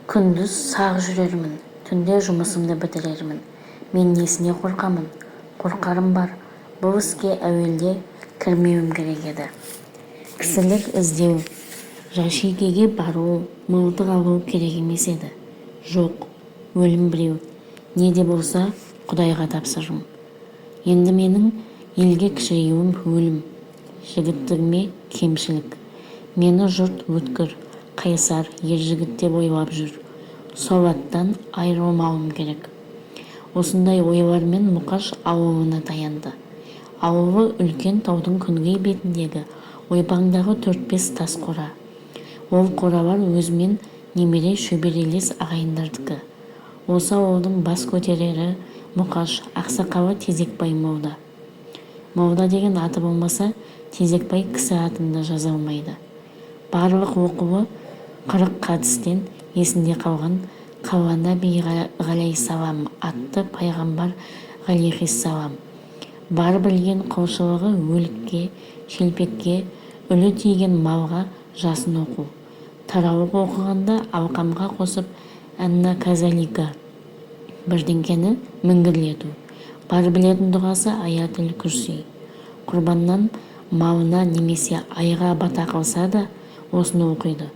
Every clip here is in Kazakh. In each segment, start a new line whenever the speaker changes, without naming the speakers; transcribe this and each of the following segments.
Күндіз сақ жүрермін, түнде жұмысымды бітірермін. Мен несіне қорқамын? Қорқарым бар, бұл іске әуелде кірмеуім керек еді. Кісілік іздеу, жашикеге бару, мылтық алу керек емес еді. Жоқ, өлім біреу, не де болса құдайға тапсырдым. Енді менің елге кішіреюім өлім, жігіттігіме кемшілік. Мені жұрт өткір, қайсар ер жігіт деп ойлап жүр. Сол аттан айырылмауым керек. Осындай ойлармен Мұқаш ауылына таянды. Ауылы үлкен таудың күнгей бетіндегі ойпаңдағы төрт-бес тас қора. Ол қоралар өзімен немере шөберелес ағайындардікі. Осы ауылдың бас көтерері Мұқаш, ақсақалы Тезекбай молда. Молда деген аты болмаса, Тезекбай кісі атын да жаза алмайды. Барлық оқуы 40 хадістен, есінде қалған Қалланаби ғаләйһиссалам атты пайғамбар ғаләйһиссалам. Бар білген құлшылығы өлікке, шелпекке, үлі тиген малға жасын оқу. Тарауық оқығанда алқамға қосып әнна казалика бірдеңкені міңгірлету. Бар білетін дұғасы аятүл күрси. Құрбаннан малына немесе айға бата қылса да осыны оқиды.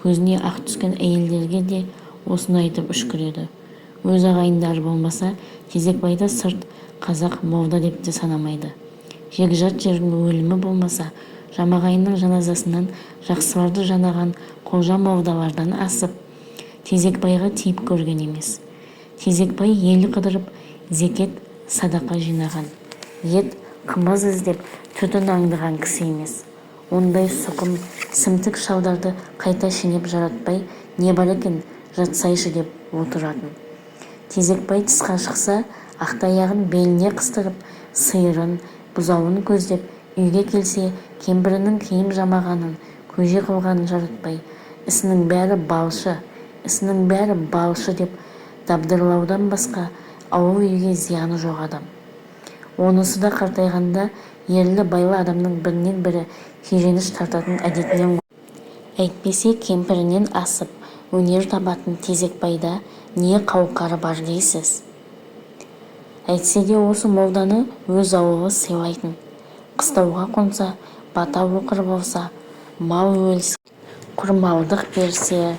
Көзіне ақ түскен әйелдерге де осыны айтып үшкіреді. Өз ағайындары болмаса, Тезекбайды сырт қазақ молда деп те санамайды. Жекжат жердің өлімі болмаса, жамағайынның жаназасынан жақсыларды жанаған Қолжа молдалардан асып, Тезекбайға тиіп көрген емес. Тезекбай ел қыдырып, зекет, садақа жинаған, ет, қымыз іздеп, түтін аңдыған кісі емес. Ондай сұқым, сімтік шалдарды қайта шенеп жаратпай не бар екен, жатсайшы деп отыратын. Тезекбай тысқа шықса, ақтаяғын беліне қыстырып, сиырын, бұзауын көздеп, үйге келсе, кемпірінің киім жамағанын, көже қылғанын жаратпай, ісінің бәрі балшы, ісінің бәрі балшы деп дабдырлаудан басқа ауыл үйге зияны жоқ адам. Онысы да қартайғанда ерлі-байлы адамның бірінен бірі жиреніш тартатын әдетінен ғой. Әйтпесе кемпірінен асып өнер табатын Тезекбайда не қауқары бар дейсіз? Әйтсе де осы молданы өз ауылы сыйлайтын. Қыстауға қонса, бата оқыр болса, мал өлсе, құрмалдық берсе,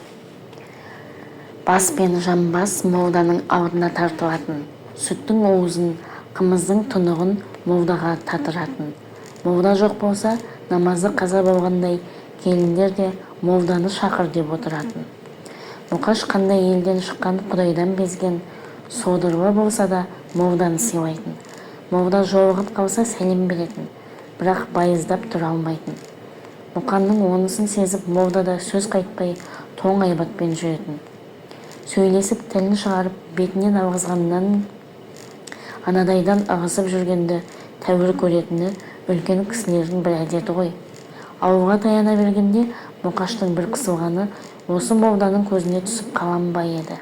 бас пен жамбас молданың алдына тартылатын. Сүттің уызын, қымыздың тұнығын молдаға татыратын. Молда жоқ болса, намазы қаза болғандай келіндер де молданы шақыр деп отыратын. Мұқаш қандай елден шыққан құдайдан безген содырлы болса да молданы сыйлайтын. Молда жолығып қалса сәлем беретін, бірақ байыздап тұра алмайтын. Мұқанның онысын сезіп молда да сөз қайтпай тоң айбатпен жүретін. Сөйлесіп тілін шығарып бетінен алғызғаннан анадайдан ығысып жүргенді тәуір көретіні үлкен кісілердің бір әдеті ғой. Ауылға таяна бергенде Мұқаштың бір қысылғаны осы молданың көзіне түсіп қалам ба еді.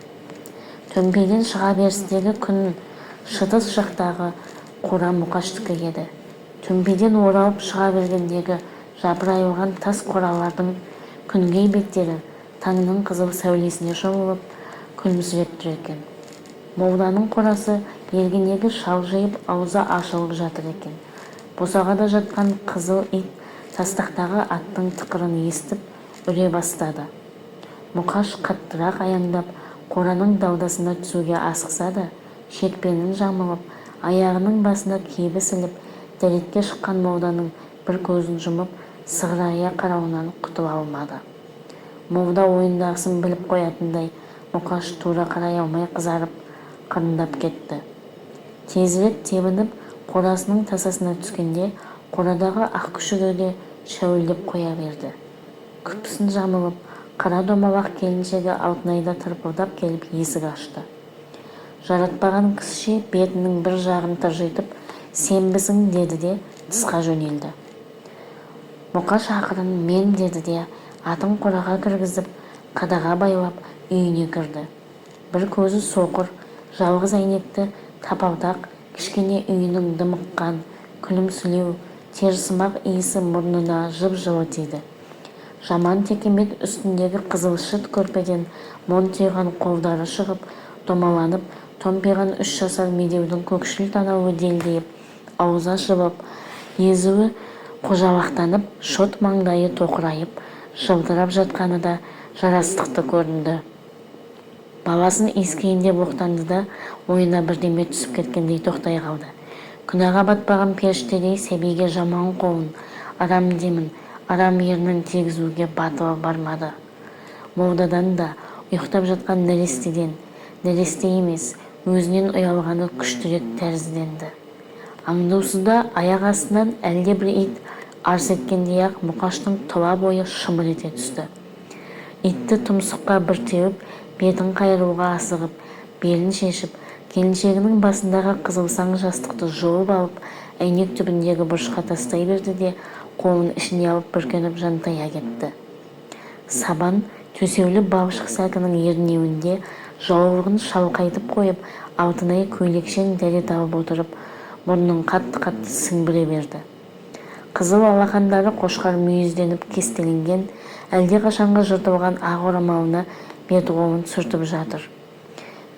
Төмпейден шыға берістегі күн шығыс жақтағы қора Мұқаштікі еді. Төмпейден оралып шыға бергендегі жапырайылған тас қоралардың күнгей беттері таңның қызыл сәулесіне шомылып, күлімсіреп тұр екен. Молданың қорасы еркенегі шалжиып аузы ашылып жатыр екен. Босағада жатқан қызыл ит тастақтағы аттың тықырын естіп үре бастады. Мұқаш қаттырақ аяңдап, қораның далдасына түсуге асықса да, шекпенін жамылып, аяғының басына кебіс іліп, дәретке шыққан молданың бір көзін жұмып, сығырая қарауынан құтыла алмады. Молда ойындағысын біліп қоятындай Мұқаш тура қарай алмай қызарып, қырындап кетті. Тезірек тебініп, қорасының тасасына түскенде қорадағы ақ күшігі де шәуілдеп қоя берді. Күпісін жамылып, қара домалақ келіншегі Алтынай да тырпылдап келіп есік ашты. Жаратпаған кісіше бетінің бір жағын тыржитып, сенбісің деді де тысқа жөнелді. Мұқаш ақырын мен деді де атын қораға кіргізіп, қадаға байлап үйіне кірді. Бір көзі соқыр, жалғыз әйнекті тапалтақ кішкене үйінің дымыққан, күлімсілеу, терісымақ иісі мұрнына жып-жылы тиді. Жаман текемет үстіндегі қызыл шыт көрпеден монтиған қолдары шығып, домаланып, томпиған 3 жасар Медеудің көкшіл танауы делдиіп, аузы ашылып, езуі қожалақтанып, шот маңдайы тоқырайып, жылтырап жатқаны да жарастықты көрінді. Баласын иіскейін деп оқтанды да, ойына бірдеме түсіп кеткендей тоқтай қалды. Күнәға батпаған періштедей сәбиге жаман қолын, арам демін, арам ернін тигізуге батылы бармады. Молдадан да, ұйықтап жатқан нәрестеден, нәресте емес, өзінен ұялғаны күштірек тәрізденді. Аңдусызда аяқ астынан әлдебір ит арс еткендей-ақ Мұқаштың тұла бойы шымыр ете түсті. Итті тұмсыққа бір теуіп, бетін қайыруға асығып, белін шешіп, келіншегінің басындағы қызылсаң жастықты жұлып алып, әйнек түбіндегі бұрышқа тастай берді де, қолын ішіне алып бүркеніп жантая кетті. Сабан төсеулі балшық сәкінің ернеуінде жаулығын шалқайтып қойып, Алтынай көйлекшең дәрет алып отырып, мұрнын қатты-қатты сіңбіре берді. Қызыл алақандары қошқар мүйізденіп кестеленген, әлдеқашанғы жыртылған ақ орамалына бет-қолын сүртіп жатыр.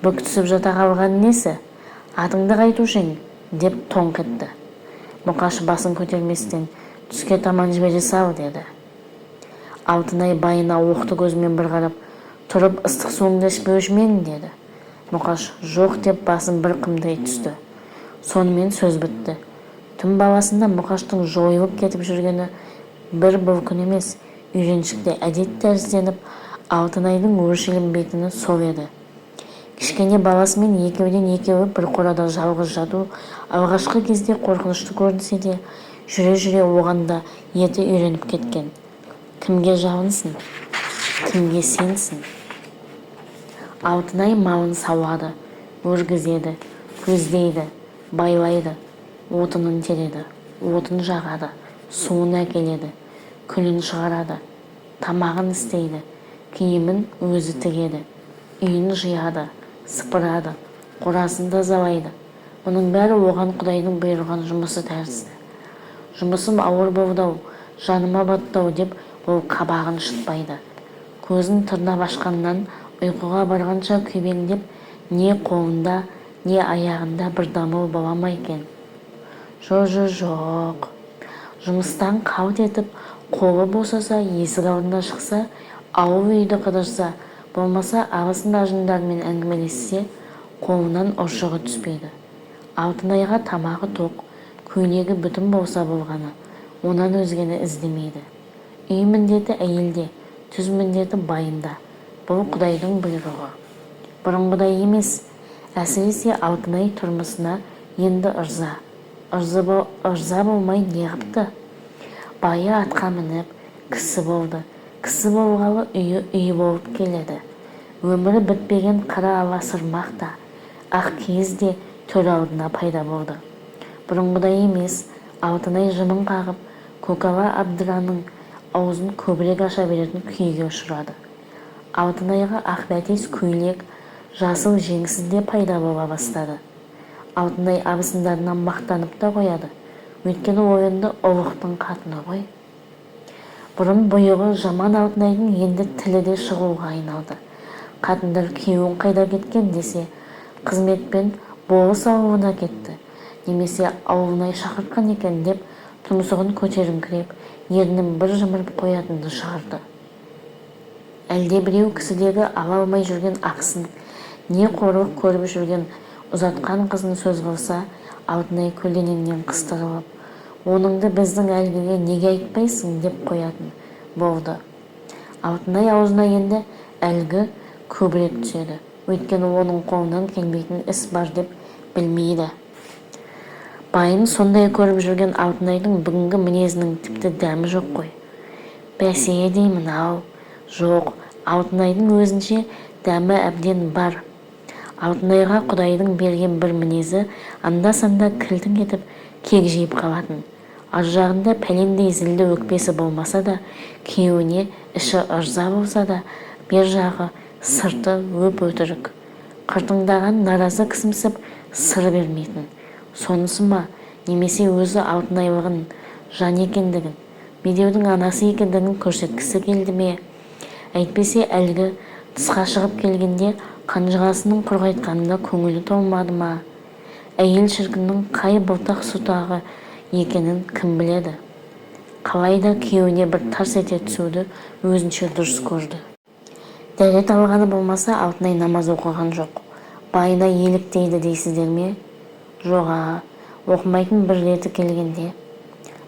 Бүк түсіп жата қалған несі? Атыңды қайтушы ең, деп тоңқ етті. Мұқаш басын көтерместен, түске таман жібере сал, деді. Алтынай байына оқты көзімен бір қарап, тұрып ыстық суыңды ішпеуші ме ең, деді. Мұқаш жоқ деп басын бір қымтай түсті. Сонымен сөз бітті. Түн баласында Мұқаштың жойылып кетіп жүргені бір бұл күн емес, үйреншікті әдет тәрізденіп, Алтынайдың өршеленбейтіні сол еді. Кішкене баласымен екеуден екеуі бір қорада жалғыз жату алғашқы кезде қорқынышты көрінсе де, жүре-жүре оған да еті үйреніп кеткен. Кімге жалынсын, кімге сенсін? Алтынай малын сауады, өргізеді, көздейді, байлайды, отынын тереді, отын жағады, суын әкеледі, күлін шығарады, тамағын істейді, киімін өзі тігеді, үйін жияды, сыпырады, қорасын тазалайды. Бұның бәрі оған Құдайдың бұйырған жұмысы тәрізді. Жұмысым ауыр болды-ау, жаныма батты-ау деп ол қабағын шытпайды. Көзін тырнап ашқаннан ұйқыға барғанша күйбеңдеп, не қолында, не аяғында бір дамыл бола ма екен? Жо-жо-жоқ. Жұмыстан қалт етіп, қолы босаса, есік алдына шықса, ауыл үйді қыдырса, болмаса абысын-ажындарымен әңгімелессе, қолынан ұршығы түспейді. Алтынайға тамағы тоқ, көйлегі бүтін болса болғаны, онан өзгені іздемейді. Үй міндеті әйелде, түз міндеті байында. Бұл Құдайдың бұйрығы. Бұрынғыдай емес, әсіресе Алтынай тұрмысына енді ырза. Ырза болмай неғыпты? Байы атқа мініп, кісі болды. Кісі болғалы үйі үй болып келеді. Өмірі бітпеген қара ала сырмақ та, ақ киіз де төр алдына пайда болды. Бұрынғыдай емес, Алтынай жымың қағып, көкала абдыраның аузын көбірек аша беретін күйге ұшырады. Алтынайға ақ бәтес көйлек, жасыл жеңсіз де пайда бола бастады. Алтынай абысындарынан мақтанып та қояды. Өйткені ол енді ұлықтың қатыны ғой. Бұрын бұйығы жаман Алтынайдың енді тілі де шығуға айналды. Қатындар күйеуің қайда кеткен десе, қызметпен болыс ауылына кетті, немесе ауылнай шақыртқан екен деп тұмсығын көтеріңкіреп, ернін бір жымырып қоятынды шығарды. Әлде біреу кісідегі ала алмай жүрген ақысын, не қорлық көріп жүрген ұзатқан қызын сөз қылса, Алтынай көлденеңнен қыстырылып, оныңды біздің әлгіге неге айтпайсың деп қоятын болды. Алтынай аузына енді әлгі көбірек түседі. Өйткені оның қолынан келмейтін іс бар деп білмейді. Байын сондай көріп жүрген Алтынайдың бүгінгі мінезінің тіпті дәмі жоқ қой. Бәсе деймін ау, жоқ, Алтынайдың өзінше дәмі әбден бар. Алтынайға Құдайдың берген бір мінезі анда-санда кілтің етіп кекжиіп қалатын. Ар жағында пәлендей зілді өкпесі болмаса да, күйеуіне іші ырза болса да, бер жағы сырты өп-өтірік. Қыртыңдаған наразы кісімсіп сыр бермейтін. Сонысы ма, немесе өзі Алтынайлығын, жан екендігін, Медеудің анасы екендігін көрсеткісі келді ме? Әйтпесе әлгі тысқа шығып келгенде қанжығасының құрғайтқанына көңілі толмады ма? Әйел шіркіннің қай бұлтақ-сұтағы екенін кім біледі? Қалайда күйеуіне бір тарс ете түсуді өзінше дұрыс көрді. Дәрет алғаны болмаса, Алтынай намаз оқыған жоқ. Байына еліктейді дейсіздер ме? Жоға, оқымайтын бір реті келгенде.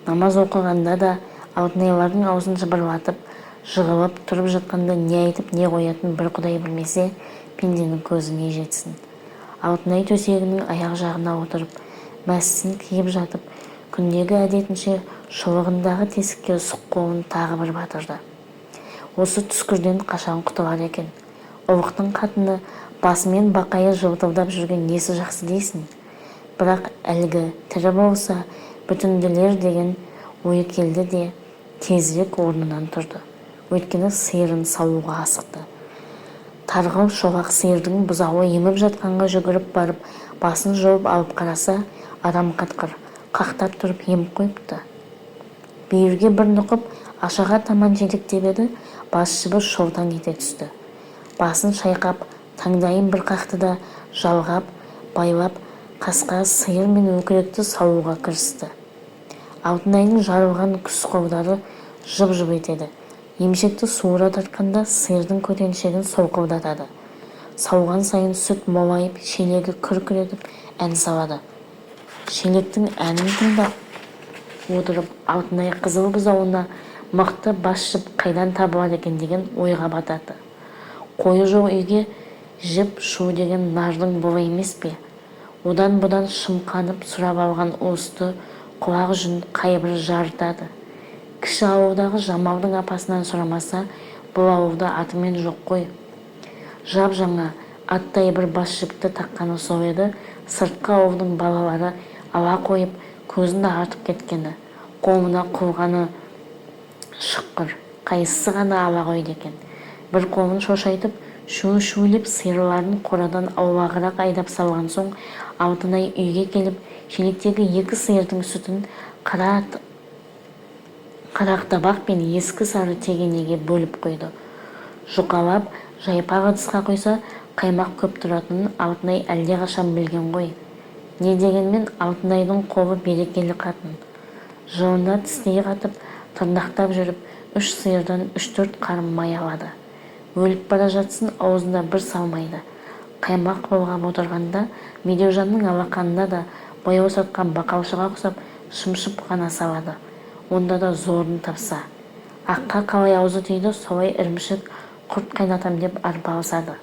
Намаз оқығанда да Алтынайлардың аузын жыбырлатып, жығылып тұрып жатқанда не айтып, не қоятынын бір құдай білмесе, пенденің көзі не жетсін. Алтынай төсегінің аяқ жағына отырып, мәсісін киіп жатып, күндегі әдетінше шұлығындағы тесікке сұқ қолын тағы бір батырды. Осы түскірден қашан құтылар екен? Ұлықтың қатыны басымен бақайы жылтылдап жүрген несі жақсы дейсің? Бірақ әлгі тірі болса, бүтінделер деген ой келді де, тезірек орнынан тұрды. Өйткені сиырын саууға асықты. Тарғыл шолақ сиырдың бұзауы еміп жатқанға жүгіріп барып, басын жұлып алып қараса, арам қатқыр, қақтап тұрып еміп қойыпты. Бүйірге бір нұқып, ашаға таман жетектеп еді, бас жібі шолтаң ете түсті. Басын шайқап, таңдайын бір қақты да, жалғап, байлап, қасқа сиыр мен көкіректі саууға кірісті. Алтынайдың жарылған күс қолдары жып-жып етеді. Емшекті суыра тартқанда сиырдың көтеншегін солқылдатады. Сауған сайын сүт молайып, шелегі күрк етіп ән салады. Шелектің әнін тыңдап отырып, Алтынай қызыл бұзауына мықты бас жіп қайдан табылар екен деген ойға батады. Қойы жоқ үйге жіп шу деген нардың бұлы емес пе? Одан-бұдан шымқанып сұрап алған уысты құлақ жүн қайбір жарытады. Кіші ауылдағы Жамалдың апасынан сұрамаса, бұл ауылда атымен жоқ қой. Жап-жаңа аттай бір бас жіпті таққаны сол еді, сыртқы ауылдың балалары ала қойып, көзін ағартып кеткені, қолына құлғаны шыққыр, қайсысы ғана ала қойды екен. Бір қолын шошайтып, шу-шулеп сиырларын қорадан аулағырақ айдап салған соң, Алтынай үйге келіп, шелектегі екі сиырдың сүтін қара табақ пен ескі сары тегенеге бөліп қойды. Жұқалап, жайпақ ыдысқа құйса, қаймақ көп тұратынын Алтынай әлдеқашан білген ғой. Не дегенмен Алтынайдың қолы берекелі қатын. Жылына тістей қатып, тырнақтап жүріп, 3 сиырдан 3-4 қарын май алады. Өліп бара жатсын, аузына бір салмайды. Қаймақ былғап отырғанда Медеужанның алақанына да бояу сатқан бақалшыға ұқсап шымшып қана салады. Онда да зорын тапса. Аққа қалай аузы тиді, солай ірімшік құрт қайнатам деп арпалысады.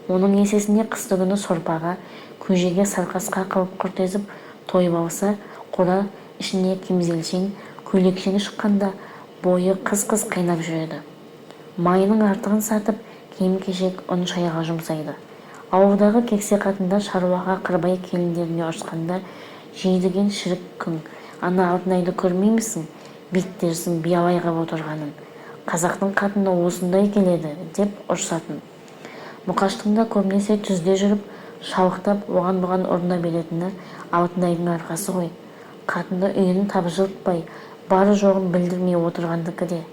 Оның есесіне қыстыгүні сорпаға, көжеге сарқасқа қылып құрт езіп тойып алса, қора ішіне кемзелшең, көйлекшең шыққанда бойы қыз-қыз қайнап жүреді. Майының артығын сатып, киім-кешек, ұн шайға жұмсайды. Ауылдағы кексе қатындар шаруаға қырбай келіндеріне ұрысқанда жейдіген шірік күң, ана Алтынайды көрмеймісің, бет терісін биялай қып отырғанын. Қазақтың қатыны осындай келеді, деп ұрсатын. Мұқаштың да көбінесе түзде жүріп, шалықтап, оған-бұған ұрына беретіні Алтынайдың арқасы ғой. Қатыны үйін тапжылтпай, бары жоғын білдірмей отырғандікі де.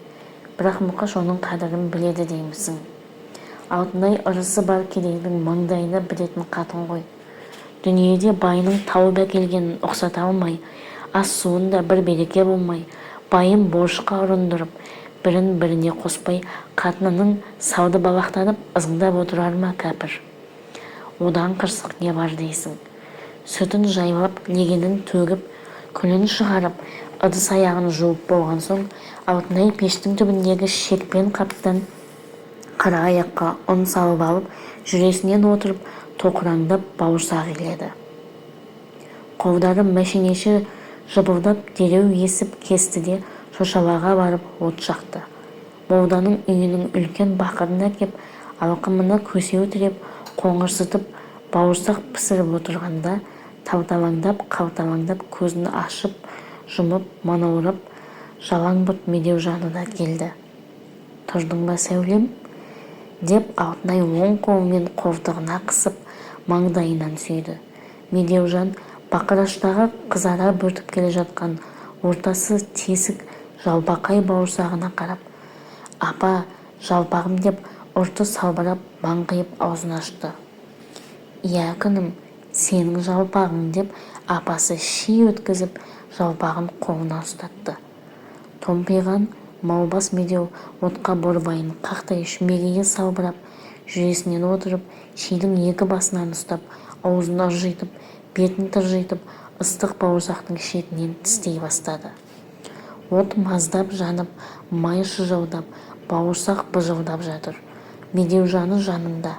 Бірақ Мұқаш оның қадірін біледі деймісің. Алтынай ырысы бар кедейдің маңдайына бітетін қатын ғой. Дүниеде байының тауып әкелгенін ұқсата алмай, ас суында бір береке болмай, байын борышқа ұрындырып, бірін біріне қоспай, қатынының салды балақтанып, ызыңдап отырар ма кәпір? Одан қырсық не бар дейсің? Сүтін жайлап, легенін төгіп, күлін шығарып, ыдыс аяғын жуып болған соң, Алтынай пештің түбіндегі шекпен қаптан қара аяққа ұн салып алып, жүресінен отырып, тоқыраңдап бауырсақ иледі. Қолдары мәшинеші жыбылдап дереу есіп кесті де шошалаға барып от жақты. Молданың үйінің үлкен бақырын әкеп, алқымына көсеу тіреп, қоңырсытып бауырсақ пісіріп отырғанда, талталаңдап, қалталаңдап көзін ашып, жұмып, манаурап, жалаң бұт Медеу жанына келді. Тұрдың ба, сәулем? Деп Алтынай оң қолымен қолтығына қысып, маңдайынан сүйді. Медеужан бақыраштағы қызара бөртіп келе жатқан ортасы тесік Жалпақай бауырсағына қарап, Апа, жалпағым деп ұрты салбырап, маңқиып аузын ашты. Иә, күнім, сенің жалпағың, деп апасы ши өткізіп, жалпағын қолына ұстатты. Томпиған маубас Медеу отқа борбайын қақтай шүмегейі салбырап, жүресінен отырып, шидің екі басынан ұстап, аузын ыржитып, бетін тыржитып, ыстық бауырсақтың шетінен тістей бастады. От маздап жанып, май шыжылдап, бауырсақ быжылдап жатыр. Медеужаны жанында.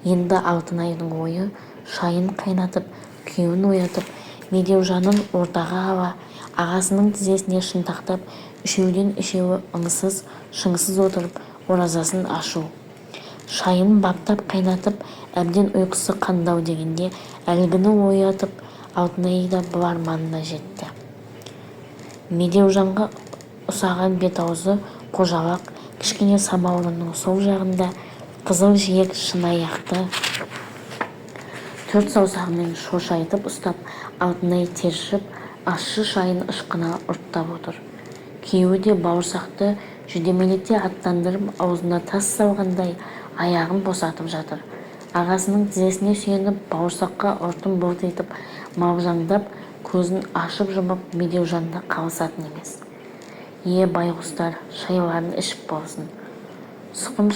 Енді Алтынайдың ойы шайын қайнатып, күйеуін оятып, Медеужанын ортаға ала, ағасының тізесіне шынтақтап, үшеуден үшеуі ыңсыз, шыңсыз отырып, оразасын ашу. Шайын баптап қайнатып, әбден ұйқысы қанды-ау дегенде, әлгіні оятып, Алтынай да бұл арманына жетті. Медеужанға ұсаған бет-аузы қожалақ, кішкене самаурынның сол жағында қызыл жиек шыныаяқты төрт саусағымен шошайтып ұстап, Алтынай тершіп, ащы шайын ышқына ұрттап отыр. Күйеуі де бауырсақты жүдемелете аттандырып, аузына тас салғандай аяғын босатып жатыр. Ағасының тізесіне сүйеніп, бауырсаққа ұртын бұлтитып, малжаңдап, көзін ашып-жұмып Медеужан да қалысатын емес. Е, байғұстар, шайларын ішіп болсын. Сұқым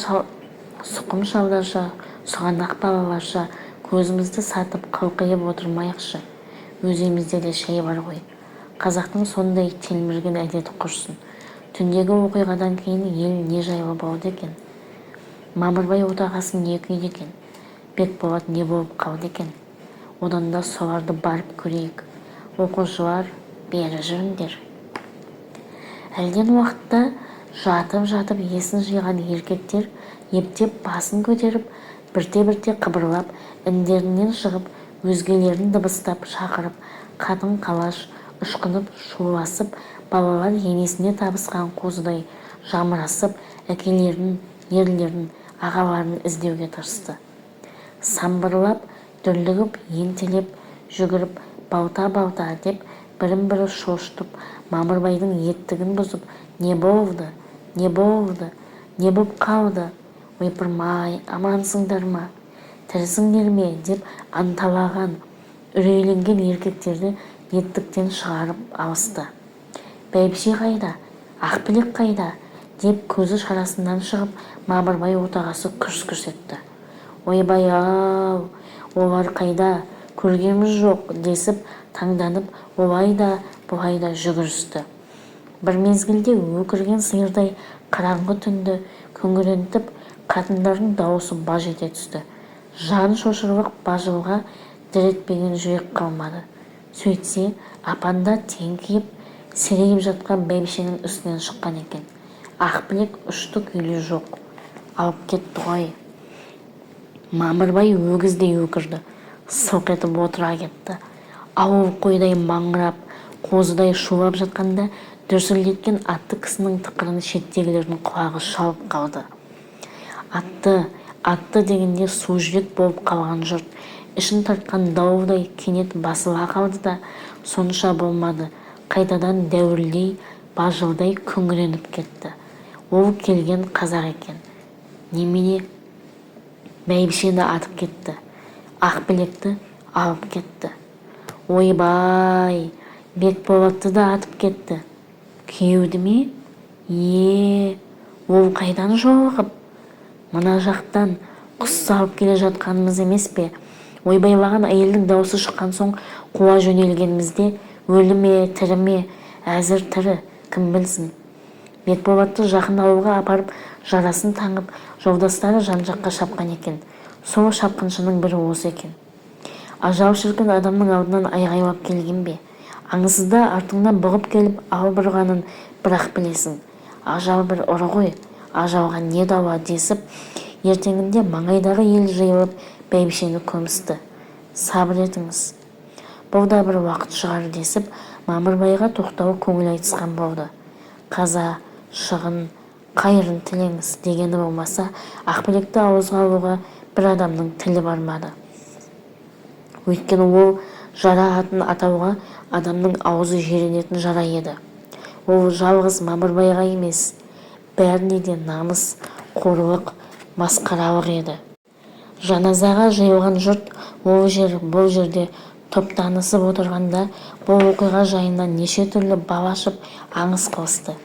сұқым шалдарша, сұғанақ балаларша көзімізді сатып қылқиып отырмайықшы. Өз үйімізде де шай бар ғой. Қазақтың сондай телмірген әдеті құрсын. Түндегі оқиғадан кейін ел не жайлы болды екен? Мамырбай отағасы не күйде екен? Бекболат не болып қалды екен? Одан да соларды барып көрейік. Оқушылар, бері жүріңдер. Әлден уақытта жатып-жатып есін жиған еркектер ептеп басын көтеріп, бірте-бірте қыбырлап, індерінен шығып, өзгелерін дыбыстап шақырып, қатын-қалаш ышқынып шуласып, балалар енесіне табысқан қозыдай жамырасып, әкелерін, ерлерін, ағаларын іздеуге тырысты. Самбырлап, дүрлігіп, ентелеп жүгіріп, балта-балта деп бірін-бірі шошытып, Мамырбайдың еттігін бұзып, не болды, не болды, не боп қалды, ойпырмай, амансыңдар ма, тірісіңдер ме деп анталаған, үрейленген еркектерді еттіктен шығарып алысты. Бәйбіше қайда, Ақбілек қайда деп көзі шарасынан шығып, Мамырбай отағасы күрс-күрс етті. Ойбай-ау, олар қайда, көргеміз жоқ десіп, таңданып, олай да, бұлай да жүгірісті. Бір мезгілде өкірген сиырдай қараңғы түнді күңірентіп, қатындардың дауысы баж ете түсті. Жан шошырлық бажылға дір етпеген жүрек қалмады. Сөйтсе, апанда теңкиіп, серейіп жатқан бәйбішенің үстінен шыққан екен. Ақбілек ұшты-күйлі жоқ. Алып кетті ғой. Мамырбай өгіздей өкірді. Сылқ етіп отыра кетті. Ауыл қойдай маңырап, қозыдай шулап жатқанда дүрсілдеткен атты кісінің тықырын шеттегілердің құлағы шалып қалды. Атты, атты дегенде су жүрек болып қалған жұрт ішін тартқан дауылдай кенет басыла қалды да, сонша болмады, қайтадан дәуілдей, бажылдай күңіреніп кетті. Ол келген қазақ екен. Немене, бәйбішені атып кетті. Ақбілекті алып кетті. Ойбай, Бекболатты да атып кетті. Күйеуді ме? Е, ол қайдан жолығып? Мына жақтан құс салып келе жатқанымыз емес пе? Ойбайлаған әйелдің даусы шыққан соң қуа жөнелгенімізде өлі ме, тірі ме, әзір тірі, кім білсін. Бекболатты жақын ауылға апарып, жарасын таңып, жолдастары жан-жаққа шапқан екен. Сол шапқыншының бірі осы екен. Ажал шіркін адамның алдынан айғайлап келген бе? Аңсызда артыңнан бұғып келіп алып ұрғанын бір-ақ білесің. Ажал бір ұры ғой, ажалға не дауа десіп, ертеңінде маңайдағы ел жиылып бәйбішені көмісті. Сабыр етіңіз. Бұл да бір уақыт шығар десіп, Мамырбайға тоқтау көңіл айтысқан болды. Қаза, шығын, қайырын тілеңіз дегені болмаса, Ақбілекті ауызға алуға бір адамның тілі бармады. Өйткені ол жара атын атауға адамның аузы жиренетін жара еді. Ол жалғыз Мамырбайға емес, бәріне де намыс, қорлық, масқаралық еді. Жаназаға жиылған жұрт ол жер, бұл жерде топтанысып отырғанда бұл оқиға жайынан неше түрлі бал ашып, аңыз қылысты.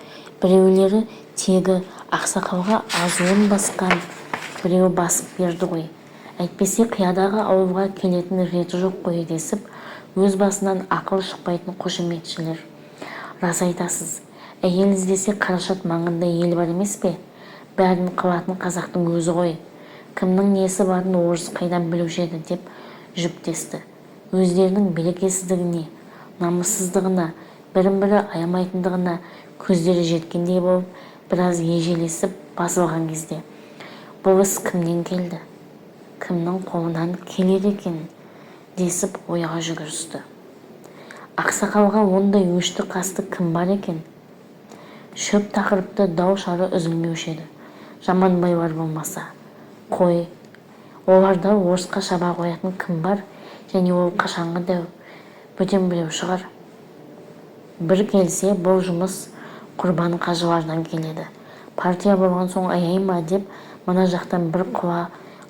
Біреулері тегі ақсақалға азуын басқан біреу басып берді ғой, әйтпесе қиядағы ауылға келетін реті жоқ қой десіп, өз басынан ақыл шықпайтын қошеметшілер. Рас айтасыз, әйел іздесе Қарашат маңында ел бар емес пе? Бәрін қылатын қазақтың өзі ғой. Кімнің несі барын орыс қайдан білуші еді деп жүптесті. Өздерінің берекесіздігіне, намыссыздығына, бірін-бірі аямайтындығына көздері жеткендей болып, біраз ежелесіп басылған кезде, бұл іс кімнен келді, кімнің қолынан келер екен десіп ойға жүгірісті. Ақсақалға ондай өшті-қасты кім бар екен? Шөп тақырыпты дау-шары үзілмеуші еді. Жаманбайлар болмаса. Қой, оларда орысқа шаба қоятын кім бар және ол қашанғы дәу, бөтен біреу шығар. Бір келсе, бұл жұмыс Құрбан қажылардан келеді. Партия болған соң аяй ма деп мына жақтан бір құла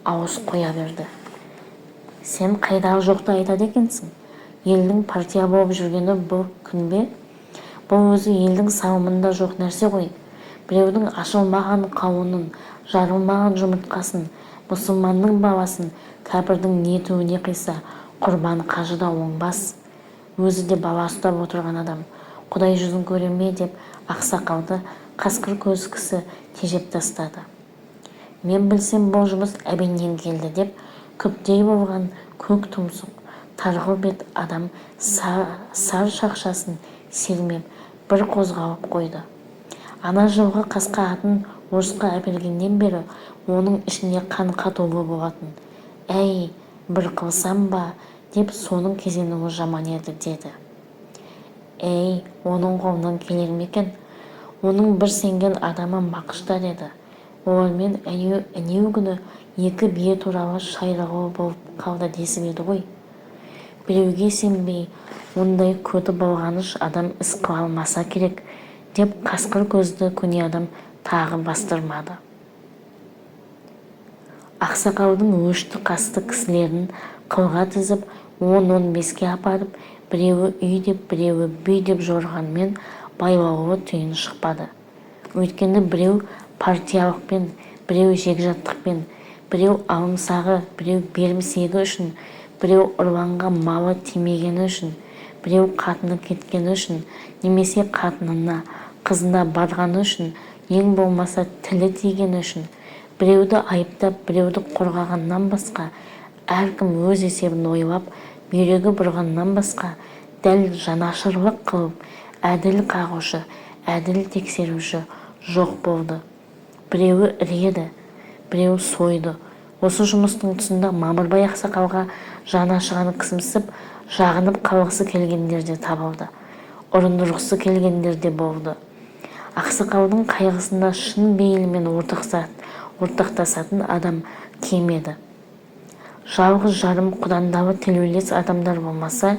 ауыз қоя берді. Сен қайдағы жоқты айтады екенсің. Елдің партия болып жүргені бұл күн бе? Бұл өзі елдің сауымында жоқ нәрсе ғой. Біреудің ашылмаған қауынын, жарылмаған жұмыртқасын, мұсылманның баласын кәпірдің не түбіне қиса, Құрбан қажы да оңбас. Өзі де бала ұстап отырған адам. Құдай жүзін көре ме деп ақсақалды қасқыр көз кісі тежеп тастады. Мен білсем бұл жұмыс Әбеннен келді деп күптей болған көк тұмсық, тарғыл бет адам сар шақшасын сермеп бір қозғалып қойды. Ана жылғы қасқа атын орысқа әпергеннен бері оның ішінде қан қатулы болатын. Әй, бір қылсам ба деп соның кезенуі жаман еді деді. Әй, оның қолынан келер ме екен? Оның бір сенген адамы Мақышта деді. Олармен әнеу күні екі бие туралы шайрығы болып қалды десіп еді ғой. Біреуге сенбей, ондай көті болғаныш адам іс қыла алмаса керек деп қасқыр көзді көне адам тағы бастырмады. Ақсақалдың өшті-қасты кісілерін қылға тізіп, он-он беске апарып, біреуі үй деп, біреуі бүй деп жорығанмен байлаулы түйін шықпады. Өйткені біреу партиялықпен, біреу жекжаттықпен, біреу алымсағы, біреу берімсегі үшін, біреу ұрланған малы тимегені үшін, біреу қатыны кеткені үшін, немесе қатынына, қызына барғаны үшін, ең болмаса тілі тигені үшін, біреуді айыптап, біреуді қорғағаннан басқа, әркім өз есебін ойлап, бүйрегі бұрғаннан басқа, дәл жанашырлық қылып, әділ қағушы, әділ тексеруші жоқ болды. Біреуі іреді, біреуі сойды. Осы жұмыстың тұсында Мамырбай ақсақалға жаны ашыған кісімсіп, жағынып қалғысы келгендер де табылды. Ұрындырғысы келгендер де болды. Ақсақалдың қайғысына шын бейілімен ортақтасатын адам кем еді. Жалғыз жарым құдандалы тілеулес адамдар болмаса,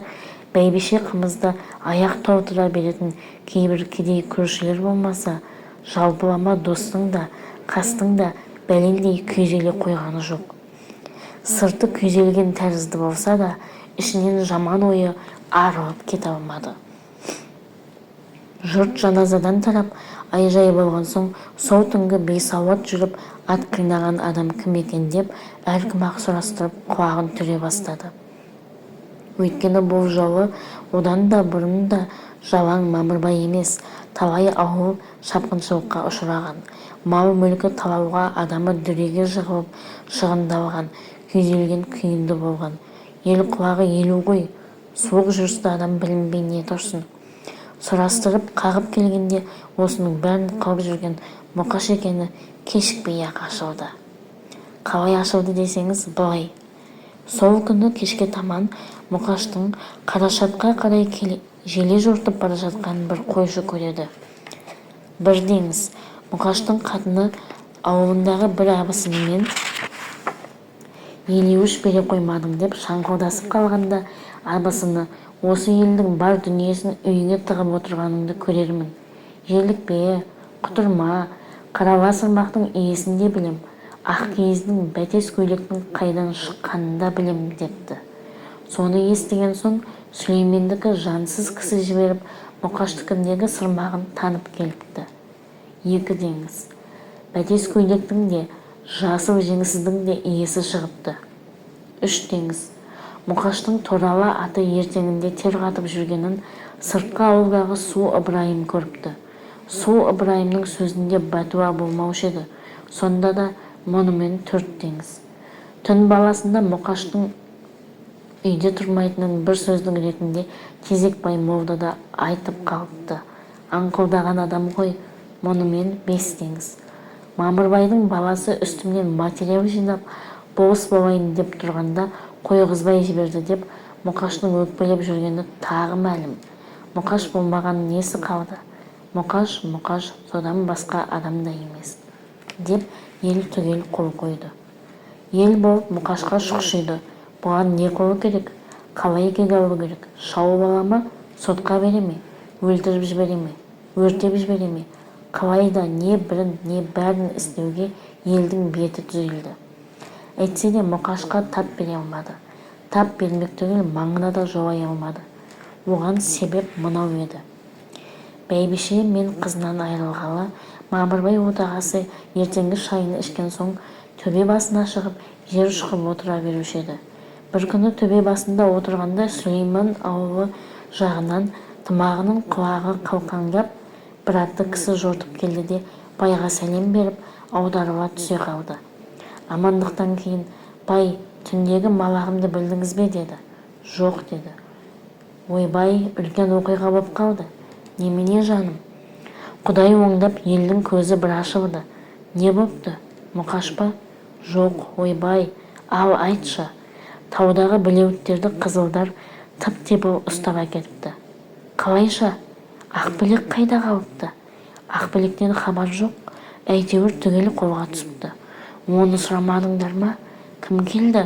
бәйбіше қымызды аяқ толтыра беретін кейбір кедей көршілер болмаса, жалпылама достың да, қастың да бәлендей күйзеле қойғаны жоқ. Сырты күйзелген тәрізді болса да, ішінен жаман ойы арылып кете алмады. Жұрт жаназадан тарап, ай-жай болған соң, сол түнгі бейсауат жүріп ат қинаған адам кім екен деп әркім-ақ сұрастырып құлағын түре бастады. Өйткені бұл жолы одан да бұрын да жалаң Мамырбай емес, талай ауыл шапқыншылыққа ұшыраған, мал-мүлкі талауға, адамы дүреге жығылып шығындалған, күйзелген күйінді болған. Ел құлағы елу ғой, суық жүрісті адам білінбей не тұрсын. Сұрастырып қағып келгенде осының бәрін қылып жүрген Мұқаш екені кешікпей-ақ ашылды. Қалай ашылды десеңіз, былай. Сол күні кешке таман Мұқаштың Қарашатқа қарай желе жортып бара жатқанын бір қойшы көреді. Бір деңіз, Мұқаштың қатыны ауылындағы бір абысынымен елеуіш бере қоймадың деп шаңқылдасып қалғанда, абысыны осы елдің бар дүниесін үйіңе тығып отырғаныңды көрермін. Желікпе, құтырма, қарала сырмақтың иесін де білем, ақ киіздің, бәтес көйлектің қайдан шыққанын да білем, депті. Соны естіген соң Сүлеймендікі жансыз кісі жіберіп, Мұқаштікіндегі сырмағын танып келіпті. Екі деңіз. Бәтес көйлектің де, жасыл жеңсіздің де иесі шығыпты. Үш деңіз. Мұқаштың торала аты ертеңінде тер қатып жүргенін сыртқы ауылдағы Су Ыбырайым көріпті. Су Ыбырайымның сөзінде бәтуа болмаушы еді. Сонда да мұнымен төрт деңіз. Түн баласында Мұқаштың үйде тұрмайтынын бір сөздің ретінде Тезекбай молда да айтып қалыпты. Аңқылдаған адам ғой, мұнымен бес деңіз. Мамырбайдың баласы үстімнен материал жинап, болыс болайын деп тұрғанда қойғызбай жіберді деп Мұқаштың өкпелеп жүргені тағы мәлім. Мұқаш болмаған несі қалды? Мұқаш, Мұқаш, содан басқа адам да емес, деп ел түгел қол қойды. Ел болып Мұқашқа шұқшиды. Бұған не қылу керек? Қалай кек алу керек? Шауып ала ма? Сотқа бере ме? Өлтіріп жібере ме? Өртеп жібере ме? Қалай да не бірін, не бәрін істеуге елдің беті түзелді. Әйтсе де Мұқашқа тап бере алмады. Тап бермек түгіл, маңына да жолай алмады. Оған себеп мынау еді. Бәйбіше мен қызынан айырылғалы Мамырбай отағасы ертеңгі шайын ішкен соң төбе басына шығып, жер шұқып отыра беруші еді. Бір күні төбе басында отырғанда Сүлеймен ауылы жағынан тымағының құлағы қалқаңдап бір атты кісі жортып келді де, байға сәлем беріп, аударыла түсе қалды. Амандықтан кейін бай, түндегі малағымды білдіңіз бе, деді. Жоқ, деді. Ойбай, үлкен оқиға боп қалды. Немене, жаным? Құдай оңдап, елдің көзі бір ашылды. Не бопты? Мұқаш па? Жоқ, ойбай, ал айтшы. Таудағы білеуіттерді қызылдар тып-типыл ұстап әкетіпті. Қалайша? Ақбілек қайда қалыпты? Ақбілектен хабар жоқ, әйтеуір түгел қолға түсіпті. Оны сұрамадыңдар ма? Кім келді?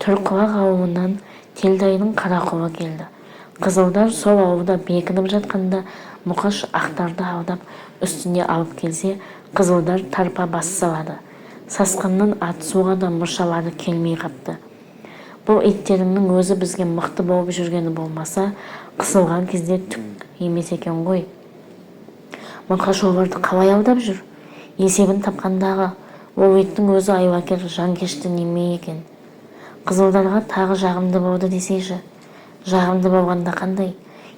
Тұрқұлақ ауылынан Телдайдың Қарақұлы келді. Қызылдар сол ауылда бекініп жатқанда Мұқаш ақтарды алдап үстіне алып келсе, қызылдар тарпа бас салады. Сасқаннан атысуға да мұршалары келмей қапты. Бұл иттеріңнің өзі бізге мықты болып жүргені болмаса, қысылған кезде түк емес екен ғой. Мұқаш оларды қалай алдап жүр? Есебін тапқандағы ол иттің өзі айлакер, жанкешті неме екен. Қызылдарға тағы жағымды болды десейші. Жағымды болғанда қандай?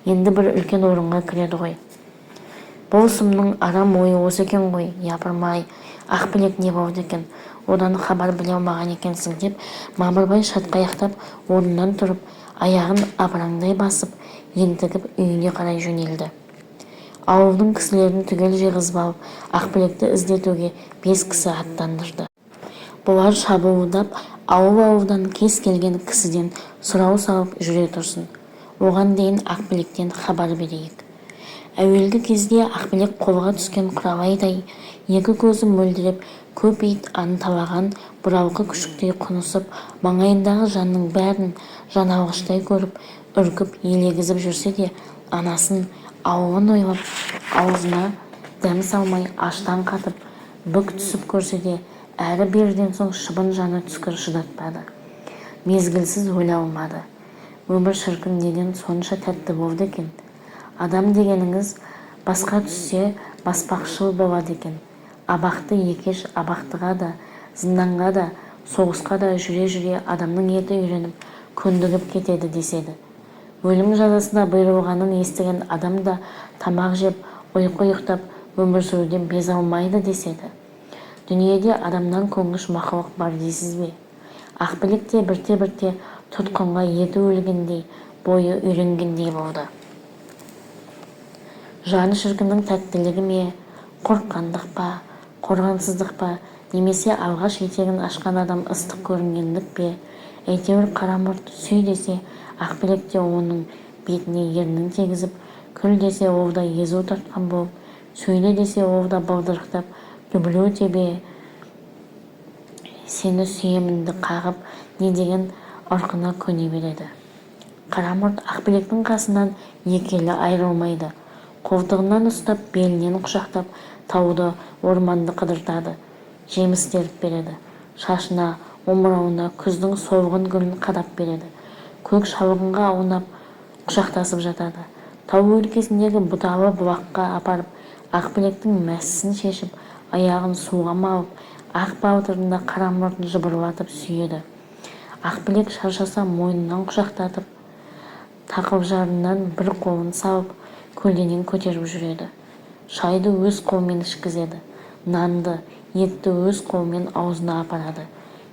Енді бір үлкен орынға кіреді ғой. Бұл сұмның арам ойы осы екен ғой. Япырмай, Ақбілек не болды екен? Одан хабар біле алмаған екенсің, деп Мамырбай шатқаяқтап орнынан тұрып, аяғын абыраңдай басып, ентігіп үйіне қарай жөнелді. Ауылдың кісілерін түгел жиғызып алып, Ақбілекті іздетуге 5 кісі аттандырды. Бұлар шабуылдап, ауыл-ауылдан кез келген кісіден сұрау салып жүре тұрсын. Оған дейін Ақбілектен хабар берейік. Әуелгі кезде Ақбілек қолға түскен құралайдай, екі көзі мөлдіреп, көп ит анталаған бұралқы күшіктей құнысып, маңайындағы жанның бәрін жаналғыштай көріп, үркіп елегізіп жүрсе де, анасын, ауылын ойлап, аузына дәм салмай, аштан қатып, бүк түсіп көрсе де, әрі-беріден соң шыбын жаны түскір шыдатпады. Мезгілсіз өле алмады. Өмір шіркін неден сонша тәтті болды екен? Адам дегеніңіз басқа түссе баспақшыл болады екен. Абақты екеш абақтыға да, зынданға да, соғысқа да жүре-жүре адамның еті үйреніп, көндігіп кетеді деседі. Өлім жазасына бұйырылғанын естіген адам да тамақ жеп, ұйқы ұйықтап, өмір сүруден без алмайды деседі. Дүниеде адамнан көнгіш мақұлық бар дейсіз бе? Ақбілек те бірте-бірте тұтқынға еті өлгендей, бойы үйренгендей болды. Жан шіркіннің тәттілігі ме, қорыққандық па, қорғансыздық па, немесе алғаш етегін ашқан адам ыстық көрінгендік пе, әйтеуір қара мұрт сүй десе, Ақбілек те оның бетіне ернін тегізіп, күл десе ол да езу тартқан болып, сөйле десе ол да былдырықтап, люблю тебе, сені сүйемінді қағып, не деген ырқына көне береді. Қара мұрт Ақбілектің қасынан екі елі айырылмайды. Қолтығынан ұстап, белінен құшақтап, тауды, орманды қыдыртады. Жеміс теріп береді. Шашына, омырауына күздің солғын гүлін қадап береді. Көк шалғынға аунап, құшақтасып жатады. Тау өлкесіндегі бұталы бұлаққа апарып, Ақбілектің мәсісін шешіп, аяғын суға малып, ақ балтырында қара мұртын жыбырлатып сүйеді. Ақбілек шаршаса мойнынан құшақтатып, тақылжарынан бір қолын салып, көлденең көтеріп жүреді. Шайды өз қолымен ішкізеді. Нанды, етті өз қолымен аузына апарады.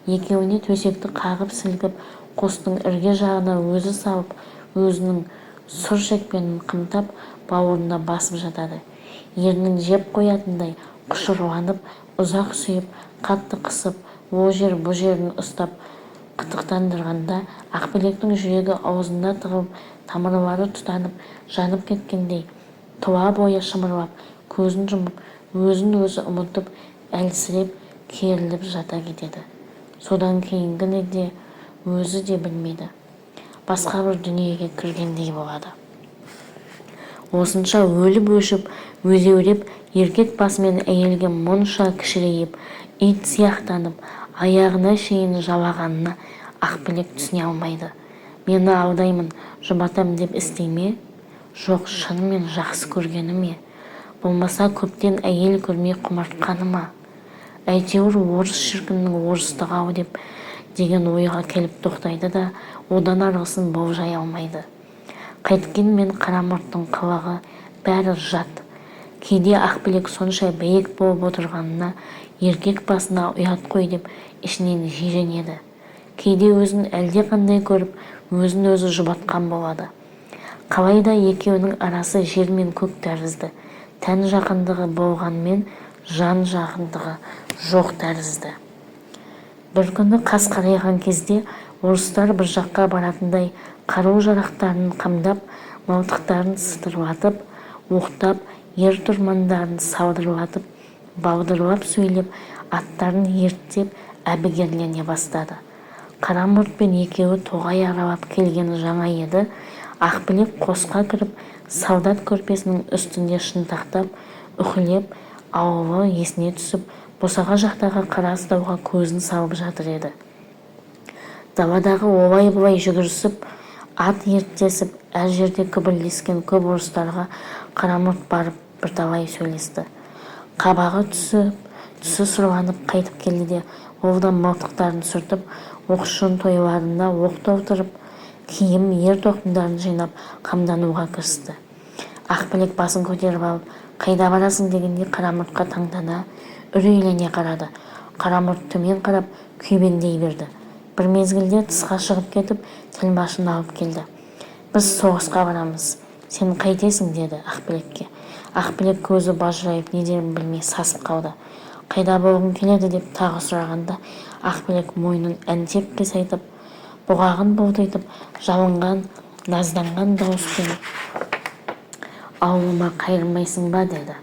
Екеуіне төсекті қағып-сілкіп, қостың ірге жағына өзі салып, өзінің сұр шекпенін қымтап, бауырына басып жатады. Ернін жеп қоятындай құшырланып, ұзақ сүйіп, қатты қысып, о жер, бұ жерін ұстап қытықтандырғанда Ақбілектің жүрегі аузына тығылып, тамырлары тұтанып, жанып кеткендей, тұла бойы шымырлап, көзін жұмып, өзін-өзі ұмытып, әлсіреп, керіліп жата кетеді. Содан кейінгіні де өзі де білмейді. Басқа бір дүниеге кіргендей болады. Осынша өліп-өшіп, өзеуреп, еркек басымен әйелге мұнша кішірейіп, ит сияқтанып, аяғына шейін жалағанына Ақбілек түсіне алмайды. Мені алдаймын, жұбатам деп істей ме? Жоқ, шынымен жақсы көргені ме? Болмаса көптен әйел көрмей құмартқаны ма? Әйтеуір орыс шіркіннің орыстығы-ау деп деген ойға келіп тоқтайды да, одан арғысын болжай алмайды. Қайткенмен Қарамұрттың қылығы бәрі жат. Кейде Ақбілек сонша бәйек болып отырғанына еркек басына ұят қой деп ішінен жиренеді. Кейде өзін әлдеқандай көріп, өзін-өзі жұбатқан болады. Қалайда екеуінің арасы жер мен көк тәрізді. Тән жақындығы болғанмен жан жақындығы жоқ тәрізді. Бір күні қас қарайған кезде орыстар бір жаққа баратындай қару-жарақтарын қамдап, мылтықтарын сытырлатып, оқтап, ер-тұрмандарын салдырлатып, балдырлап сөйлеп, аттарын ерттеп, әбігерлене бастады. Қарамұртпен екеуі тоғай аралап келгені жаңа еді, Ақбілек қосқа кіріп, солдат көрпесінің үстінде шынтақтап, үһілеп, ауылы есіне түсіп, босаға жақтағы қара астауға көзін салып жатыр еді. Даладағы олай-бұлай жүгірісіп, ат ерттесіп, әр жерде күбірлескен көп орыстарға Қарамұрт барып бірталай сөйлесті. Қабағы түсіп, түсі сұрланып қайтып келді де, ол да мылтықтарын сүртіп, оқшын тойларына оқ толтырып, киім, ер-тоқымдарын жинап, қамдануға кірісті. Ақбілек басын көтеріп алып, қайда барасың дегендей Қарамұртқа таңдана, үрейлене қарады. Қарамұрт төмен қарап, күйбеңдей берді. Бір мезгілде тысқа шығып кетіп, тілмашын алып келді. Біз соғысқа барамыз. Сен қайтесің, деді Ақбілекке. Ақбілек көзі бажырайып, не дерін білмей сасып қалды. Қайда болғың келеді деп тағы сұрағанда, Ақбілек мойнын әнтек қисайтып, бұғағын бұлтитып, жалынған, назданған дауыспен: Ауылыма қайырмайсың ба? деді.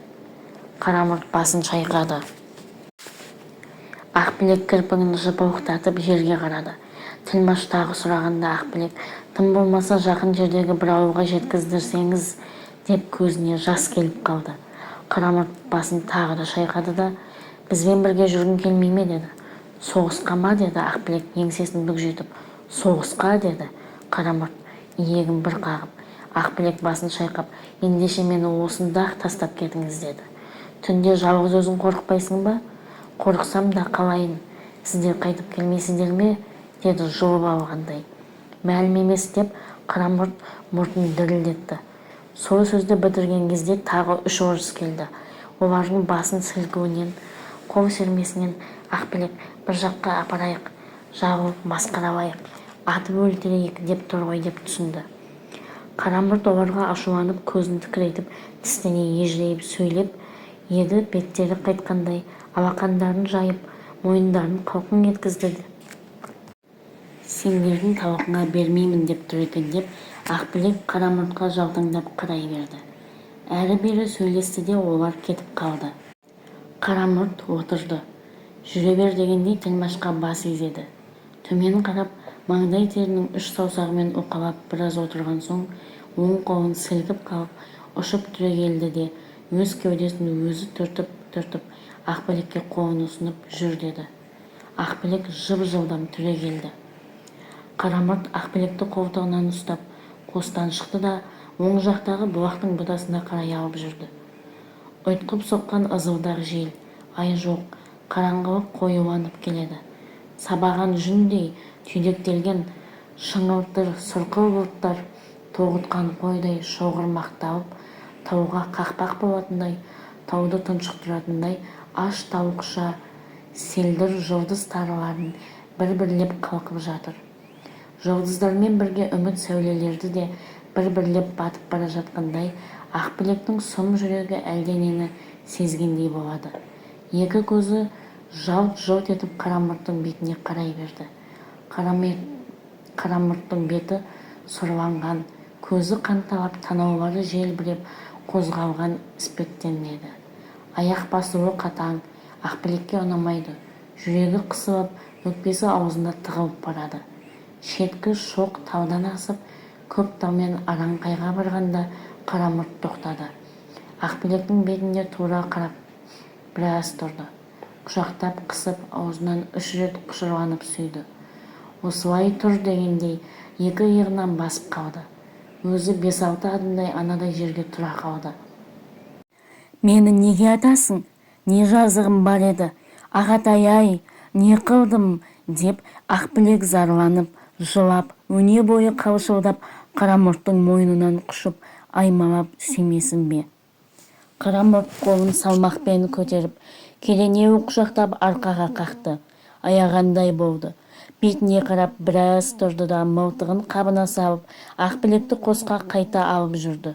Қарамұрт басын шайқады. Ақбілек кірпігін жыпылықтатып жерге қарады. Тілмаш тағы сұрағанда Ақбілек: Тым болмаса жақын жердегі бір ауылға жеткіздірсеңіз, деп көзіне жас келіп қалды. Қарамұрт басын тағы да шайқады да, бізбен бірге жүргің келмей ме, деді. Соғысқа ма, деді Ақбілек еңсесін бүгжитіп. Соғысқа, деді Қарамұрт иегін бір қағып. Ақбілек басын шайқап, ендеше мені осында-ақ тастап кетіңіз, деді. Түнде жалғыз өзің қорықпайсың ба? Қорықсам да қалайын, сіздер қайтып келмейсіздер ме, деді жұлып алғандай. Мәлім емес, деп Қарамұрт мұртын дірілдетті. Сол сөзді бітірген кезде тағы үш орыс келді. Олардың басын сілкуінен, қол сермесінен Ақбілек бір жаққа апарайық, жабылып масқаралайық, атып өлтірейік деп тұр ғой деп түсінді. Қарамұрт оларға ашуланып көзін тікірейтіп, тістене ежірейіп сөйлеп еді, беттері қайтқандай алақандарын жайып, мойындарын қылқың еткізді. Сендердің талқыңа бермеймін деп тұр екен деп Ақбілек Қарамұртқа жалтаңдап қарай берді. Әрі-бері сөйлесті де олар кетіп қалды. Қарамұрт отырды. Жүре бер дегендей тілмашқа бас изеді. Төмен қарап, маңдай терінің үш саусағымен уқалап біраз отырған соң, оң қолын сілкіп қалып, Ұшып түрегелді де, өз кеудесін өзі түртіп-түртіп, Ақбілекке қолын ұсынып, жүр деді. Ақбілек жып-жылдам түрегелді. Қарамұрт Ақбілекті қолтығынан ұстап, қостан шықты да, оң жақтағы бұлақтың бұтасына қарай алып жүрді. Ұйтқып соққан ызылдақ жел, ай жоқ, қараңғылық қоюланып келеді. Сабаған жүндей түйдектелген шыңылтыр сұрқыл бұлттар тоғытқан қойдай шоғырмақталып, тауға қақпақ болатындай, тауды тұншықтыратындай аш тауықша селдір жұлдыз тарыларын бір-бірлеп қалқып жатыр. Жұлдыздармен бірге үміт сәулелері де бір-бірлеп батып бара жатқандай, Ақбілектің сұм жүрегі әлденені сезгендей болады. Екі көзі жалт-жұлт етіп Қарамұрттың бетіне қарай берді. Қарамұрттың беті сұрланған, көзі қанталап, танаулары желбіреп қозғалған іспеттенеді. Аяқ басуы қатаң, Ақбілекке ұнамайды. Жүрегі қысылып, өкпесі аузына тығылып барады. Шеткі шоқ таудан асып, көп таумен Араңқайға барғанда Қарамұрт тоқтады. Ақбілектің бетіне тура қарап біраз тұрды. Құшақтап қысып, аузынан үш рет құшырланып сүйді. Осылай тұр дегендей екі иығынан басып қалды. Өзі бес-алты адымдай анадай жерге тұра қалды. Мені неге атасың? Не жазығым бар еді? Ағатай-ай, не қылдым? Деп Ақбілек зарланып, жылап, өне бойы қалшылдап, Қарамұрттың мойнынан құшып, аймалап сүймесін бе? Қарамұрт қолын салмақпен көтеріп, керенеу құшақтап арқаға қақты. Аяғандай болды. Бетіне қарап біраз тұрды да, мылтығын қабына салып, Ақбілекті қосқа қайта алып жүрді.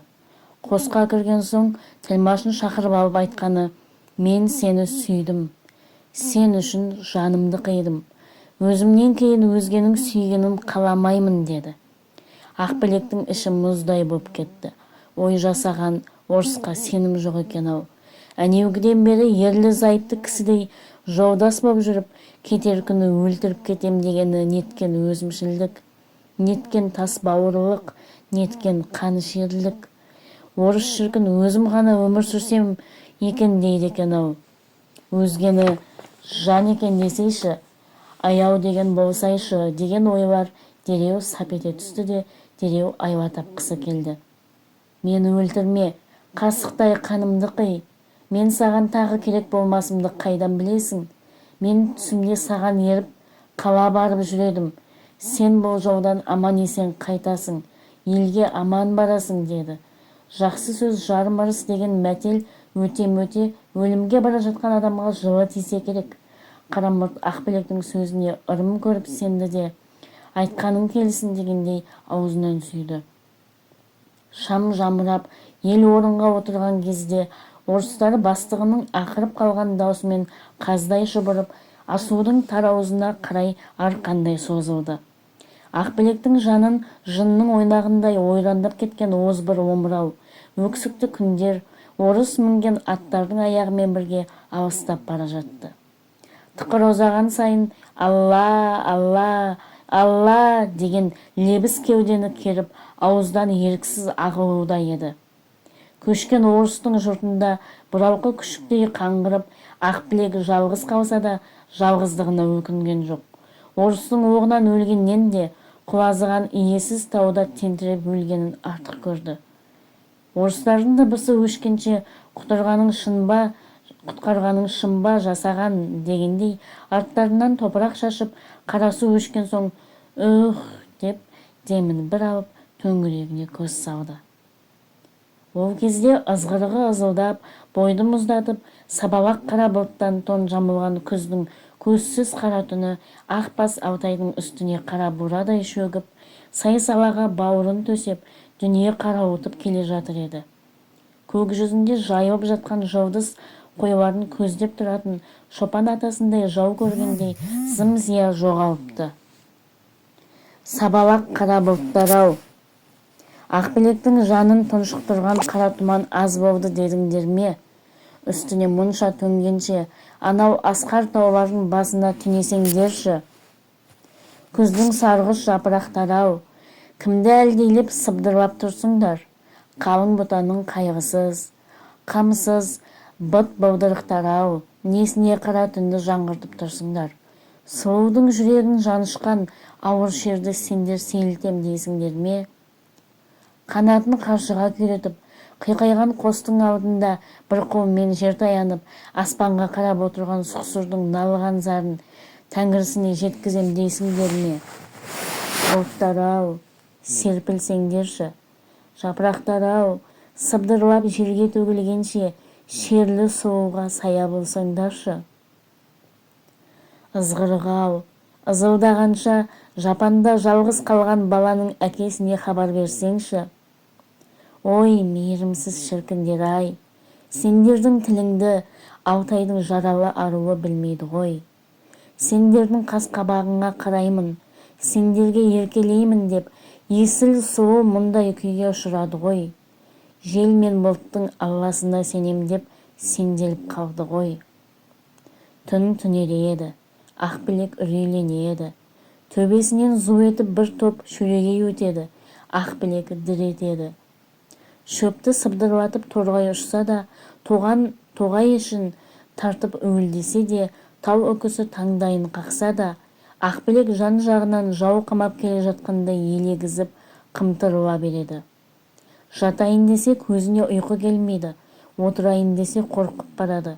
Қосқа кірген соң тілмашын шақырып алып айтқаны: «Мен сені сүйдім. Сен үшін жанымды қидым. Өзімнен кейін өзгенің сүйгенін қаламаймын», деді. Ақбілектің іші мұздай боп кетті. Ой жасаған орысқа сенім жоқ екен-ау. Әнеугіден бері ерлі-зайыпты кісідей жолдас боп жүріп, кетер күні өлтіріп кетем дегені неткен өзімшілдік, неткен тас бауырлық, неткен қанішерлік. Орыс шіркін өзім ғана өмір сүрсем екен дейді екен-ау. Өзгені жан екен десейші, аяу деген болсайшы деген ойлар дереу сап ете түсті де, дереу айла тапқысы келді. Мені өлтірме, қасықтай қанымды қи. Мен саған тағы керек болмасымды қайдан білесің? Мен түсімде саған еріп қала барып жүр едім. Сен бұл жолдан аман-есен қайтасың, елге аман барасың, деді. Жақсы сөз жарым ырыс деген мәтел өте-мөте өлімге бара жатқан адамға жылы тисе керек. Қарамұрт Ақбілектің сөзіне ырым көріп сенді де, айтқаның келсін дегендей аузынан сүйді. Шам жамырап, ел орынға отырған кезде орыстар бастығының ақырып қалған даусымен қаздай шұбырып, асудың тар аузына қарай арқандай созылды. Ақбілектің жанын жынның ойнағындай ойрандап кеткен озбыр омырау, өксікті күндер орыс мінген аттардың аяғымен бірге алыстап бара жатты. Тықыр ұзаған сайын «Алла, Алла, Алла» деген лебіз кеудені керіп, ауыздан еріксіз ағылуда еді. Көшкен орыстың жұртында бұралқы күшіктей қаңғырып, Ақбілек жалғыз қалса да, жалғыздығына өкінген жоқ. Орыстың оғынан өлгеннен де, құлазыған иесіз тауда тентіреп өлгенін артық көрді. Орыстардың дыбысы өшкенше құтырғаның шын ба, құтқарғаның шын ба жасаған дегендей арттарынан топырақ шашып, қарасу өшкен соң «Үх» деп демін бір алып, төңірегіне көз салды. Ол кезде ызғырығы ызылдап, бойды мұздатып, сабалақ қара бұлттан тон жамылған күздің көзсіз қара түні ақ бас Алтайдың үстіне қара бурадай шөгіп, сай-салаға бауырын төсеп, дүние қарауытып келе жатыр еді. Көк жүзінде жайылып жатқан жұлдыз қойларын көздеп тұратын шопан атасындай жау көргендей зым-зия жоғалыпты. Сабалақ қара бұлттар-ау! Ақбілектің жанын тұншықтырған қара тұман аз болды дедіңдер ме? Үстіне мұнша төнгенше, анау асқар таулардың басына түнесеңдерші. Күздің сарғыш жапырақтары-ау, кімді әлдилеп сыбдырлап тұрсыңдар? Қалың бұтаның қайғысыз, қамсыз быт-былдырықтары-ау, несіне қара түнді жаңғыртып тұрсыңдар? Сұлудың жүрегін жанышқан ауыр шерді сендер сейілтем дейсіңдер ме? Қанатын қаршыға күйретіп, қиқайған қостың алдында бір қолымен жер таянып, аспанға қарап отырған сұқсырдың налыған зарын тәңірісіне жеткізем дейсіңдер ме? Бұлттар-ау, серпілсеңдерші! Жапырақтар-ау, сыбдырлап жерге төгілгенше шерлі сұлуға сая болсаңдаршы! Ызғырық-ау, ызылдағанша жапанда жалғыз қалған баланың әкесіне хабар берсеңші! Ой, мейірімсіз шіркіндер-ай, сендердің тіліңді Алтайдың жаралы аруы білмейді ғой. Сендердің қас-қабағыңа қараймын, сендерге еркелеймін деп Есіл сұлу мұндай күйге ұшырады ғой. Жел мен бұлттың алласына сенем деп сенделіп қалды ғой. Түн түнереді, Ақбілек үрейленеді. Төбесінен зу етіп бір топ шөрегей өтеді, Ақбілек дір етеді. Шөпті сыбдырлатып торғай ұшса да, тоған тоғай ішін тартып уілдесе де, тау үкісі таңдайын қақса да, Ақбілек жан-жағынан жау қамап келе жатқандай елегізіп, қымтырыла береді. Жатайын десе көзіне ұйқы келмейді, отырайын десе қорқып барады,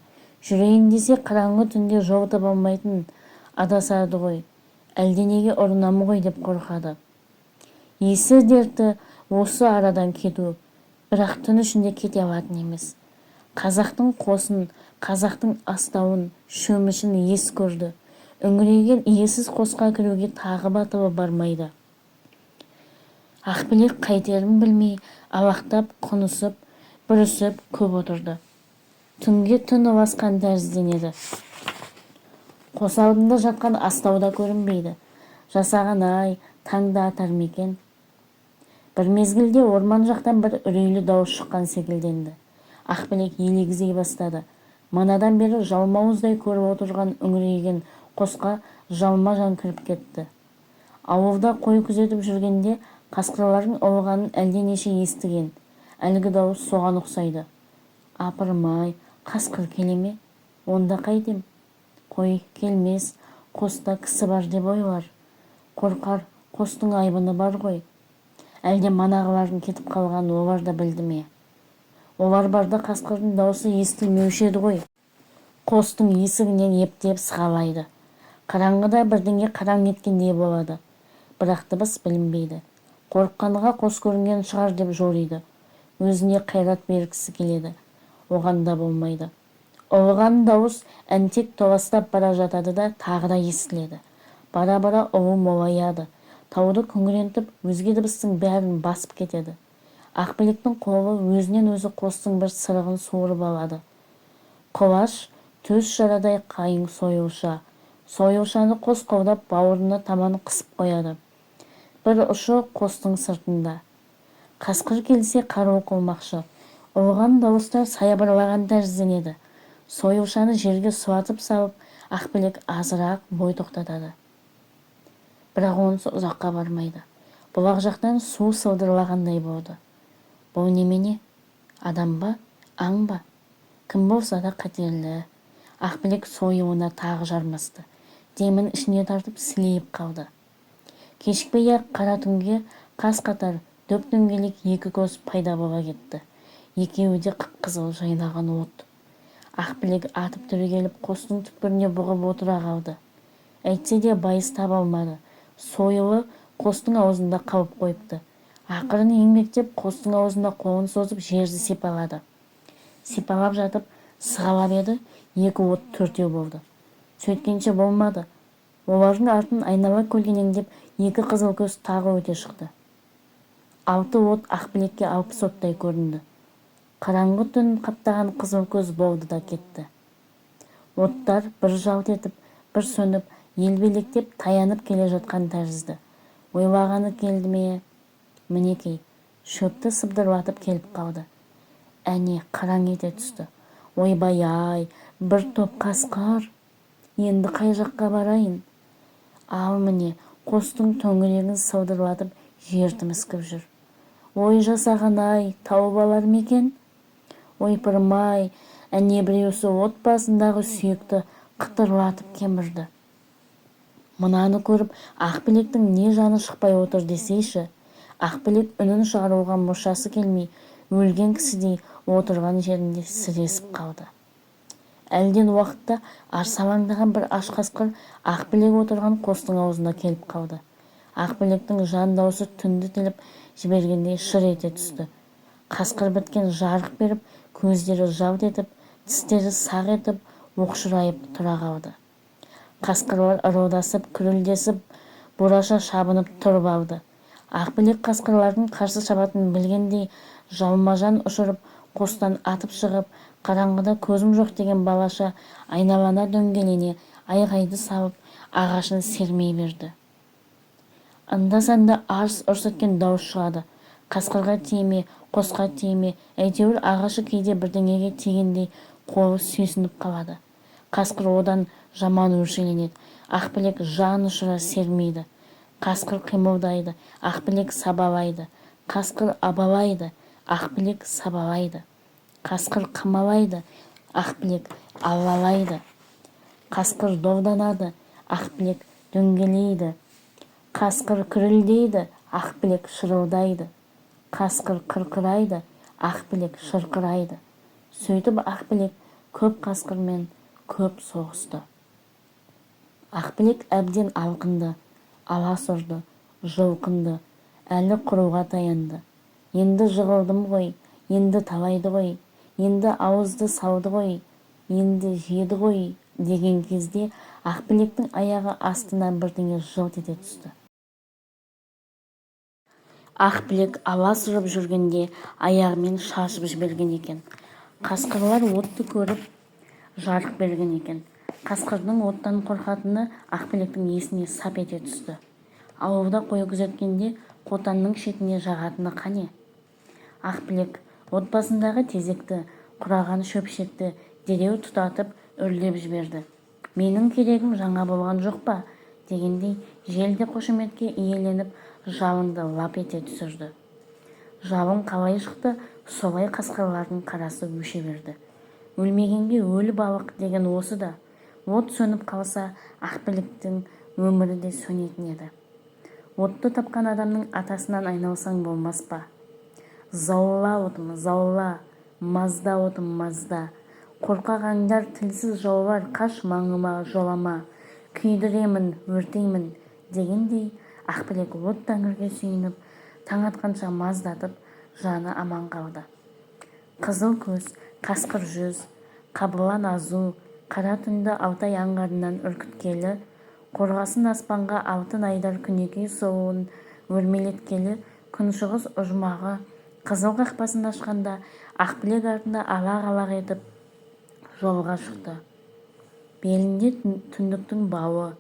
жүрейін десе қараңғы түнде жол таба алмайтын адасады ғой, әлденеге ұрынам ғой деп қорқады. Есі-дерті осы арадан кету, бірақ түн ішінде кете алатын емес. Қазақтың қосын, қазақтың астауын, шөмішін ес көрді. Үңірейген иесіз қосқа кіруге тағы батылы бармайды. Ақбілек қайтерін білмей, алақтап, құнысып, бүрісіп көп отырды. Түнге түн ұласқан тәрізденеді. Қос алдында жатқан астау да көрінбейді. Жасаған-ай, таң да атар ма екен? Бір мезгілде орман жақтан бір үрейлі дауыс шыққан секілденді. Ақбілек елегзи бастады. Манадан бері жалмауыздай көріп отырған үңірейген қосқа жалма-жан кіріп кетті. Ауылда қой күзетіп жүргенде қасқырлардың ұлығанын әлденеше естіген. Әлгі дауыс соған ұқсайды. Апырмай, қасқыр келе ме? Онда қайтем? Қой, келмес, қоста кісі бар деп ойлар. Қорқар, қостың айбыны бар ғой. Әлде манағылардың кетіп қалғанын олар да білді ме? Олар барда қасқырдың даусы естілмеуші еді ғой. Қостың есігінен ептеп сығалайды. Қараңғыда бірдеңе қараң еткендей болады. Бірақ дыбыс білінбейді. Қорыққанға қос көрінген шығар деп жориды. Өзіне қайрат бергісі келеді. Оған да болмайды. Ұлыған дауыс әнтек толастап бара жатады да тағы да естіледі. Бара-бара ұлу молаяды. Тауды күңірентіп, өзге дыбыстың бәрін басып кетеді. Ақбілектің қолы өзінен-өзі қостың бір сырығын суырып алады. Құлаш төс жарадай қайың сойылша. Сойылшаны қос қолдап бауырына таман қысып қояды. Бір ұшы қостың сыртында. Қасқыр келсе қару қылмақшы. Ұлыған дауыстар саябырлаған тәрізденеді. Сойылшаны жерге сұлатып салып, Ақбілек азырақ бой тоқтатады. Бірақ онысы ұзаққа бармайды. Бұлақ жақтан су сылдырлағандай болды. Бұл немене? Адам ба? Аң ба? Кім болса да қатерлі. Ақбілек сойылына тағы жармасты. Демін ішіне тартып сілейіп қалды. Кешікпей-ақ қара түнге қас-қатар дөп-дөңгелек екі көз пайда бола кетті. Екеуі де қып-қызыл жайнаған от. Ақбілек атып түрегеліп қостың түкпіріне бұғып отыра қалды. Әйтсе де байыз таба алмады. Сойылы қостың аузында қалып қойыпты. Ақырын еңбектеп қостың аузына қолын созып жерді сипалады. Сипалап жатып сығалап еді, екі от төртеу болды. Сөйткенше болмады. Олардың артын айнала көлденеңдеп екі қызыл көз тағы өте шықты. Алты от Ақбілекке 60 оттай көрінді. Қараңғы түн қаптаған қызыл көз болды да кетті. Оттар бір жалт етіп, бір сөніп, елбелектеп таянып келе жатқан тәрізді. Ойлағаны келді ме? Мінекей, шөпті сыбдырлатып келіп қалды. Әне, қараң ете түсті. Ойбай-ай, бір топ қасқыр! Енді қай жаққа барайын? Ал міне, қостың төңірегін сылдырлатып жер тіміскіп жүр. Ой, жасаған-ай, тауып алар ма екен? Ойпырмай, әне біреусі от басындағы сүйекті қытырлатып кемірді. Мынаны көріп, Ақбілектің не жаны шықпай отыр десейші. Ақбілек үнін шығаруға мұршасы келмей, өлген кісідей отырған жерінде сіресіп қалды. Әлден уақытта арсалаңдаған бір аш қасқыр Ақбілек отырған қостың аузына келіп қалды. Ақбілектің жан даусы түнді тіліп жібергендей шыр ете түсті. Қасқыр біткен жарқ беріп, көздері жалт етіп, тістері сақ етіп, оқшырайып тұра қалды. Қасқырлар ырылдасып, күрілдесіп, бураша шабынып тұрып алды. Ақбілек қасқырлардың қарсы шабатынын білгендей жалма-жан ұшырып, қостан атып шығып, қараңғыда көзім жоқ деген балаша айналана дөңгелене айғайды салып, ағашын сермей берді. Анда-санда арс-ұрс еткен дауыс шығады. Қасқырға тие ме, қосқа тие ме, әйтеуір ағашы кейде бірдеңеге тигендей қолы сүйсініп қалады. Қасқыр одан жаман өршеленеді. Ақбілек жан ұшыра сермейді. Қасқыр қимылдайды, Ақбілек сабалайды. Қасқыр абалайды, Ақбілек сабалайды. Қасқыр қамалайды, Ақбілек алалайды. Қасқыр долданады, Ақбілек дөңгелейді. Қасқыр күрілдейді, Ақбілек шырылдайды. Қасқыр қырқырайды, Ақбілек шырқырайды. Сөйтіп Ақбілек көп қасқырмен көп соғысты. Ақбілек әбден алқынды, алас ұрды, жұлқынды, әлі құруға таянды. Енді жығылдым ғой, енді талайды ғой, енді ауызды салды ғой, енді жеді ғой деген кезде Ақбілектің аяғы астынан бірдеңе жылт ете түсті. Ақбілек алас ұрып жүргенде аяғымен шашып жіберген екен. Қасқырлар отты көріп жарқ берген екен. Қасқырдың оттан қорқатыны Ақбілектің есіне сап ете түсті. Ауылда қой күзеткенде қотанның шетіне жағатыны қане? Ақбілек от басындағы тезекті, қураған шөпшекті дереу тұтатып, үрлеп жіберді. Менің керегім жаңа болған жоқ па дегендей жел де қошеметке иеленіп, жалынды лап ете түсірді. Жалын қалай шықты, солай қасқырлардың қарасы өше берді. Өлмегенге өлі балық деген осы да. От сөніп қалса, Ақбілектің өмірі де сөнетін еді. Отты тапқан адамның атасынан айналсаң болмас па? Заула, отым, заула, мазда, отым, мазда. Қорқақ аңдар, тілсіз жаулар, қаш, маңыма жолама, күйдіремін, өртеймін дегендей Ақбілек от тәңірге сүйеніп, таң атқанша маздатып, жаны аман қалды. Қызыл көз, қасқыр жүз, қабылан азу, қара түнді Алтай аңғарынан үркіткелі, қорғасын аспанға алтын айдар Күнекей сұлуын өрмелеткелі күншығыс ұжмағы қызыл қақпасын ашқанда Ақбілек артына алақ-алақ етіп жолға шықты. Белінде түндіктің бауы,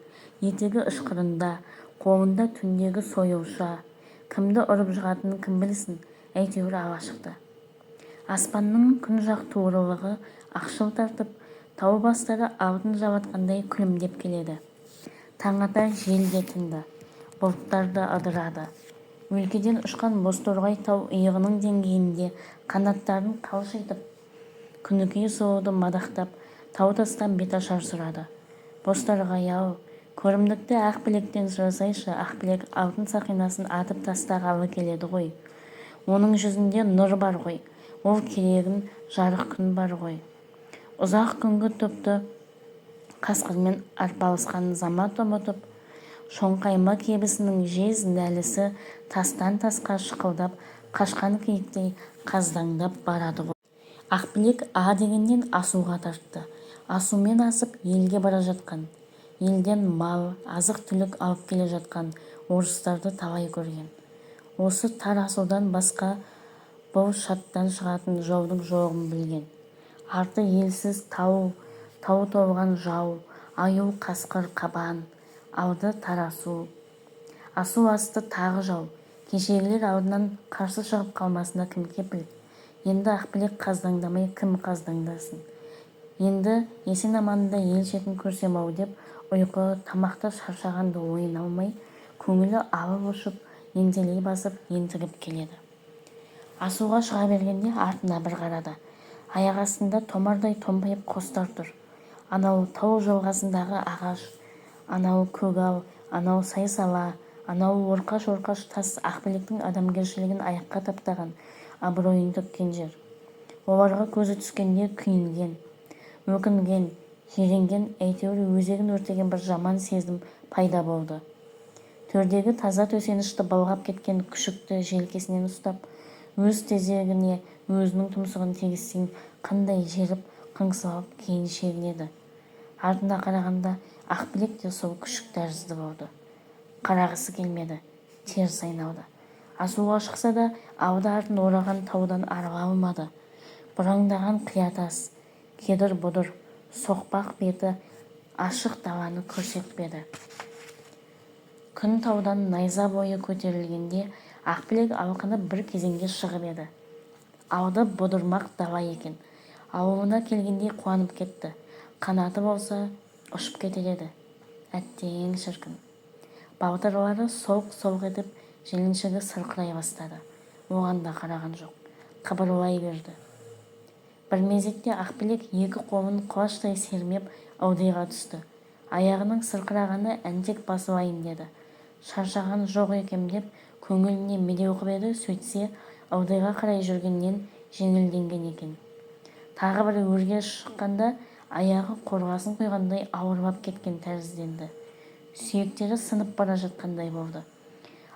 етегі ышқырында, қолында түндегі сойылша. Кімді ұрып жығатынын кім білсін, әйтеуір ала шықты. Аспанның күн жақ туырлығы ақшыл тартып, тау бастары алтын жалатқандай күлімдеп келеді. Таң ата жел де тынды, бұлттар да ыдырады. Өлкеден ұшқан бозторғай тау иығының деңгейінде қанаттарын қалшитып, Күнікей сұлуды мадақтап, тау-тастан беташар сұрады. Бозторғай-ау, көрімдікті Ақбілектен сұрасайшы, Ақбілек алтын сақинасын атып тастағалы келеді ғой. Оның жүзінде нұр бар ғой, ол керегін жарық күн бар ғой. Ұзақ күнгі топты қасқырмен арпалысқанын замат ұмытып, шоңқайма кебісінің жез нәлісі тастан-тасқа шықылдап, қашқан киіктей қаздаңдап барады ғой. Ақбілек а дегеннен асуға тартты. Асумен асып елге бара жатқан, елден мал, азық-түлік алып келе жатқан орыстарды талай көрген. Осы тар асудан басқа бұл шаттан шығатын жолдың жоғын білген. Арты елсіз тау, тау толған жау, аю, қасқыр, қабан, алды тар асу. Асу асты тағы жау. Кешегілер алдынан қарсы шығып қалмасына кім кепіл? Енді Ақбілек қаздаңдамай кім қаздаңдасын? Енді есен-аманында ел шетін көрсем-ау деп ұйқы, тамақты шаршағанды ойына алмай, көңілі алып ұшып, ентелей басып, ентігіп келеді. Асуға шыға бергенде артына бір қарады. Аяқ астында томардай томпайып қостар тұр. Анау тау жолғасындағы ағаш, анау көгал, анау сай-сала, анау орқаш-орқаш тас Ақбілектің адамгершілігін аяққа таптаған, абыройын төккен жер. Оларға көзі түскенде күйінген, өкінген, жиренген, әйтеуір өзегін өртеген бір жаман сезім пайда болды. Төрдегі таза төсенішті былғап кеткен күшікті желкесінен ұстап, өз тезегіне өзінің тұмсығын тигізсең қандай желіп, қыңсылап кейін шегінеді. Артына қарағанда Ақбілек те сол күшік тәрізді болды. Қарағысы келмеді, теріс айналды. Асуға шықса да алды-артын ораған таудан арыла алмады. Бұраңдаған қия тас, кедір-бұдыр, соқпақ беті ашық даланы көрсетпеді. Күн таудан найза бойы көтерілгенде Ақбілек алқынып бір кезеңге шығып еді. Алды бұдырмақ дала екен. Ауылына келгендей қуанып кетті. Қанаты болса ұшып кетер еді. Әттең шіркін. Балтырлары солқ-солқ етіп, жіліншігі сырқырай бастады. Оған да қараған жоқ. Қыбырлай берді. Бір мезетте Ақбілек екі қолын құлаштай сермеп ылдиға түсті. Аяғының сырқырағаны әнтек басылайын деді. Шаршаған жоқ екем деп көңіліне медеу қып еді, сөйтсе ылдиға қарай жүргеннен жеңілденген екен. Тағы бір өрге шыққанда аяғы қорғасын құйғандай ауырлап кеткен тәрізденді. Сүйектері сынып бара жатқандай болды.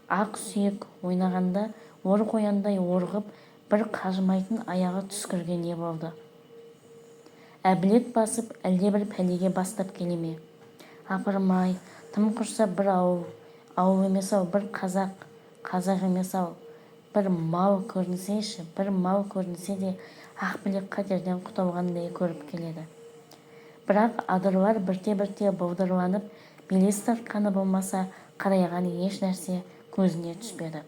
Ақ сүйек ойнағанда ор қояндай орғып, бір қажымайтын аяғы түскірге не болды? Әбілет басып, әлдебір пәлеге бастап келе ме? Апырмай, тым құрса бір ауыл, ауыл емес-ау, бір қазақ, қазақ емес-ау, бір мал көрінсеші, бір мал көрінсе де Ақбілек қатерден құтылғандай көріп келеді. Бірақ адырлар бірте-бірте бұлдырланып, белес тартқаны болмаса, қарайған еш нәрсе көзіне түспеді.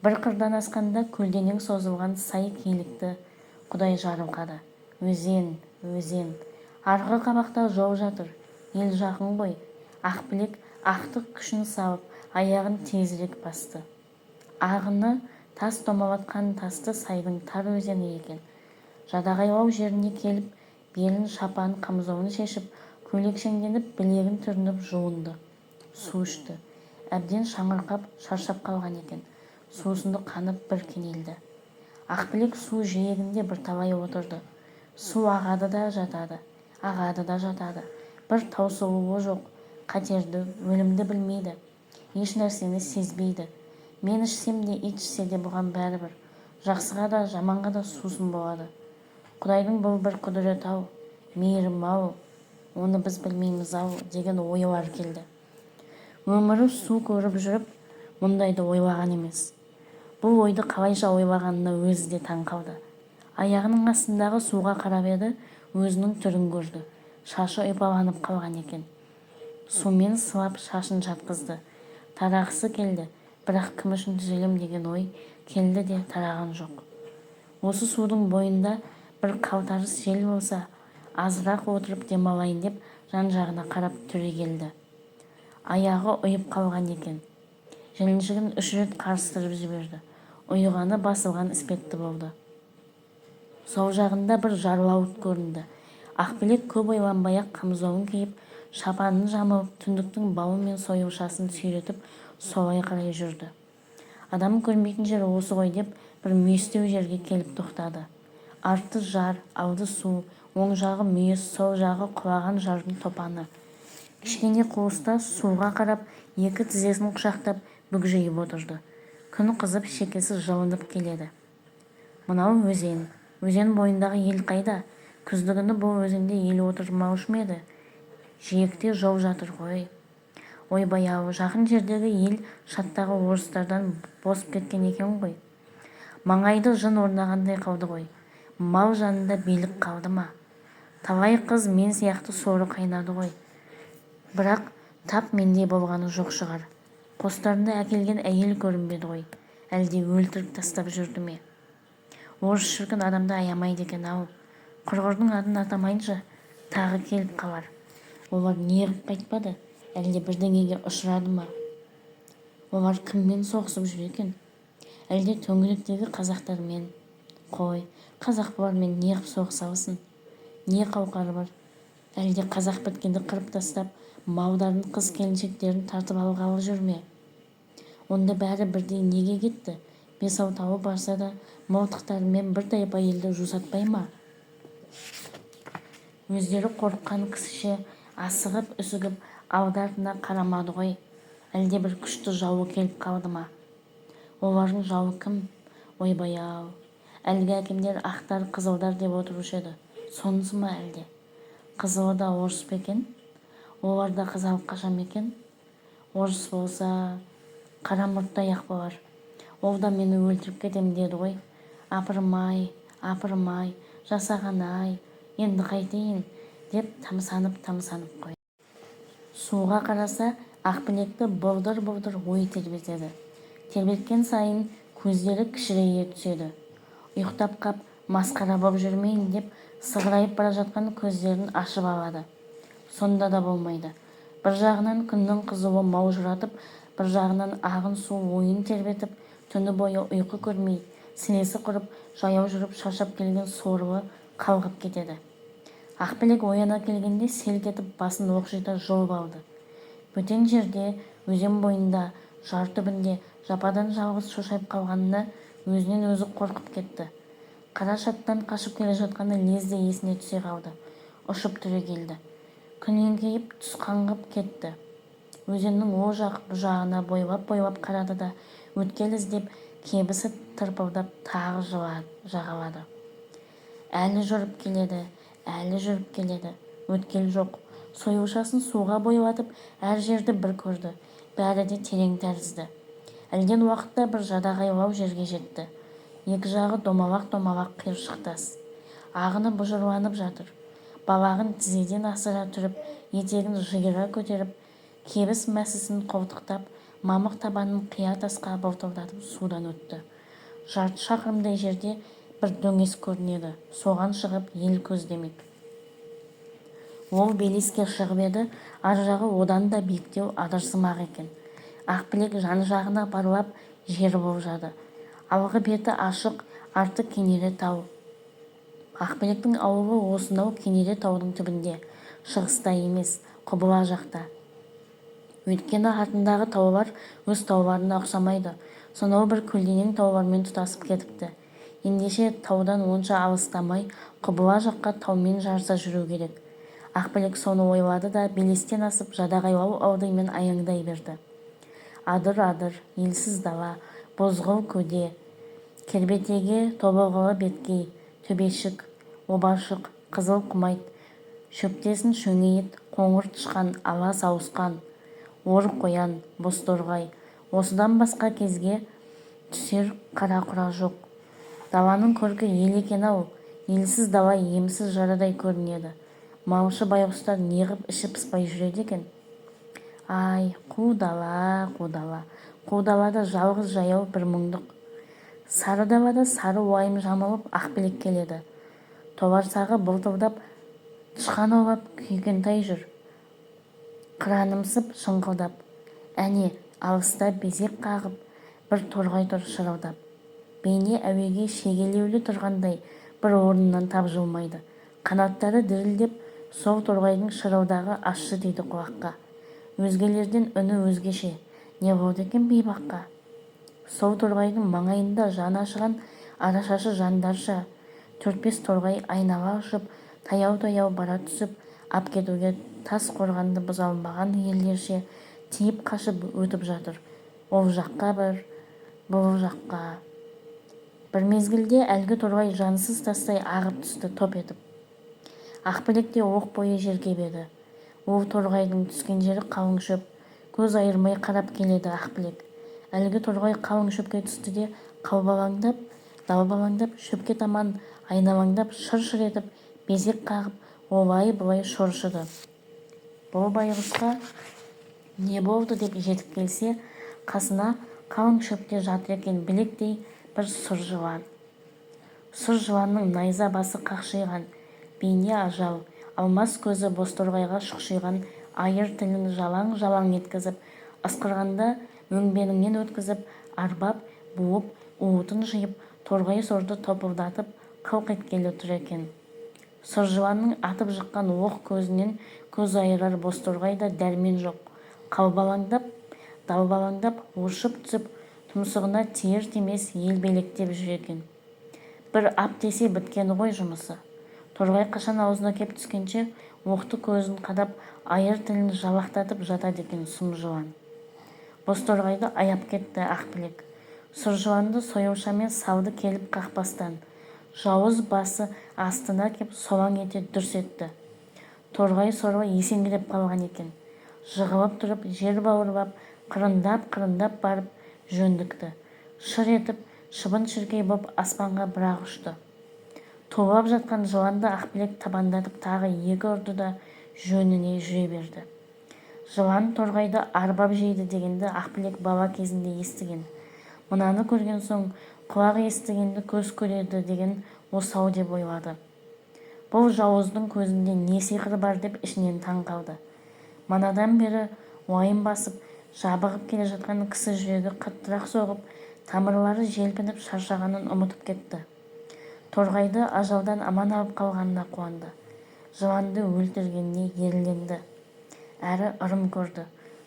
Бір қырдан асқанда көлденең созылған сай килікті. Құдай жарылқады. Өзен, өзен. Арғы қабақта жол жатыр. Ел жақын ғой. Ақбілек ақтық күшін салып, аяғын тезірек басты. Ағыны тас домалатқан тасты сайдың тар өзені екен. Жадағайлау жеріне келіп, белін шапан қамзолын шешіп, көйлекшеңденіп, білегін түрініп жуынды. Су ішті. Әбден шаңырқап, шаршап қалған екен. Сусыны қанып бір кенелді. Ақбілек су жиегінде бірталай отырды. Су ағады да жатады, ағады да жатады. Бір таусылуы жоқ. Қатерді, өлімді білмейді. Еш нәрсені сезбейді. Мен ішсем де, ит ішсе де бұған бәрібір. Жақсыға да, жаманға да сусын болады. Құдайдың бұл бір құдіреті-ау, мейірімі-ау, оны біз білмейміз-ау деген ойлар келді. Өмірі су көріп жүріп, мұндайды ойлаған емес. Бұл ойды қалайша ойлағанына өзі де таң қалды. Аяғының астындағы суға қарап еді, өзінің түрін көрді. Шашы ұйпаланып қалған екен. Сумен сылап шашын жатқызды. Тарағысы келді, бірақ кім үшін түзелем деген ой келді де тараған жоқ. Осы судың бойында бір қалтарыс жел болса, азырақ отырып демалайын деп жан-жағына қарап түрегелді. Аяғы ұйып қалған екен. Жіліншігін 3 рет қарыстырып жіберді. Ұйығаны басылған іспетті болды. Сол жағында бір жарлауыт көрінді. Ақбілек көп ойланбай-ақ қамзолын киіп, шапанын жамылып, түндіктің бауы мен сойылшасын сүйретіп, солай қарай жүрді. Адам көрмейтін жер осы ғой деп бір мүйістеу жерге келіп тоқтады. Арты жар, алды су, оң жағы мүйіс, сол жағы құлаған жардың топаны. Кішкене қуыста суға қарап, екі тізесін құшақтап, бүгжиіп отырды. Күн қызып, шекесі жылынып келеді. Мынау өзен. Өзен бойындағы ел қайда? Күздігүні бұл өзенде ел отырмаушы ма еді? Жиекте жол жатыр ғой. Ойбай-ау, жақын жердегі ел шаттағы орыстардан босып кеткен екен ғой. Маңайды жын орнағандай қылды ғой. Мал жанында билік қалды ма? Талай қыз мен сияқты соры қайнады ғой. Бірақ тап мендей болғаны жоқ шығар. Қостарында әкелген әйел көрінбеді ғой. Әлде өлтіріп тастап жүрді ме? Орыс шіркін адамды аямайды екен-ау. Құрғырдың атын атамайынша тағы келіп қалар. Олар неғып қайтпады? Әлде бірдеңеге ұшырады ма? Олар кіммен соғысып жүр екен? Әлде төңіректегі қазақтармен? Қой, қазақ бұлармен неғып соғыса алсын? Не қауқары бар? Әлде қазақ біткенді қырып тастап, малдарын, қыз-келіншектерін тартып алғалы жүр ме? Онда бәрі бірдей неге кетті? Бес-алтауы барса да мылтықтарымен бір тайпа елді жусатпай ма? Өздері қорыққан кісіше асығып-үсігіп алды-артына қарамады ғой. Әлде бір күшті жауы келіп қалды ма? Олардың жауы кім? Ойбай-ау, әлгі әкемдер ақтар, қызылдар деп отырушы еді. Сонысы ма әлде? Қызылы да орыс па екен? Олар да қыз алып қаша ма екен? Орыс болса, қара мұрттай-ақ болар. Ол да мені өлтіріп кетем деді ғой. Апырмай, апырмай, жасаған-ай, енді қайтейін, деп тамсанып-тамсанып қойды. Суға қараса, Ақбілекті бұлдыр-бұлдыр ой тербетеді. Тербеткен сайын көздері кішірейе түседі. Ұйықтап қап, масқара боп жүрмейін деп сығырайып бара жатқан көздерін ашып алады. Сонда да болмайды. Бір жағынан күннің қызуы маужыратып, бір жағынан ағын су ойын тербетіп, түні бойы ұйқы көрмей, сілесі құрып, жаяу жүріп шаршап келген сорлы қалғып кетеді. Ақбілек ояна келгенде селк етіп басын оқшита жұлып алды. Бөтен жерде, өзен бойында, жар түбінде жападан-жалғыз шошайып қалғанына өзінен өзі қорқып кетті. Қара шаттан қашып келе жатқаны лезде есіне түсе қалды. Ұшып түрегелді. Күн еңкейіп, түс қаңғып кетті. Өзеннің о жақ, бұ жағына бойлап-бойлап қарады да, өткел іздеп, кебісі тырпылдап тағы жағалады. Әлі жүріп келеді, әлі жүріп келеді. Өткел жоқ. Сойылшасын суға бойлатып, әр жерді бір көрді. Бәрі де терең тәрізді. Әлден уақытта бір жадағайлау жерге жетті. Екі жағы домалақ-домалақ қиыршық тас. Ағыны бұжырланып жатыр. Балағын тізеден асыра түріп, етегін жиыра көтеріп, кебіс мәсісін қолтықтап, мамық табанын қия тасқа былтылдатып судан өтті. Жарты шақырымдай жерде бір дөңес көрінеді. Соған шығып ел көздемек. Ол белеске шығып еді, ар жағы одан да биіктеу адырсымақ екен. Ақбілек жан-жағына барлап жер болжады. Алғы беті ашық, арты кенере тау. Ақбілектің ауылы осынау кенере таудың түбінде, шығыста емес, құбыла жақта. Өйткені артындағы таулар өз тауларына ұқсамайды, сонау бір көлденең таулармен тұтасып кетіпті. Ендеше таудан онша алыстамай, құбыла жаққа таумен жарыса жүру керек. Ақбілек соны ойлады да белестен асып жадағайлау ылдимен аяңдай берді. Адыр-адыр, елсіз дала, бозғыл көде, кербетеге тобылғылы беткей, төбешік, обашық, қызыл құмайт, шөптесін шөңейіт, қоңыр тышқан, ала сауысқан, ор қоян, бозторғай. Осыдан басқа кезге түсер қара-құра жоқ. Даланың көркі ел екен-ау, елсіз дала емсіз жарадай көрінеді. Малшы байғұстар неғып іші пыспай жүреді екен? Ай, қу дала, қу дала. Қу далада жалғыз жаяу бір мұңдық. Сары далада сары уайым жамылып Ақбілек келеді. Толарсағы былтылдап, тышқан аулап күйгентай жүр. Қыранымсып шыңқылдап. Әне, алыста безек қағып, бір торғай тұр шырылдап. Бейне әуеге шегелеулі тұрғандай бір орнынан тапжылмайды. Қанаттары дірілдеп, сол торғайдың шырылдағы ащы тиді құлаққа. Өзгелерден үні өзгеше. Не болды екен бейбаққа? Сол торғайдың маңайында жаны ашыған арашашы жандарша төрт-бес торғай айнала ұшып, таяу-таяу бара түсіп, ап кетуге тас қорғанды бұза алмаған ерлерше тиіп қашып өтіп жатыр. Ол жаққа бір, бұл жаққа. Бір мезгілде әлгі торғай жансыз тастай ағып түсті топ етіп. Ақбілек те оқ бойы жерге еді. Ол торғайдың түскен жері қалың шөп. Көз айырмай қарап келеді Ақбілек. Әлгі торғай қалың шөпке түсті де қалбалаңдап, далбалаңдап, шөпке таман айналаңдап шыр-шыр етіп, безек қағып, олай-бұлай шоршыды. Бұл байғұсқа не болды деп жетіп келсе, қасына қалың шөпте жатыр екен білектей бір сұр жылан. Сұр жыланның найза басы қақшиған, бейне ажал, алмас көзі бозторғайға шұқшиған айыр тілін жалаң-жалаң еткізіп, ысқырғанда өңменіңнен өткізіп, арбап, буып, уытын жиып, торғай сорды топылдатып қылқ еткелі тұр екен. Сұр жыланның атып жыққан оқ көзінен көз айырар бозторғайда дәрмен жоқ. Қалбалаңдап, далбалаңдап, оршып түсіп, тұмсығына тиер-тимес елбелектеп жүр екен. Бір ап десе біткені ғой жұмысы. Торғай қашан аузына кеп түскенше оқты көзін қадап, айыр тілін жалақтатып жатады екен сұм жылан. Бозторғайды аяп кетті Ақбілек. Сұр жыланды сояушамен салды келіп қақпастан. Жауыз басы астына кеп солаң ете дүрс етті. Торғай сорлы есеңгіреп қалған екен. Жығылып тұрып, жер бауырлап, қырындап-қырындап барып жөндікті. Шыр етіп, шыбын-шіркей боп аспанға бір-ақ ұшты. Тулап жатқан жыланды Ақбілек табандатып тағы екі ұрды да жөніне жүре берді. Жылан торғайды арбап жейді дегенді Ақбілек бала кезінде естіген. Мынаны көрген соң, құлақ естігенді көз көреді деген осы-ау деп ойлады. Бұл жауыздың көзінде не сиқыр бар деп ішінен таң қалды. Манадан бері уайым басып, жабығып келе жатқан кісі жүрегі қаттырақ соғып, тамырлары желпініп шаршағанын ұмытып кетті. Торғайды ажалдан аман алып қалғанына қуанды. Жыланды өлтіргеніне ерленді. Әрі ырым көрді.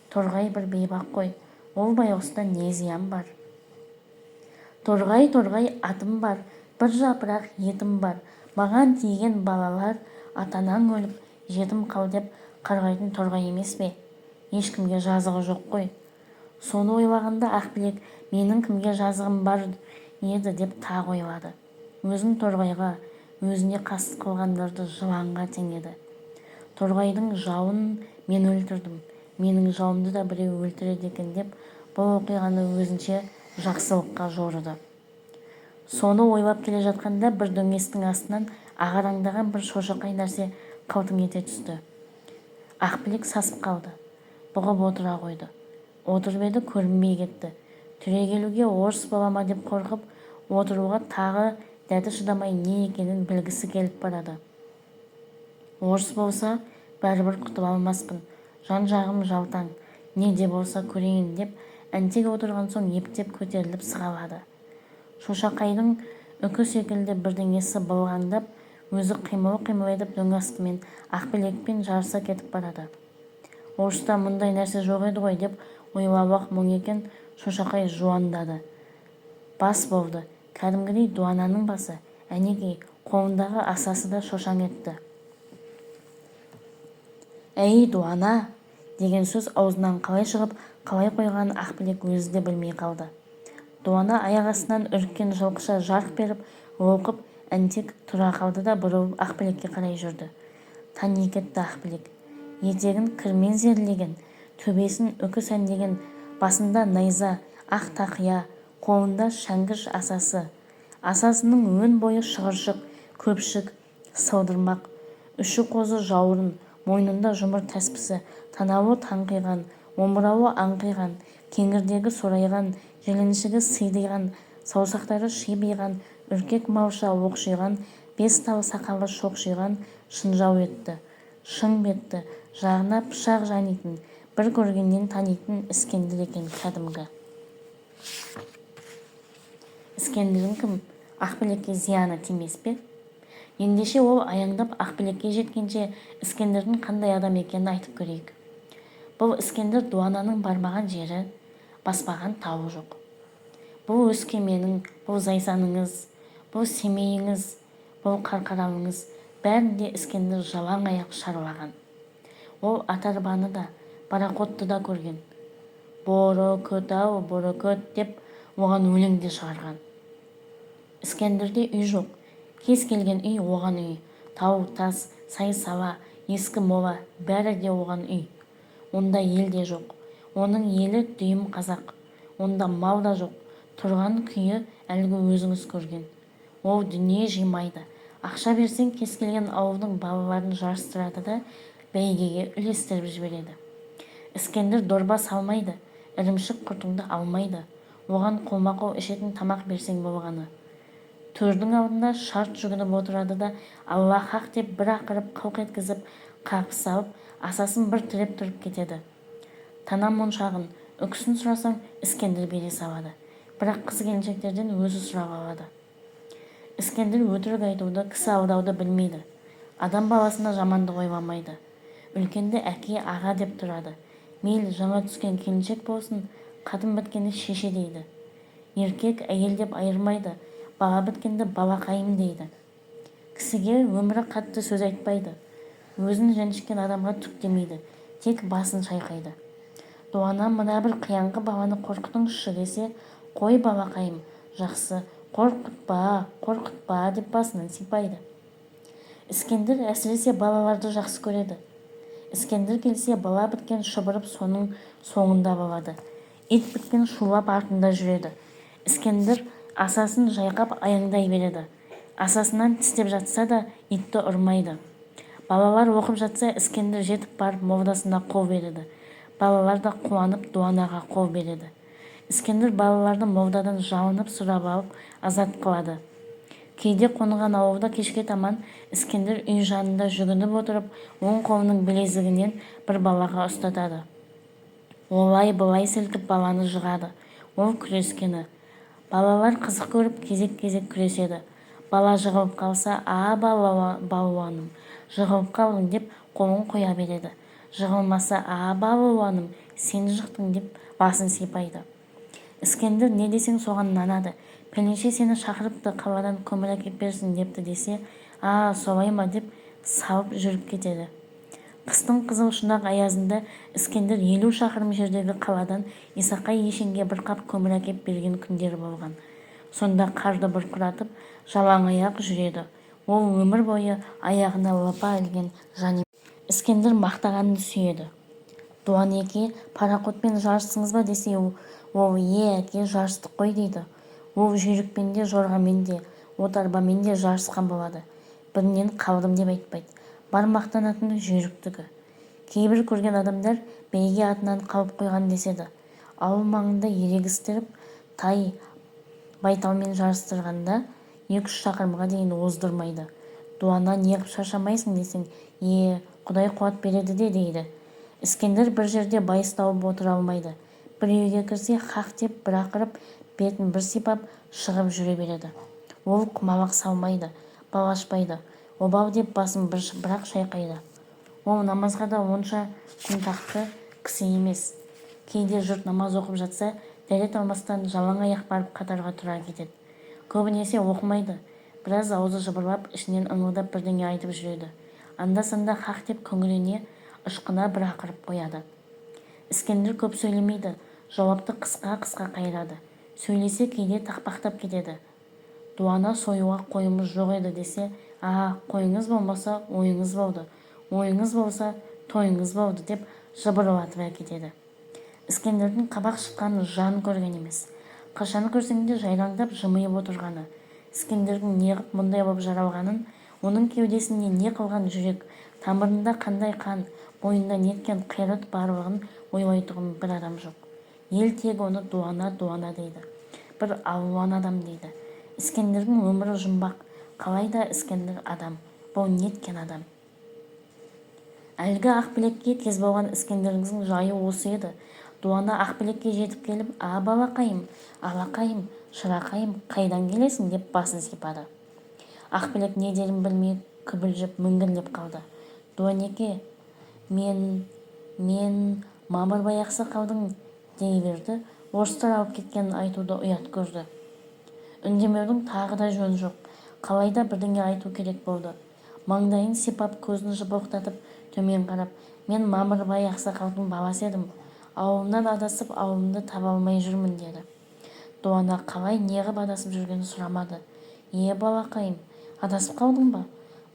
Торғай бір бейбақ қой, ол байғұста не зиян бар? Торғай, торғай атым бар, бір жапырақ етім бар, маған тиген балалар ата-анаң өліп, жетім қал деп қарғайтын торғай емес пе? Ешкімге жазығы жоқ қой. Соны ойлағанда Ақбілек менің кімге жазығым бар еді деп тағы ойлады. Өзін торғайға, өзіне қастық қылғандарды жыланға теңеді. Торғайдың жауын мен өлтірдім, менің жауымды да біреу өлтіреді екен деп бұл оқиғаны өзінше жақсылыққа жорыды. Соны ойлап келе жатқанда бір дөңестің астынан ағараңдаған бір шошақай нәрсе қылтың ете түсті. Ақбілек сасып қалды. Бұғып отыра қойды. Отырып еді, көрінбей кетті. Түрегелуге орыс бола ма деп қорқып, отыруға тағы дәті шыдамай не екенін білгісі келіп барады. Орыс болса, бәрібір құтыла алмаспын. Жан-жағым жалтаң, не де болса көрейін деп, әнтек отырған соң ептеп көтеріліп сығалады. Шошақайдың үкі секілді бірдеңесі былғаңдап, өзі қимыл-қимыл етіп дөң астымен Ақбілекпен жарыса кетіп барады. Орыста мұндай нәрсе жоқ еді ғой деп ойлауы-ақ мұң екен, шошақай жуандады. Бас болды. Кәдімгідей дуананың басы. Әнекей, қолындағы асасы да шошаң етті. Әй, дуана! Деген сөз аузынан қалай шығып, қалай қойғанын Ақбілек өзі де білмей қалды. Дуана аяқ астынан үріккен жылқыша жарқ беріп, лоқып, әнтек тұра қалды да бұрылып Ақбілекке қарай жүрді. Тани кетті Ақбілек. Етегін кірмен зерлеген, төбесін үкі сәндеген, басында найза, ақ тақия, қолында шәңгіш асасы. Асасының өн бойы шығыршық, көпшік, сылдырмақ. Үші қозы жауырын, мойнында жұмыр тәспісі, танауы таңқиған, омырауы аңқиған, кеңірдегі сорайған, жіліншігі сидиған, саусақтары шибиған, үркек малша оқшиған, бес тал сақалы шоқшиған шынжау етті, шың бетті, жағына пышақ жанитын, бір көргеннен танитын Іскендір екен кәдімгі. Іскендірдің кім? Ақбілекке зияны тимес пе? Ендеше ол аяңдап Ақбілекке жеткенше Іскендірдің қандай адам екенін айтып көрейік. Бұл Іскендір дуананың бармаған жері, баспаған тауы жоқ. Бұл Өскеменің, бұл Зайсаныңыз, бұл Семейіңіз, бұл Қарқаралыңыз, бәрінде Іскендір жалаң аяқ шарлаған. Ол ат-арбаны да, пароходты да көрген. Борокөт-ау, борокөт деп оған өлең де шығарған. Іскендірде үй жоқ. Кез келген үй оған үй. Тау, тас, сай-сала, ескі мола, бәрі де оған үй. Онда ел де жоқ. Оның елі дүйім қазақ. Онда мал да жоқ. Тұрған күйі әлгі өзіңіз көрген. Ол дүние жимайды. Ақша берсең кез келген ауылдың балаларын жарыстырады да бәйгеге үлестіріп жібереді. Іскендір дорба салмайды, ірімшік құртыңды алмайды. Оған қолма-қол ішетін тамақ берсең болғаны. Төрдің алдында шарт жүгініп отырады да Алла хақ деп бір ақырып қылқ еткізіп қағыс салып, асасын бір тіреп тұрып кетеді. Тана моншағын, үкісін сұрасаң, Іскендір бере салады. Бірақ қыз-келіншектерден өзі сұрап алады. Іскендір өтірік айтуды, кісі алдауды білмейді. Адам баласына жамандық ойламайды. Үлкенді әке, аға деп тұрады. Мейлі жаңа түскен келіншек болсын, қатын біткенді шеше дейді. Еркек, әйел деп айырмайды, бала біткенді балақайым дейді. Кісіге өмірі қатты сөз айтпайды. Өзін ренжіткен адамға түк демейді, тек басын шайқайды. Дуана мына бір қияңқы баланы қорқытыңызшы десе, қой балақайым, жақсы, қорқытпа, қорқытпа деп басынан сипайды. Іскендір әсіресе балаларды жақсы көреді. Іскендір келсе, бала біткен шұбырып соның соңында болады. Ит біткен шулап артында жүреді. Іскендір асасын жайқап аяңдай береді. Асасынан тістеп жатса да итті ұрмайды. Балалар оқып жатса, Іскендір жетіп барып молдасына қол береді. Балалар да қуанып дуанаға қол береді. Іскендір балаларды молдадан жалынып сұрап алып азат қылады. Кейде қонған ауылда кешке таман Іскендір үй жанында жүгініп отырып, оң қолының білезігінен бір балаға ұстатады. Олай-былай сілкіп баланы жығады. Ол күрескені. Балалар қызық көріп кезек-кезек күреседі. Бала жығылып қалса, а балуаным, жығылып қалдың деп қолын қоя береді. Жығылмаса, а балуаным, сен жықтың деп басын сипайды. Іскендір не десең соған нанады. Пәленше сені шақырыпты, қаладан көмір әкеп берсін депті десе, а солай ма деп салып жүріп кетеді. Қыстың қызыл шұнақ аязында Іскендір 50 шақырым жердегі қаладан Исақай ешенге бір қап көмір әкеп берген күндері болған. Сонда қарды бұрқыратып, жалаң аяқ жүреді. Ол өмір бойы аяғына лыпа ілген жан. Іскендір мақтағанды сүйеді. Дуанеке, пароходпен жарыстыңыз ба десе, ол е әке, жарыстық қой дейді. Ол жүйрікпен де, жорғамен де, от арбамен де жарысқан болады. Бірінен қалдым деп айтпайды. Бар мақтанатыны жүйріктігі. Кейбір көрген адамдар бәйге атынан қалып қойған деседі. Ауыл маңында ерегістіріп, тай байталмен жарыстырғанда 2-3 шақырымға дейін оздырмайды. Дуана неғып шаршамайсың десең, е, Құдай қуат береді де дейді. Іскендір бір жерде байыз тауып отыра алмайды. Бір үйге кірсе, хақ деп бір ақырып, бетін бір сипап, шығып жүре береді. Ол құмалақ салмайды, бал ашпайды, обал деп басын бірақ шайқайды. Ол намазға да онша құнтақты кісі емес. Кейде жұрт намаз оқып жатса, дәрет алмастан жалаң аяқ барып қатарға тұра кетеді. Көбінесе оқымайды, біраз аузы жыбырлап, ішінен ыңылдап бірдеңе айтып жүреді. Анда-санда хақ деп күңірене, ышқына бір ақырып қояды. Іскендір көп сөйлемейді, жауапты қысқа-қысқа қайырады. Сөйлесе кейде тақпақтап кетеді. Дуана союға қойымыз жоқ еді десе, а, қойыңыз болмаса, ойыңыз болды, ойыңыз болса, тойыңыз болды деп жыбырлатып әкетеді. Іскендірдің қабақ шытқанын жан көрген емес. Қашан көрсең де жайраңдап жымиып отырғаны. Іскендірдің неғып мұндай боп жаралғанын, оның кеудесінде не қылған жүрек, тамырында қандай қан, бойында неткен қайрат барлығын ойлайтұғын бір адам жоқ. Ел тегі оны дуана, дуана дейді. Бір алуан адам дейді. Іскендірдің өмірі жұмбақ. Қалайда Іскендір адам. Бұл неткен адам? Әлгі Ақбілекке тез болған Іскендіріңіздің жайы осы еді. Дуана Ақбілекке жетіп келіп, а балақайым, алақайым, шырақайым, қайдан келесің деп басын сипады. Ақбілек не дерін білмей күбілжіп міңгірлеп қалды. Дуанеке, мен Мамырбай ақсақалдың дей берді, орыстар алып кеткенін айтуды ұят көрді. Үндемеудің тағы да жөні жоқ. Қалайда бірдеңе айту керек болды. Маңдайын сипап, көзін жыпылықтатып төмен қарап, мен Мамырбай ақсақалдың баласы едім. Ауылымнан адасып, ауылымды таба алмай жүрмін деді. Дуана қалай неғып адасып жүргенін сұрамады. Е, балақайым, адасып қалдың ба?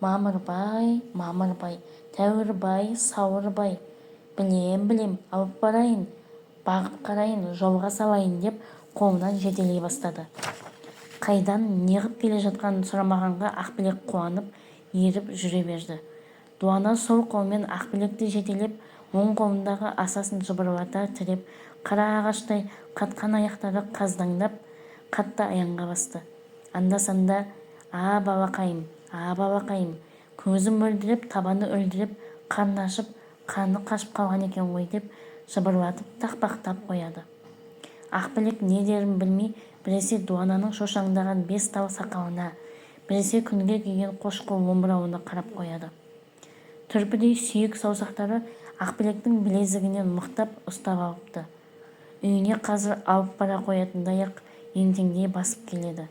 Мамырбай, Мамырбай, Тәуірбай, Сауырбай. Білем, білем, алып барайын, бағып қарайын, жолға салайын деп қолынан жетелей бастады. Қайдан неғып келе жатқанын сұрамағанға Ақбілек қуанып, еріп жүре берді. Дуана сол қолымен Ақбілекті жетелеп, оң қолындағы асасын жыбырлата тіреп, қара ағаштай қатқан аяқтары қаздаңдап, қатты аяңға басты. Анда-санда, а балақайым, а балақайым, көзі мөлдіреп, табаны үлдіреп, қарны ашып, қаны қашып қалған екен ғой деп жыбырлатып тақпақтап қояды. Ақбілек не дерін білмей, біресе дуананың шошаңдаған бес тал сақалына, біресе күнге күйген қошқыл омырауына қарап қояды. Түрпідей сүйек саусақтары Ақбілектің білезігінен мықтап ұстап алыпты. Үйіне қазір алып бара қоятындай-ақ ентеңдей басып келеді.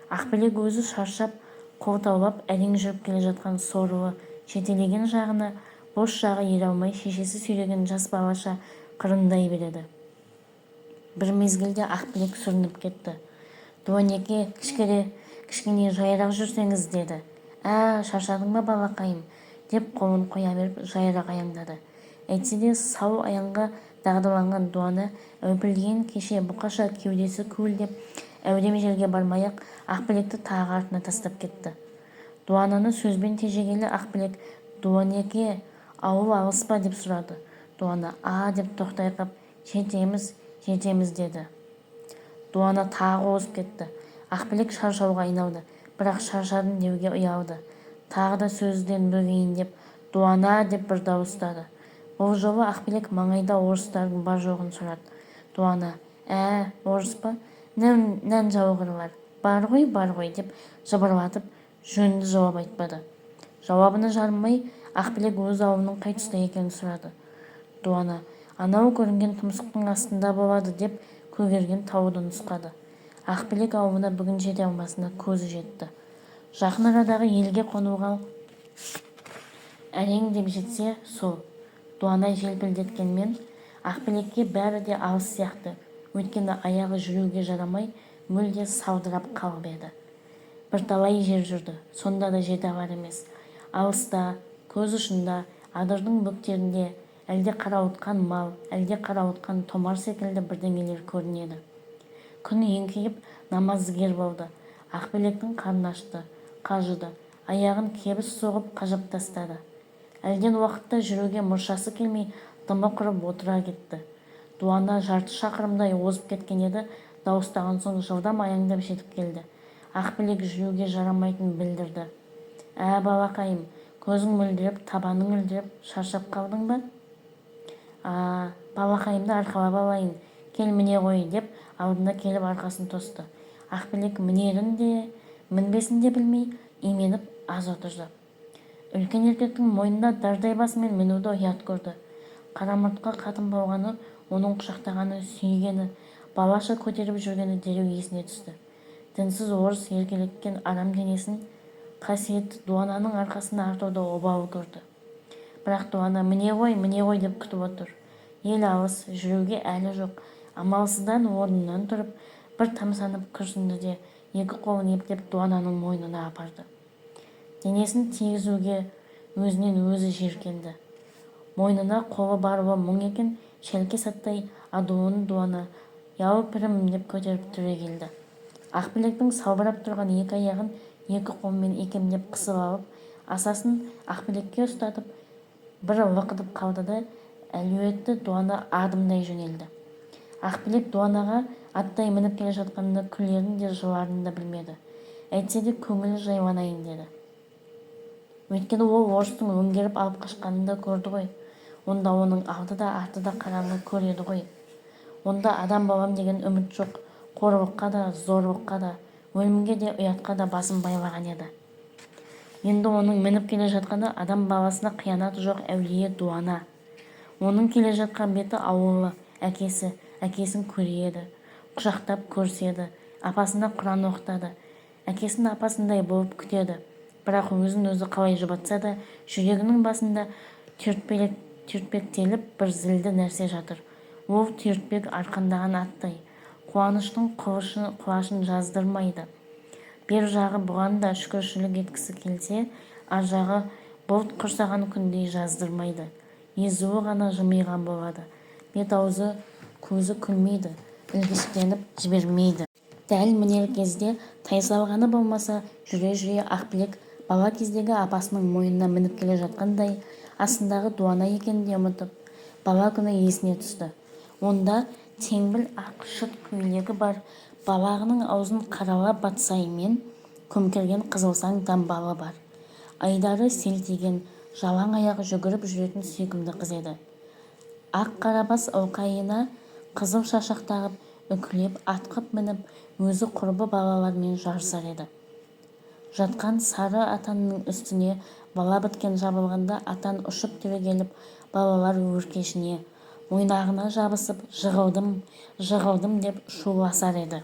Ақбілек өзі шаршап, қолтаулап әрең жүріп келе жатқан сорлы жетелеген жағына, бос жағы ере алмай шешесі сүйреген жас балаша қырындай береді. Бір мезгілде Ақбілек сүрініп кетті. Дуанеке, кішкене жайырақ жүрсеңіз, деді. Ә, шаршадың ба, балақайым, деп қолын қоя беріп жайырақ аяңдады. Әйтсе де сау аяңға дағдыланған дуана әупілдеген кеше бұқаша кеудесі күлдеп, әудем жерге бармай-ақ Ақбілекті тағы артына тастап кетті. Дуананы сөзбен тежегелі Ақбілек Дуанеке, ауыл алыс па деп сұрады. Дуана а деп тоқтай қап, жетеміз, жетеміз деді. Дуана тағы озып кетті. Ақбілек шаршауға айналды, бірақ шаршадым деуге ұялды. Тағы да сөзден бөгейін деп, Дуана деп бір дауыстады. Бұл жолы Ақбілек маңайда орыстардың бар-жоғын сұрады. Дуана, ә, орыс па? Нән жауғырлар. Бар ғой, бар ғой деп жыбырлатып, жөнді жауап айтпады. Жауабына жарымай, Ақбілек өз ауылының қай тұста екенін сұрады. Дуана, анау көрінген тұмсықтың астында болады деп көгерген тауды нұсқады. Ақбілек ауылына бүгін жете алмасына көзі жетті. Жақын арадағы елге қонуға әрең деп жетсе, сол. Дуана желпілдеткенмен Ақбілекке бәрі де алыс сияқты. Өйткені аяғы жүруге жарамай, мүлде салдырап қалып еді. Бірталай жер жүрді, сонда да жете алар емес. Алыста, көз ұшында, адырдың бөктерінде әлде қарауытқан мал, әлде қарауытқан томар секілді бірдеңелер көрінеді. Күн еңкейіп, намаздыгер болды. Ақбілектің қарны ашты, қажыды, аяғын кебіс соғып қажап тастады. Әлден уақытта жүруге мұршасы келмей, дымы құрып отыра кетті. Дуана жарты шақырымдай озып кеткен еді, дауыстаған соң жылдам аяңдап жетіп келді. Ақбілек жүруге жарамайтынын білдірді. Ә, балақайым, көзің мөлдіреп, табаның үлдіреп, шаршап қалдың ба? А, балақайымды арқалап алайын, кел міне ғой, деп алдына келіп арқасын тосты. Ақбілек мінерін де, мінбесін де білмей, именіп аз отырды. Үлкен еркектің мойнына дардай басымен мінуді ұят көрді. Қарамұртқа қатын болғаны, оның құшақтағаны, сүйгені, балаша көтеріп жүргені дереу есіне түсті. Дінсіз орыс еркелеткен арам денесін қасиетті дуананың арқасына артуды обал көрді. Бірақ дуана міне ғой, міне ғой деп күтіп отыр. Ел алыс, жүруге әлі жоқ. Амалсыздан орнынан тұрып, бір тамсанып күрсінді де, екі қолын ептеп дуананың мойнына апарды. Денесін тигізуге өзінен өзі жиіркенді. Мойнына қолы баруы мұң екен, шәлкес аттай адуын дуана яу пірім деп көтеріп түрегелді. Ақбілектің салбырап тұрған екі аяғын екі қолымен икемдеп қысып алып, асасын Ақбілекке ұстатып, бір лықытып қалды да, әлуетті дуана адымдай жөнелді. Ақбілек дуанаға аттай мініп келе жатқанына күлерін де, жыларын да білмеді. Әйтсе де көңілі жайланайын деді. Өйткені ол орыстың өңгеріп алып қашқанын да көрді ғой. Онда оның алды да, арты да қараңғы көреді ғой. Онда адам болам деген үміт жоқ, қорлыққа да, зорлыққа да, өлімге де, ұятқа да басын байлаған еді. Енді оның мініп келе жатқаны адам баласына қиянаты жоқ әулие дуана. Оның келе жатқан беті ауылы, әкесі, әкесін көреді, құшақтап көріседі, апасына құран оқытады, әкесін апасындай болып күтеді. Бірақ өзін өзі қалай жұбатса да, жүрегінің басында түйіртпектеліп бір зілді нәрсе жатыр. Ол түйіртпек арқандаған аттай, қуаныштың құлашын жаздырмайды. Бер жағы бұған да шүкіршілік еткісі келсе, ар жағы бұлт құрсаған күндей жаздырмайды. Езуі ғана жымиған болады. Бет-аузы, көзі күлмейді, ілгіштеніп жібермейді. Дәл мінер кезде тайсалғаны болмаса, жүре-жүре Ақбілек бала кездегі апасының мойнына мініп келе жатқандай, астындағы дуана екенін де ұмытып, бала күні есіне түсті. Онда теңбіл ақ шыт көйлегі бар, балағының аузын қарала батсаймен көмкерген қызылсаң дамбалы бар. Айдары селтиген, жалаң аяқ жүгіріп жүретін сүйкімді қыз еді. Ақ қарабас ылқайына қызыл шашақ тағып, Үкілеп атқып мініп, өзі құрбы балалармен жарысар еді. Жатқан сары атанның үстіне бала біткен жабылғанда атан ұшып түрегеліп, балалар өркешіне, мойнағына жабысып, жығылдым, жығылдым деп шуласар еді.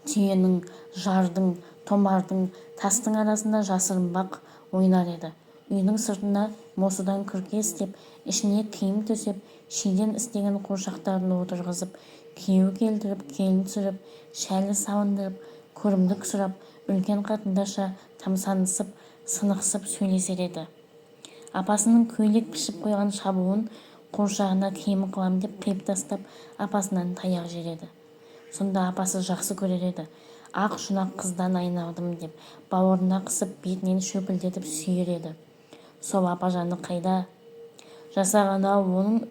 Түйенің, жардың, томардың, тастың арасында жасырынбақ ойнар еді. Үйдің сыртына мосыдан күрке істеп, ішіне киім төсеп, шиден істеген қуыршақтарын отырғызып, күйеу келтіріп, келін түсіріп, шәлі салындырып, көрімдік сұрап, үлкен қатындарша тамсанысып, сынықсып сөйлесер еді. Апасының көйлек пішіп қойған шабуын қуыршағына киім қылам деп қиып тастап, апасынан таяқ жер еді. Сонда апасы жақсы көрер еді. Ақ шұнақ қыздан айналдым деп, бауырына қысып, бетінен шөпілдетіп сүйер еді. Сол апажаны қайда? Жасаған-ау, оның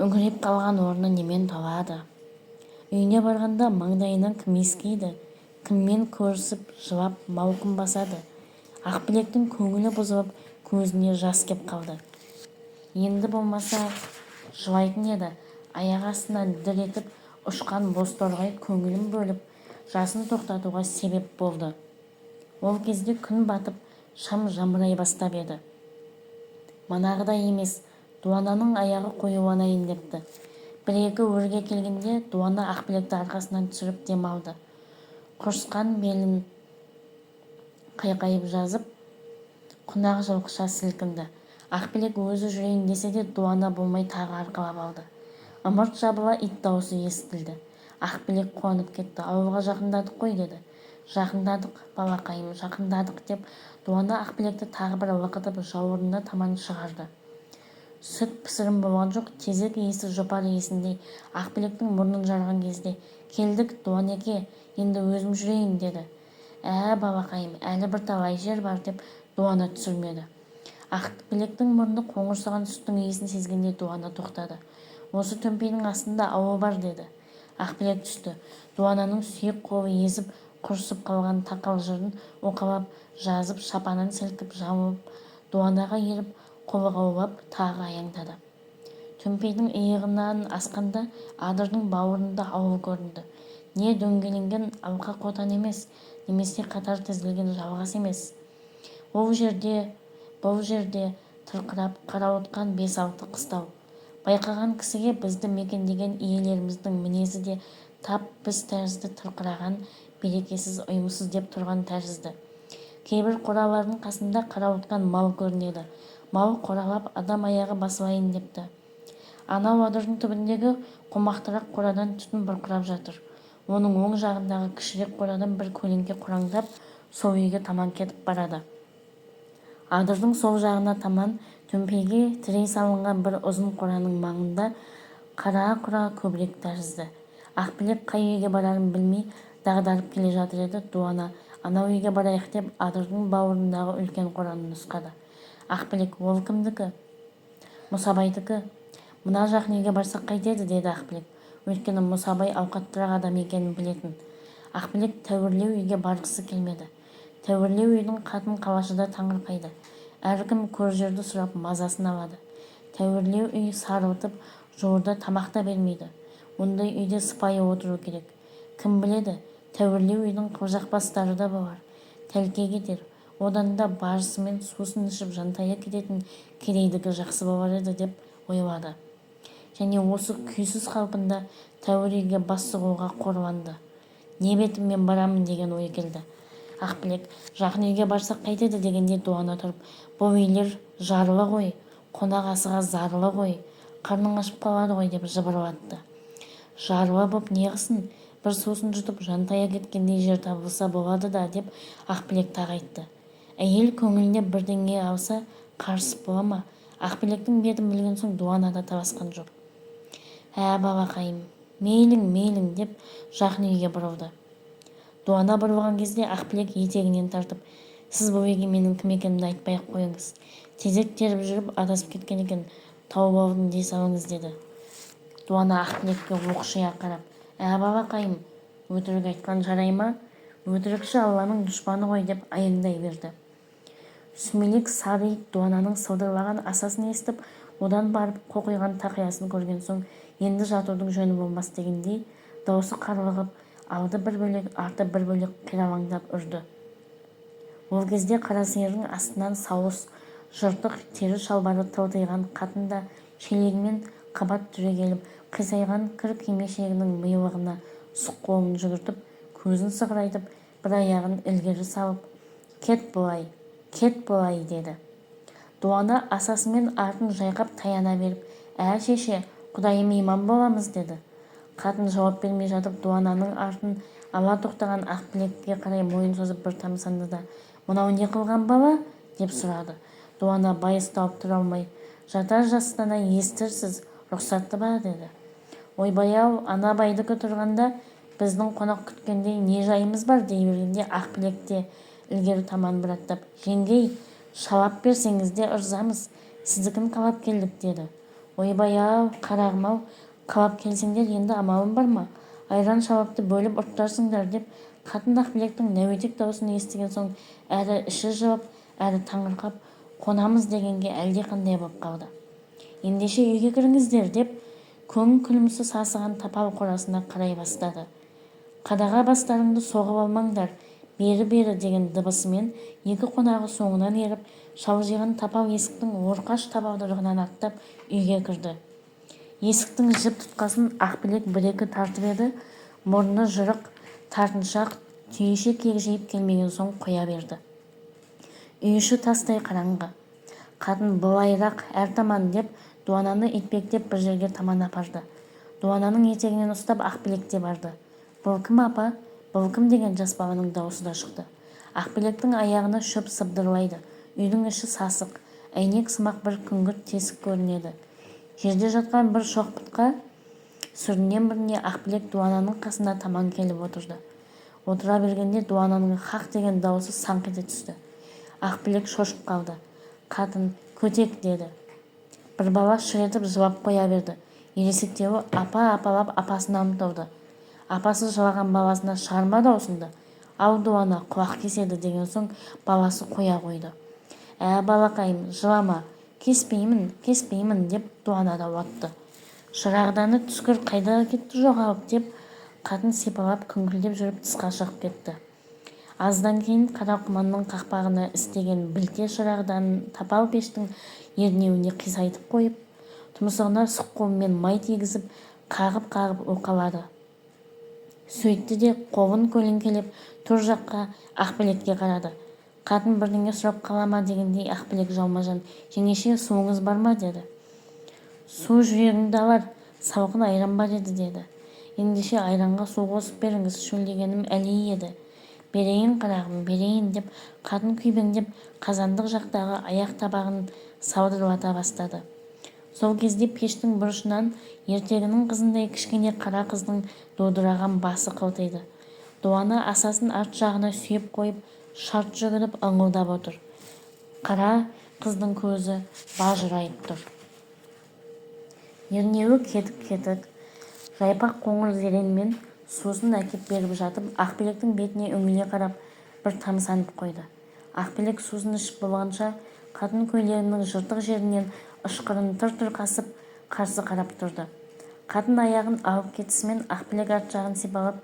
үңірейіп қалған орны немен толады? Үйіне барғанда маңдайынан кім иіскейді? Кіммен көрісіп жылап мауқын басады? Ақбілектің көңілі бұзылып, көзіне жас кеп қалды. Енді болмаса жылайтын еді, аяқ астынан дір етіп ұшқан бозторғай көңілін бөліп, жасын тоқтатуға себеп болды. Ол кезде күн батып, шам жамырай бастап еді. Манағыдай емес, дуананың аяғы қоюланайын депті. Бір-екі өрге келгенде дуана Ақбілекті арқасынан түсіріп дем алды. Құрысқан белін қайқайып жазып, қунақ жылқыша сілкінді. Ақбілек өзі жүрейін десе де дуана болмай тағы арқалап алды. Ымырт жабыла ит даусы естілді. Ақбілек қуанып кетті. Ауылға жақындадық қой деді. Жақындадық, балақайым, жақындадық деп дуана Ақбілекті тағы бір лықытып жауырынына таман шығарды. Сүт пісірім болған жоқ, тезек иісі жұпар иісіндей Ақбілектің мұрнын жарған кезде, келдік, дуанеке, енді өзім жүрейін деді. Ә, балақайым, әлі бірталай жер бар деп дуана түсірмеді. Ақбілектің мұрны қоңырсыған сүттің иісін сезгендей дуана тоқтады. Осы төмпейдің астында ауыл бар деді. Ақбілек түсті. Дуананың сүйек қолы езіп, құрысып қалған тақал жырын уқалап жазып, шапанын сілкіп жамылып, дуанаға еріп, қолғаулап тағы аяңдады. Төмпейдің иығынан асқанда адырдың бауырында ауыл көрінді. Не дөңгеленген алқа қотан емес, немесе қатар тізілген жалғас емес. Ол жерде, бұл жерде тырқырап қарауытқан бес-алты қыстау. Байқаған кісіге бізді мекендеген иелеріміздің мінезі де тап біз тәрізді тырқыраған, берекесіз, ұйымсыз деп тұрған тәрізді. Кейбір қоралардың қасында қарауытқан мал көрінеді. Мал қоралап адам аяғы басылайын депті. Анау адырдың түбіндегі қомақтырақ қорадан түтін бұрқырап жатыр. Оның оң жағындағы кішірек қорадан бір көлеңке қураңдап, сол үйге таман кетіп барады. Адырдың сол жағына таман төмпейге тірей салынған бір ұзын қораның маңында қара-құра көбірек тәрізді. Ақбілек қай үйге барарын білмей дағдарып келе жатыр еді, дуана анау үйге барайық деп адырдың бауырындағы үлкен қораны нұсқады. Ақбілек, ол кімдікі? Мұсабайдікі. Мына жақын үйге барсақ қайтеді, деді Ақбілек. Өйткені Мұсабай ауқаттырақ адам екенін білетін. Ақбілек тәуірлеу үйге барғысы келмеді. Тәуірлеу үйдің қатын қалашы да таңырқайды. Әркім көр жерді сұрап мазасын алады. Тәуірлеу үй сарылтып, жуырда тамақ та бермейді. Ондай үйде сыпайы отыру керек. Кім біледі, тәуірлеу үйдің қылжақбастары да болар. Тәлкек етер. Одан да барысымен сусын ішіп жантая кететін кедейдікі жақсы болар еді деп ойлады. Және осы күйсіз қалпында тәуір үйге бас сұғуға қорланды. Не бетіммен барамын деген ой келді. Ақбілек, жақын үйге барсақ қайтеді дегенде дуана тұрып, бұл үйлер жарлы ғой, қонақ асыға зарлы ғой, қарның ашып қалады ғой деп жыбырлатты. Жарлы боп неғысын, бір сусын жұтып жантая кеткендей жер табылса болады да деп Ақбілек тағы айтты. Әйел көңіліне бірдеңе алса, қарысып бола ма? Ақбілектің бетін білген соң дуана да таласқан жоқ. Ә, балақайым, мейлің, мейлің деп жақын үйге бұрылды. Дуана бұрылған кезде Ақбілек етегінен тартып, сіз бұл үйге менің кім екенімді айтпай-ақ қойыңыз. Тезек теріп жүріп адасып кеткен екен, тауып алдым дей салыңыз деді. Дуана Ақбілекке оқшия қарап, ә, балақайым, өтірік айтқан жарай ма? Өтірікші Алланың дұшпаны ғой деп аяңдай берді. Сүмелек сары ит дуананың сылдырлаған асасын естіп, одан барып қоқиған тақиясын көрген соң, енді жатудың жөні болмас дегендей, Даусы қарлығып, алды бір бөлек, арты бір бөлек қиралаңдап үрді. Ол кезде қара сиырдың астынан сауыс, жыртық тері шалбары тылтиған қатын да шелегімен қабат түрегеліп, қисайған кір кимешегінің милығына сұқ қолын жүгіртіп, көзін сығырайтып, бір аяғын ілгері салып, Кет былай, кет былай, деді. Дуана асасымен артын жайқап таяна беріп, Ә, шеше, құдайы мейман боламыз, деді. Қатын жауап бермей жатып, дуананың артын ала тоқтаған Ақбілекке қарай мойын созып бір тамсанды да, Мынау не қылған бала? деп сұрады. Дуана байыз тауып тұра алмай, Жатар жастана естірсіз, рұқсаты ба? деді. Ойбай-ау, ана байдікі тұрғанда біздің қонақ күткендей не жайымыз бар, дей бергенде Ақбілек те ілгері таман бір аттап, Жеңгей, шалап берсеңіз де ырзамыз, сіздікін қалап келдік, деді. Ойбай-ау, қарағым-ау, қалап келсеңдер енді амалым бар ма, айран-шалапты бөліп ұрттарсыңдар, деп қатын Ақбілектің нәуетек даусын естіген соң әрі іші жылып, әрі таңырқап, қонамыз дегенге әлдеқандай боп қалды. Ендеше үйге кіріңіздер, деп көң күлімсі сасыған тапал қорасына қарай бастады. Қадаға бастарыңды соғып алмаңдар, бері-бері, деген дыбысымен екі қонағы соңынан еріп, шалжиған тапал есіктің орқаш табалдырығынан аттап үйге кірді. Есіктің жіп тұтқасын Ақбілек бір-екі тартып еді, мұрны жырық, тартыншақ түйеше кегжиіп келмеген соң қоя берді. Үй іші тастай қараңғы. Қатын былайырақ, әр таман, деп дуананы итпектеп бір жерге таман апарды. Дуананың етегінен ұстап Ақбілек те барды. Бұл кім, апа? Бұл кім деген жас баланың даусы да шықты. Ақбілектің аяғына шөп сыбдырлайды. Үйдің іші сасық, әйнек сымақ бір күңгірт тесік көрінеді. Жерде жатқан бір шоқпытқа сүріне-мүріне Ақбілек дуананың қасына таман келіп отырды. Отыра бергенде дуананың хақ деген даусы саңқ ете түсті. Ақбілек шошып қалды. Қатын, көтек, деді. Бір бала шыр етіп жылап қоя берді. Ересектеуі апа-апалап апасына ұмтылды. Апасы жылаған баласына шығарма даусыңды, ау дуана, құлақ кеседі деген соң баласы қоя қойды. Ә, балақайым, жылама, кеспеймін, кеспеймін, деп дуана да уатты. Шырағданы түскір қайда кетті жоғалып, деп қатын сипалап күңкілдеп жүріп тысқа шығып кетті. Аздан кейін қара құманның қақпағына істеген білте шырағданын тапал пештің ернеуіне қисайтып қойып, тұмсығына сұқ қолымен май тигізіп, қағып-қағып уқалады. Сөйтті де қолын көлеңкелеп төр жаққа Ақбілекке қарады. Қатын бірдеңе сұрап қала ма дегендей Ақбілек жалма-жан, Жеңеше, суыңыз бар ма, деді. Су жүрегіңді алар, салқын айран бар еді, деді. Ендеше айранға су қосып беріңіз, шөлдегенім әлей еді. Берейін, қарағым, берейін, деп қатын күйбеңдеп қазандық жақтағы аяқ табағын салдырлата бастады. Сол кезде пештің бұрышынан ертегінің қызындай кішкене қара қыздың дудыраған басы қылтиды. Дуана асасын арт жағына сүйеп қойып, шарт жүгіріп ыңылдап отыр. Қара қыздың көзі бажырайып тұр. Ернеуі кетік-кетік, жайпақ қоңыр зеренмен сусын әкеп беріп жатып, Ақбілектің бетіне үңіле қарап, бір тамсанып қойды. Ақбілек сусын ішіп болғанша, қатын көйлегінің жыртық жерінен ышқырын тыр-тыр қасып, қарсы қарап тұрды. Қатын аяғын алып кетісімен Ақбілек арт жағын сипалап,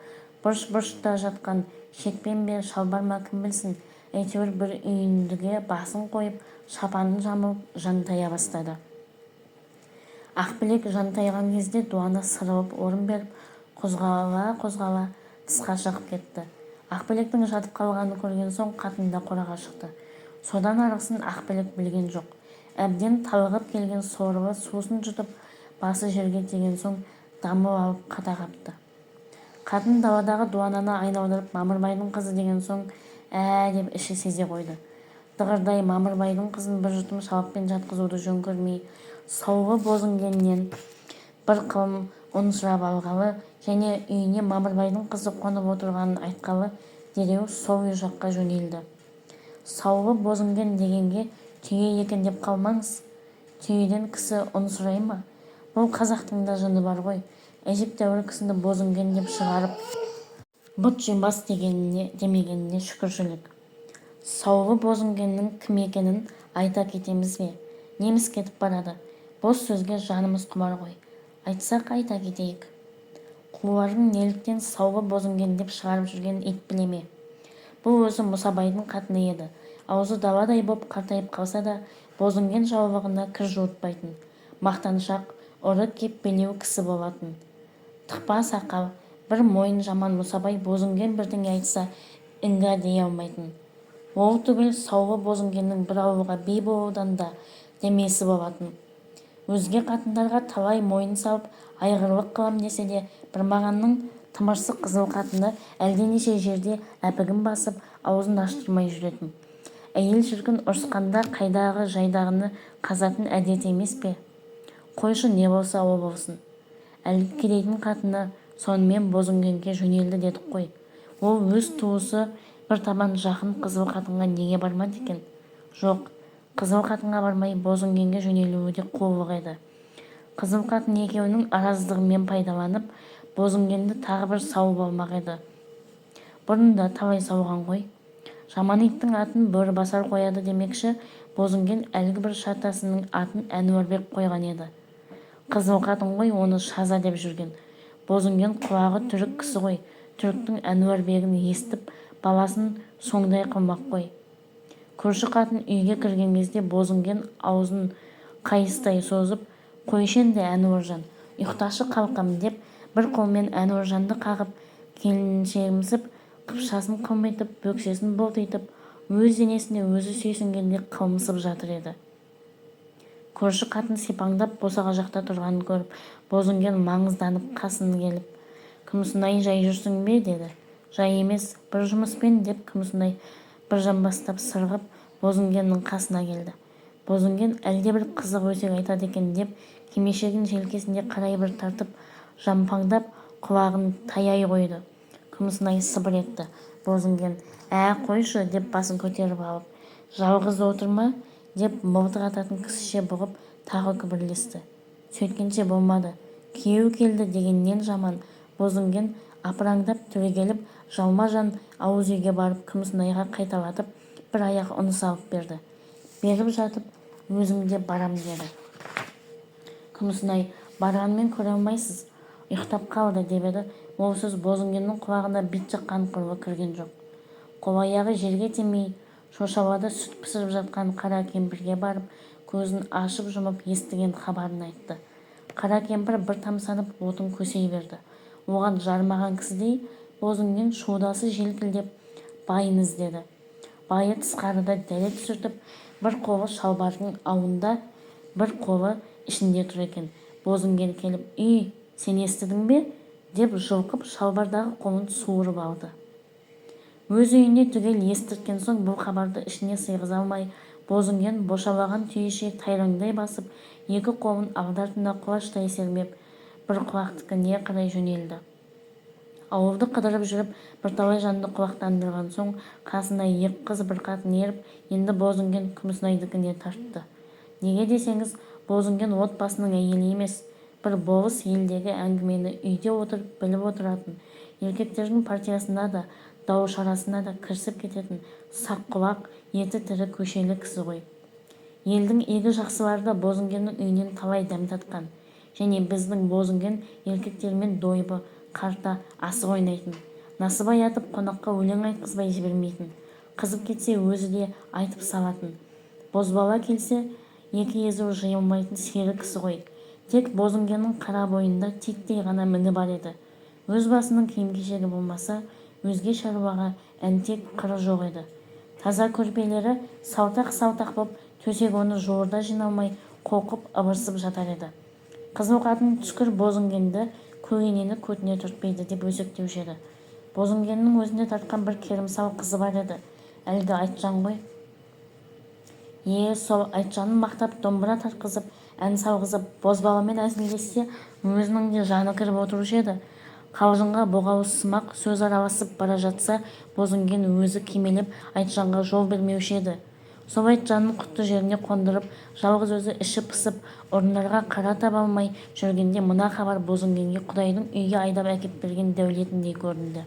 бұрыш-бұрышта жатқан шекпен бе, шалбар ма, кім білсін, әйтеуір бір үйіндіге басын қойып, шапанын жамылып, жантая бастады. Ақбілек жантайған кезде дуана сырылып орын беріп, қозғала-қозғала тысқа шығып кетті. Ақбілектің жатып қалғанын көрген соң қатын да қораға шықты. Содан арғысын Ақбілек білген жоқ. Әбден талығып келген сорлы сусын жұтып, басы жерге тиген соң дамыл алып қата қапты. Қатын даладағы дуананы айналдырып Мамырбайдың қызы деген соң, ә деп іші сезе қойды. Дығырдай Мамырбайдың қызын бір жұтым шалаппен жатқызуды жөн көрмей, Саулы Бозінгеннен бір қылым ұн сұрап алғалы және үйіне Мамырбайдың қызы қонып отырғанын айтқалы дереу сол үй жаққа жөнелді. Саулы Бозінген дегенге түйе екен деп қалмаңыз. Түйеден кісі ұн сұрай ма? Бұл қазақтың да жыны бар ғой. Әжептәуір кісіні Бозінген деп шығарып, бұт жимас дегеніне демегеніне шүкіршілік. Саулы Бозінгеннің кім екенін айта кетеміз бе? Неміз кетіп барады. Бос сөзге жанымыз құмар ғой. Айтсақ айта кетейік. Қулардың неліктен саулы Бозінген деп шығарып жүргенін ит біле ме? Бұл өзі Мұсабайдың қатыны еді. Аузы даладай боп қартайып қалса да, Бозінген жаулығына кір жуытпайтын. Мақтаншақ, ұры кеппелеу кісі болатын. Тықпа сақал, бір мойын жаман Мұсабай Бозінген бірдеңе айтса, іңгә дей алмайтын. Ол түгіл саулы Бозінгеннің бір ауылға би болудан да дәмесі болатын. Өзге қатындарға талай мойын салып, айғырлық қылам десе де, Бірмағанның тымырсы қызыл қатыны әлденеше жерде әпігін басып, аузын аштырмай жүретін. Әйел шіркін ұрысқанда қайдағы жайдағыны қазатын әдеті емес пе? Қойшы, не болса о болсын. Әлгі кедейдің қатыны сонымен Бозінгенге жөнелді дедік қой. Ол өз туысы бір табан жақын қызыл қатынға неге бармады екен? Жоқ, қызыл қатынға бармай Бозінгенге жөнелуі де қулық еді. Қызыл қатын екеуінің араздығымен пайдаланып, Бозінгенді тағы бір сауып алмақ еді. Бұрын да талай сауған ғой. Жаман иттің атын Бөрібасар қояды демекші, Бозінген әлгі бір шатасының атын Әнуарбек қойған еді. Қызыл қатын ғой оны Шаза деп жүрген. Бозінген құлағы түрік кісі ғой, түріктің Әнуарбегін естіп, баласын соңдай қылмақ қой. Көрші қатын үйге кірген кезде Бозінген аузын қайыстай созып, «Қойшы енді, Әнуаржан, ұйықташы қалқам», деп бір қолымен Әнуаржанды қағып, келіншегімсіп, қыпшасын қылмитып, бөксесін бұлтитып, өз денесіне өзі сүйсінгендей қылмысып жатыр еді. Көрші қатын сипаңдап босаға жақта тұрғанын көріп, Бозінген маңызданып қасына келіп, «Күмісінай, жай жүрсің бе?» деді. «Жай емес, бір жұмыспен», деп Күмісінай бір жамбастап сырғып, Бозінгеннің қасына келді. Бозінген әлдебір қызық өсек айтады екен деп, кимешегін желкесіне қарай бір тартып, жампаңдап, құлағын таяй қойды. Күмісінай сыбыр етті. Бозінген, «Ә, қойшы», деп басын көтеріп алып, «Жалғыз отыр ма?» деп мылтық ататын кісіше бұғып, тағы күбірлесті. Сөйткенше болмады, күйеу келді дегеннен жаман, Бозінген апыраңдап түрегеліп, жалма-жан ауыз үйге барып, Күмісінайға қайталатып, бір аяқ ұн салып берді. Беріп жатып, «Өзім де барам», деді. Күмісінай, «Барғанмен көре алмайсыз, ұйықтап қалды», деп еді, ол сөз Бозінгеннің құлағына бит жаққан құрлы кірген жоқ. Қол-аяғы жерге тимей, шошалада сүт пісіріп жатқан қара кемпірге барып, көзін ашып-жұмып естіген хабарын айтты. Қара кемпір бір тамсанып, отын көсей берді. Оған жарымаған кісідей Бозінген шудасы желкілдеп байын іздеді. Байы тысқарыда дәрет сүртіп, бір қолы шалбардың ауында, бір қолы ішінде тұр екен. Бозінген келіп, «Үй, сен естідің бе?» деп жұлқып, шалбардағы қолын суырып алды. Өз үйіне түгел естірткен соң бұл хабарды ішіне сыйғыза алмай, Бозінген бошалаған түйеше тайраңдай басып, екі қолын алды-артына құлаштай сермеп, бір құлақтікіне қарай жөнелді. Ауылды қыдырып жүріп, бірталай жанды құлақтандырған соң, қасына екі қыз, бір қатын еріп, енді Бозінген Күмісінайдікіне тартты. Неге десеңіз, Бозінген отбасының әйелі емес, бір болыс елдегі әңгімені үйде отырып біліп отыратын, еркектердің партиясына да, дау-шарасына да кірісіп кететін саққұлақ, еті тірі көшелі кісі ғой. Елдің игі жақсылары да Бозінгеннің үйінен талай дәм татқан. Және біздің Бозінген еркектермен дойбы, қарта, асық ойнайтын. Насыбай атып, қонаққа өлең айтқызбай жібермейтін. Қызып кетсе, өзі де айтып салатын. Бозбала келсе, екі езуі жиылмайтын сері кісі ғой. Тек Бозінгеннің қара бойында титтей ғана міні бар еді. Өз басының киім-кешегі болмаса, өзге шаруаға әнтек қыры жоқ еді. Таза көрпелері салтақ-салтақ боп, төсек оны жуырда жиналмай, қоқып, ыбырсып жатар еді. Қызыл қатын түскір Бозінгенді көгенені көтіне түртпейді деп өсектеуші еді. Бозінгеннің өзіне тартқан бір керімсал қызы бар еді. Әлгі Айтжан ғой. Сол Айтжанын мақтап, домбыра тартқызып, ән салғызып, бозбаламен әзілдессе, өзінің де жаны кіріп отырушы еді. Қалжыңға боғауызсымақ сөз араласып бара жатса, Бозінген өзі кимелеп Айтжанға жол бермеуші еді. Сол Айтжанын құтты жеріне қондырып, жалғыз өзі іші пысып, ұрынарға қара таба алмай жүргенде мына хабар Бозінгенге Құдайдың үйге айдап әкеп берген дәулетіндей көрінді.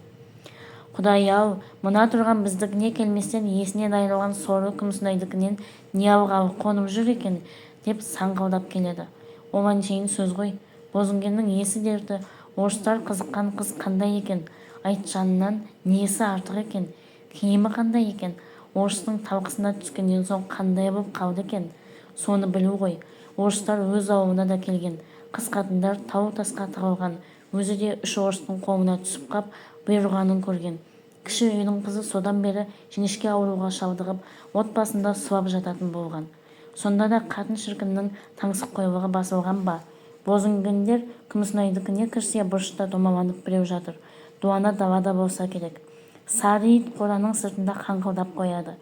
Құдай-ау, мына тұрған біздікіне келместен есінен айырылған сорлы Күмісінайдікінен не алғалы қонып жүр екен, деп саңқылдап келеді. Ол әншейін сөз ғой. Бозінгеннің есі дерті Орыстар қызыққан қыз қандай екен? Айтжаннан несі артық екен? Киімі қандай екен? Орыстың талқысына түскеннен соң қандай боп қалды екен? Соны білу ғой. Орыстар өз ауылына да келген. Қыз-қатындар тау-тасқа тығылған. Өзі де үш орыстың қолына түсіп қап, бұйырғанын көрген. Кіші үйдің қызы содан бері жіңішке ауруға шалдығып, от басында сұлап жататын болған. Сонда да қатын шіркіннің таңсыққойлығы басылған ба? Бозінгендер Күмісінайдікіне кірсе, бұрышта домаланып біреу жатыр. Дуана далада болса керек. Сары ит қораның сыртында қаңқылдап қояды.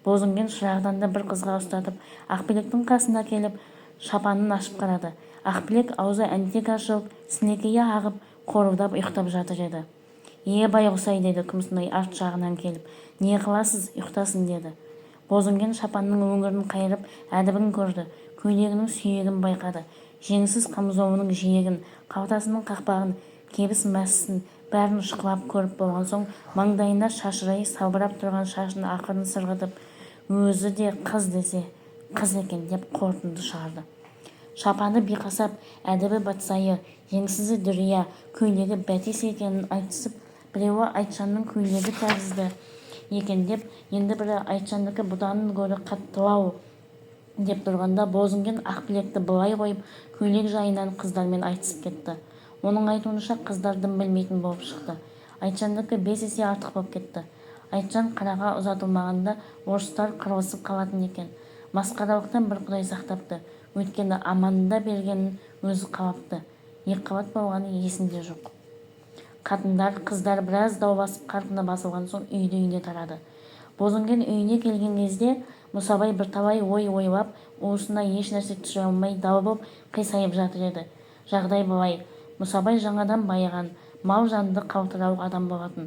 Бозінген шырағданды бір қызға ұстатып, Ақбілектің қасына келіп, шапанын ашып қарады. Ақбілек аузы әнтек ашылып, сілекейі ағып, қорылдап ұйықтап жатыр еді. «Е, байғұс-ай, – деді Күмісінай арт жағынан келіп, – не қыласыз, ұйықтасын», – деді. Бозінген шапанның өңірін қайырып, әдібін көрді, көйлегінің сүйегін байқады, жеңсіз қамзолының жиегін, қалтасының қақпағын, кебіс мәсісін, бәрін шұқылап көріп болған соң, маңдайына шашырай салбырап тұрған шашын ақырын сырғытып, өзі де қыз десе қыз екен деп қорытынды шығарды. Шапаны биқасап, әдібі батсайы, жеңсізі дүрия, көйлегі бәтес екенін айтысып, біреуі Айтжанның көйлегі тәрізді екен деп, енді бірі Айтжандікі бұдан гөрі қаттылау деп тұрғанда, Бозінген Ақбілекті былай қойып, көйлек жайынан қыздармен айтысып кетті. Оның айтуынша, қыздар дым білмейтін болып шықты. Айтжандікі 5 есе артық боп кетті. Айтжан Қараға ұзатылмағанда, орыстар қырылысып қалатын екен. Масқаралықтан бір құдай сақтапты. Өйткені аманында бергенін өзі қалапты. Екіқабат болғаны есінде жоқ. Қатындар, қыздар біраз дауласып, қарқыны басылған соң үйді-үйіне тарады. Бозінген үйіне келген кезде Мұсабай бірталай ой ойлап, уысына еш нәрсе түсіре алмай, дал боп қисайып жатыр еді. Жағдай былай. Мұсабай жаңадан байыған, мал-жанды қалтырауық адам болатын.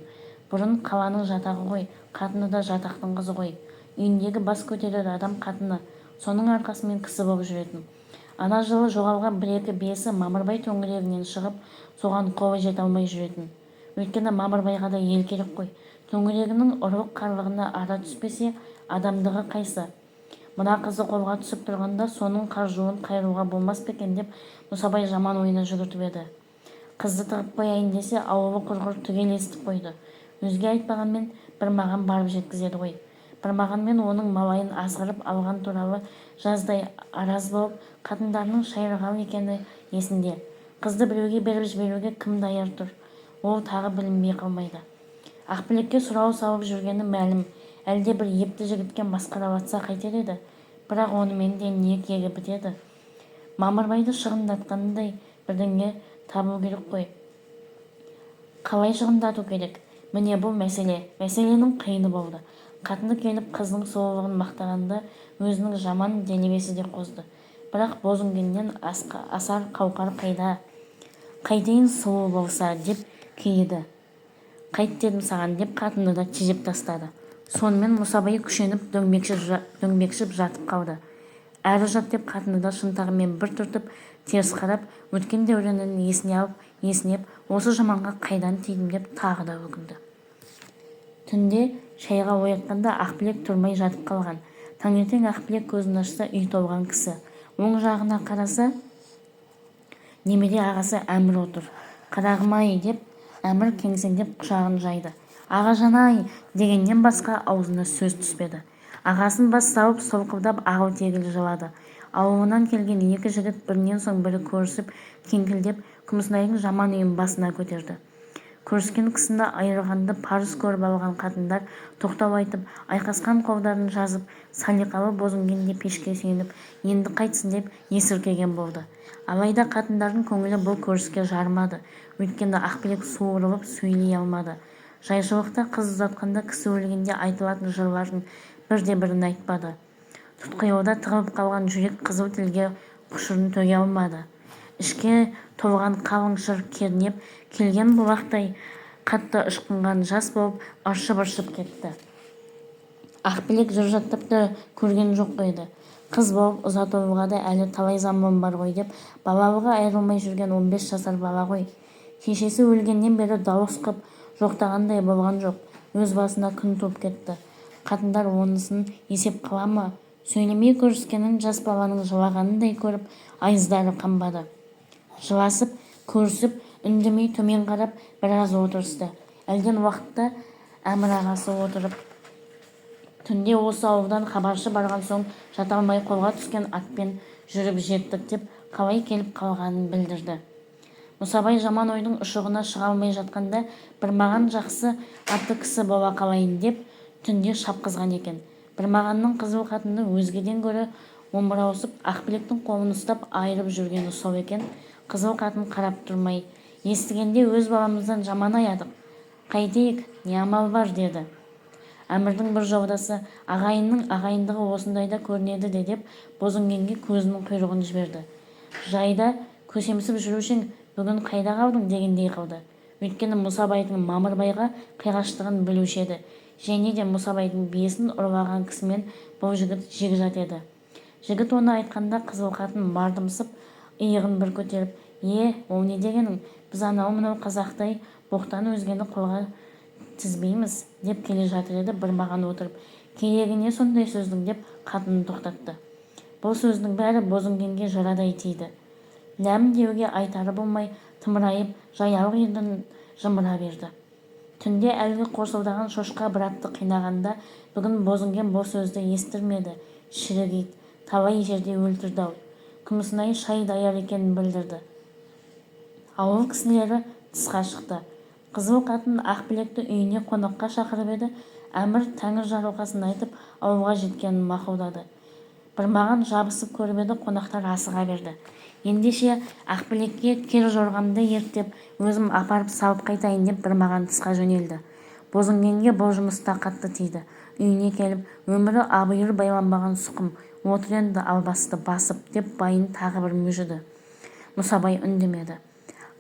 Бұрын қаланың жатағы ғой, қатыны да жатақтың қызы ғой. Үйіндегі бас көтерер адам қатыны. Соның арқасымен кісі боп жүретін. Ана жылы жоғалған бір-екі биесі Мамырбай төңірегінен шығып, соған қолы жете алмай жүретін. Өйткені Мамырбайға да ел керек қой. Төңірегінің ұрлық-қарлығына ара түспесе, адамдығы қайсы? Мына қызы қолға түсіп тұрғанда соның қаржуын қайыруға болмас па екен деп Мұсабай жаман ойына жүгіртіп еді. Қызды тығып қояйын десе, ауылы құрғыр түгел естіп қойды. Өзге айтпағанмен, бір маған барып жеткізеді ғой. Бірмағанмен оның малайын азғырып алған туралы жаздай араз болып, қатындарының шайырғал екені есінде. Қызды біреуге беріп жіберуге кім даяр тұр? Ол тағы білінбей қалмайды. Ақбілекке сұрау салып жүргені мәлім. Әлде бір епті жігітке масқаралатса қайтер еді? Бірақ онымен де не кегі бітеді? Мамырбайды шығындатқандай бірдеңе табу керек қой. Қалай шығындату керек? Міне, бұл мәселе, мәселенің қиыны болды. Қатыны келіп қыздың сұлулығын мақтағанда өзінің жаман делебесі де қозды. Бірақ Бозінгеннен асар қауқар қайда? Қайтейін сұлу болса, деп кейіді. Қайт дедім саған, деп қатынды да тежеп тастады. Сонымен Мұсабай күшеніп дөңбекшіп жатып қалды. Әрі жат, деп қатынды да шынтағымен бір түртіп, теріс қарап, өткен дәуренін есіне алып, есінеп, осы жаманға қайдан тидім деп тағы да өкінді. Түнде шайға оятқанда Ақбілек тұрмай жатып қалған. Таңертең Ақбілек көзін ашса, үй толған кісі. Оң жағына қараса, немере ағасы Әмір отыр. «Қарағым-ай!» деп Әмір кеңсеңдеп құшағын жайды. «Ағажан-ай!» дегеннен басқа аузына сөз түспеді. Ағасын бас салып, солқылдап ағыл-тегіл жылады. Ауылынан келген екі жігіт бірінен соң бірі көрісіп, кеңкілдеп, Күмісінайдың жаман үйін басына көтерді. Көріскен кісіні айырғанды парыз көріп алған қатындар тоқтау айтып, айқасқан қолдарын жазып, салиқалы Бозінген де пешке сүйеніп, енді қайтсін деп есіркеген болды. Алайда қатындардың көңілі бұл көріске жарымады. Өйткені Ақбілек суырылып сөйлей алмады. Жайшылықта қыз ұзатқанда, кісі өлгенде айтылатын жырлардың бірде-бірін айтпады. Тұтқиылда тығылып қалған жүрек қызыл тілге құшырын төге алмады. Ішке толған қалың шыр кернеп келген бұлақтай қатты ышқынған жас болып ыршып-ыршып кетті. Ақбілек жыр жаттап та көрген жоқ еді. Қыз болып ұзатылуға да әлі талай заман бар ғой деп балалығы айырылмай жүрген 15 жасар бала ғой. Шешесі өлгеннен бері дауыс қып жоқтағандай болған жоқ. Өз басына күн туып кетті. Қатындар онысын есеп қыла ма? Сөйлемей көріскенін жас баланың жылағанындай көріп, айыздары қанбады. Жыласып көрісіп, Үндемей төмен қарап біраз отырысты. Әлден уақытта Әмір ағасы отырып, түнде осы ауылдан хабаршы барған соң жата алмай қолға түскен атпен жүріп жеттік деп қалай келіп қалғанын білдірді. Мұсабай жаман ойдың ұшығына шыға алмай жатқанда Бірмаған жақсы атты кісі бола қалайын деп түнде шапқызған екен. Бірмағанның қызыл қатыны өзгеден гөрі омыраусып Ақбілектің қолын ұстап айырып жүргені сол екен. Қызыл қатын қарап тұрмай, естігенде өз баламыздан жаман аядық, қайтейік, не амал бар деді. Әмірдің бір жолдасы, ағайынның ағайындығы осындайда көрінеді де деп Бозінгенге көзінің құйрығын жіберді. Жайда көсемсіп жүруші ең, бүгін қайда қалдың дегендей қылды. Өйткені Мұсабайдың Мамырбайға қиғаштығын білуші еді. Және де Мұсабайдың биесін ұрлаған кісімен бұл жігіт жекжат еді. Жігіт оны айтқанда қызыл қатын мардымсып иығын бір көтеріп, е, ол не дегенің, біз анау-мынау қазақтай боқтан өзгені қолға тізбейміз деп келе жатыр еді, Бірмаған отырып, керегі не сондай сөздің деп қатынын тоқтатты. Бұл сөздің бәрі Бозінгенге жарадай тиді. Ләм деуге айтары болмай тымырайып жаялық ернін жымыра берді. Түнде әлгі қорсылдаған шошқа бір атты қинағанда бүгін Бозінген бұл сөзді естірмеді. Шірік ит, талай жерде өлтірді-ау. Күмісінай шай даяр екенін білдірді. Ауыл кісілері тысқа шықты. Қызыл қатын Ақбілекті үйіне қонаққа шақырып еді, Әмір тәңір жарылқасын айтып, ауылға жеткенін мақұлдады. Бірмаған жабысып көріп еді, қонақтар асыға берді. Ендеше Ақбілекке кер жорғамды ерттеп, өзім апарып салып қайтайын деп Бірмаған тысқа жөнелді. Бозінгенге бұл жұмыс та қатты тиді. Үйіне келіп, өмірі абүйір байланбаған сұқым, отыр енді албасты басып деп байын тағы бір мүжіді. Мұсабай үндемеді.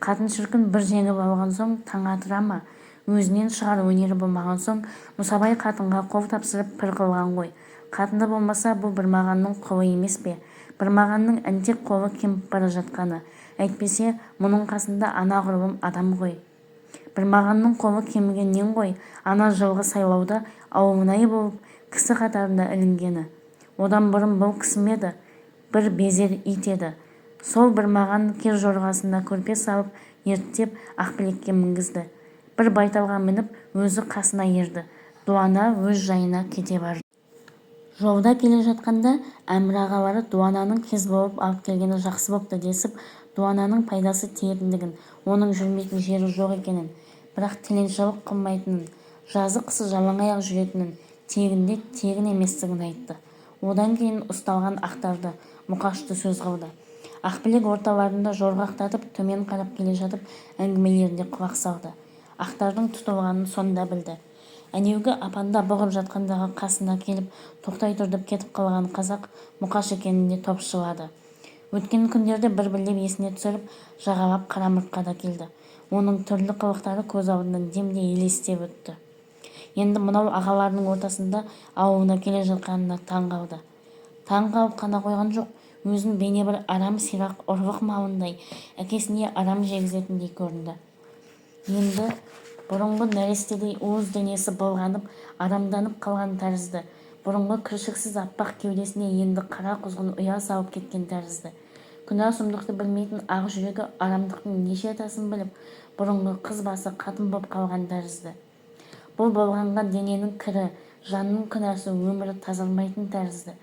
Қатын шіркін бір жеңіп алған соң таң атыра ма? Өзінен шығар өнері болмаған соң Мұсабай қатынға қол тапсырып пір қылған ғой. Қатыны болмаса бұл Бірмағанның құлы емес пе? Бірмағанның әнтек қолы кеміп бара жатқаны. Әйтпесе мұның қасында анағұрлым адам ғой. Бірмағанның қолы кемігеннен ғой ана жылғы сайлауда ауылнай болып кісі қатарында ілінгені. Одан бұрын бұл кісі ме еді? Бір безер ит еді. Сол Бірмаған кер жорғасына көрпе салып ерттеп Ақбілекке мінгізді. Бір байталға мініп өзі қасына ерді. Дуана өз жайына кете барды. Жолда келе жатқанда Әмір ағалары дуананың кез болып алып келгені жақсы бопты десіп, дуананың пайдасы тиетіндігін, оның жүрмейтін жері жоқ екенін, бірақ тіленшілік қылмайтынын, жазы-қысы жалаң аяқ жүретінін, тегінде тегін еместігін айтты. Одан кейін ұсталған ақтарды, Мұқашты сөз қылды. Ақбілек орталарында жорғақтатып төмен қарап келе жатып әңгімелеріне құлақ салды. Ақтардың тұтылғанын сонда білді. Әнеугі апанда бұғып жатқандағы қасына келіп тоқтай тұр деп кетіп қалған қазақ Мұқаш екенін де топшылады. Өткен күндерді бір-бірлеп есіне түсіріп, жағалап Қарамұртқа да келді. Оның түрлі қылықтары көз алдынан демде елестеп өтті. Енді мынау ағаларының ортасында ауылына келе жатқанына таң қалды. Таң қалып қана қойған жоқ, өзін бейне бір арам сирақ ұрлық малындай, әкесіне арам жегізетіндей көрінді. Енді бұрынғы нәрестедей уыз денесі былғанып, арамданып қалған тәрізді. Бұрынғы кіршіксіз аппақ кеудесіне енді қара құзғын ұя салып кеткен тәрізді. Күнә сұмдықты білмейтін ақ жүрегі арамдықтың неше атасын біліп, бұрынғы қыз басы қатын боп қалған тәрізді. Бұл болғанған дененің кірі, жанның күнәсі өмірі тазармайтын тәрізді.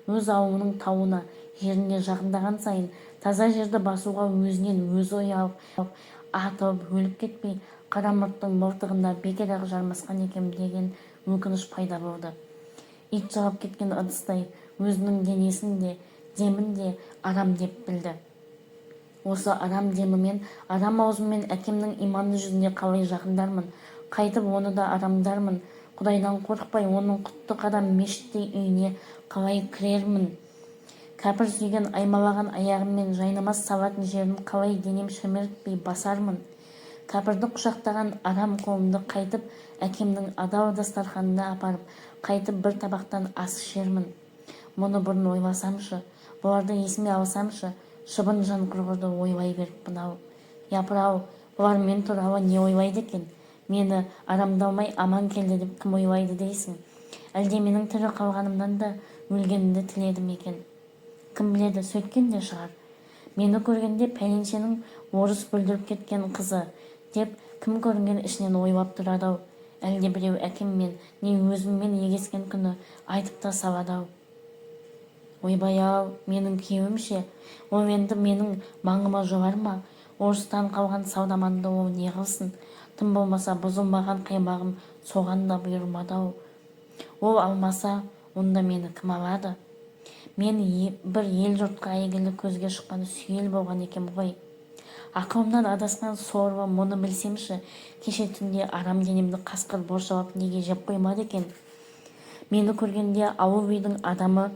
Өз ауылының тауына, жеріне жақындаған сайын таза жерді басуға өзінен өзі ұялып, атылып өліп кетпей, Қарамұрттың мылтығына бекер-ақ жармасқан екем деген өкініш пайда болды. Ит жалап кеткен ыдыстай өзінің денесін де, демін де арам деп білді. Осы арам демімен, арам аузыммен әкемнің иманды жүзіне қалай жақындармын, қайтып оны да арамдармын, Құдайдан қорықпай оның құтты қадам мешіттей үйіне қалай кірермін? Кәпір сүйген аймалаған аяғыммен жайнамаз салатын жерін қалай денем шімірікпей басармын? Кәпірді құшақтаған арам қолымды қайтып әкемнің адал дастарханына апарып, қайтып бір табақтан ас ішермін? Мұны бұрын ойласамшы, бұларды есіме алсамшы, шыбын жан құрғырды ойлай беріппін-ау. Япыр-ау, бұлар мен туралы не ойлайды екен? Мені арамдалмай аман келді деп кім ойлайды дейсің? Әлде менің тірі қалғанымнан да өлгенімді тіледі ме екен? Кім біледі, сөйткен де шығар. Мені көргенде пәленшенің орыс бүлдіріп кеткен қызы деп кім көрінген ішінен ойлап тұрады-ау. Әлде біреу әкеммен, не өзіммен егескен күні айтып та салады-ау. Ойбай-ау, менің күйеуім ше? Ол енді менің маңыма жолар ма? Орыстан қалған саудаманды ол не қылсын? Тым болмаса бұзылмаған қаймағым соған да бұйырмады-ау. Ол алмаса, онда мені кім алады? Мен бір ел-жұртқа әйгілі көзге шыққан сүйел болған екем ғой. Ақылымнан адасқан сорлы мұны білсемші, кеше түнде арам денемді қасқыр боршалап неге жеп қоймады екен? Мені көргенде ауыл үйдің адамы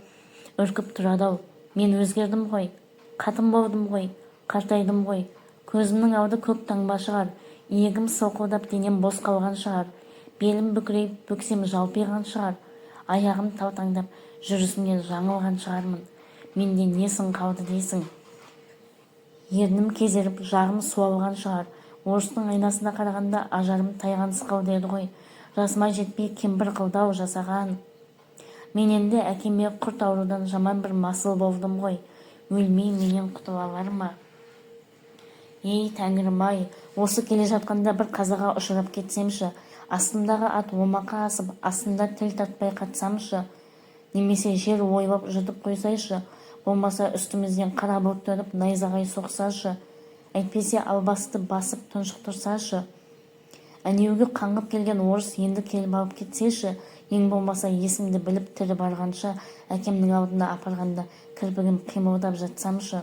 үркіп тұрады-ау. Мен өзгердім ғой, қатын болдым ғой, қартайдым ғой. Көзімнің алды көк таңба шығар, иегім сылқылдап денем бос қалған шығар, белім бүкірейіп бөксем жалпиған шығар, аяғым талтаңдап жүрісімнен жаңылған шығармын. Менде не сын қалды дейсің? Ернім кезеріп, жағым суалған шығар. Орыстың айнасына қарағанда ажарым тайған сықылды еді ғой. Жасыма жетпей кемпір қылды-ау жасаған. Мен енді әкеме құрт аурудан жаман бір масыл болдым ғой. Өлмей менен құтыла алар ма? Ей, тәңірім-ай, осы келе жатқанда бір қазаға ұшырап кетсемші, астымдағы ат омақа асып, астында тіл тартпай қатсамшы, немесе жер ойылып жұтып қойсайшы, болмаса үстімізден қара бұлт төніп найзағай соқсашы, әйтпесе албасты басып тұншықтырсашы. Әнеугі қаңғып келген орыс енді келіп алып кетсеші, ең болмаса есімді біліп тірі барғанша әкемнің алдына апарғанда кірпігім қимылдап жатсамшы.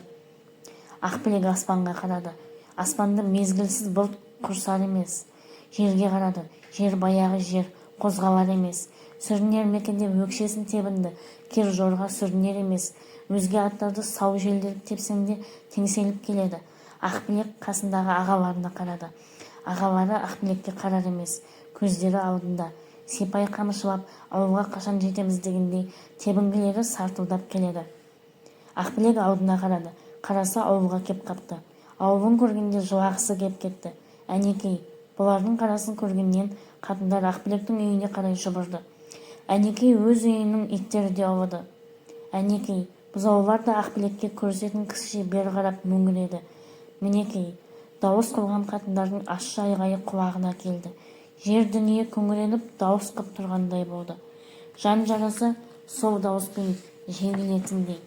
Ақбілек аспанға қарады. Аспанды мезгілсіз бұлт құрсар емес. Жерге қарады. Жер баяғы жер, қозғалар емес. Сүрінер ме екен деп өкшесін тебінді. Кер жорға сүрінер емес. Өзге аттарды сау желдіріп тепсең де теңселіп келеді. Ақбілек қасындағы ағаларына қарады. Ағалары Ақбілекке қарар емес. Көздері алдында. Сипай қамшылап, ауылға қашан жетеміз дегендей тебінгілері сартылдап келеді. Ақбілек алдына қарады. Қараса, ауылға кеп қапты. Ауылын көргенде жылағысы кеп кетті. Әнекей, бұлардың қарасын көргеннен қатындар Ақбілектің үйіне қарай шұбырды. Әнекей, өз үйінің иттері де ұлыды. Әнекей, бұзаулар да Ақбілекке көрісетін кісіше бері қарап мөңіреді. Мінекей, дауыс қылған қатындардың ащы айғайы құлағына келді. Жер дүние күңіреніп дауыс қып тұрғандай болды. Жан жарасы сол дауыспен жеңілетіндей.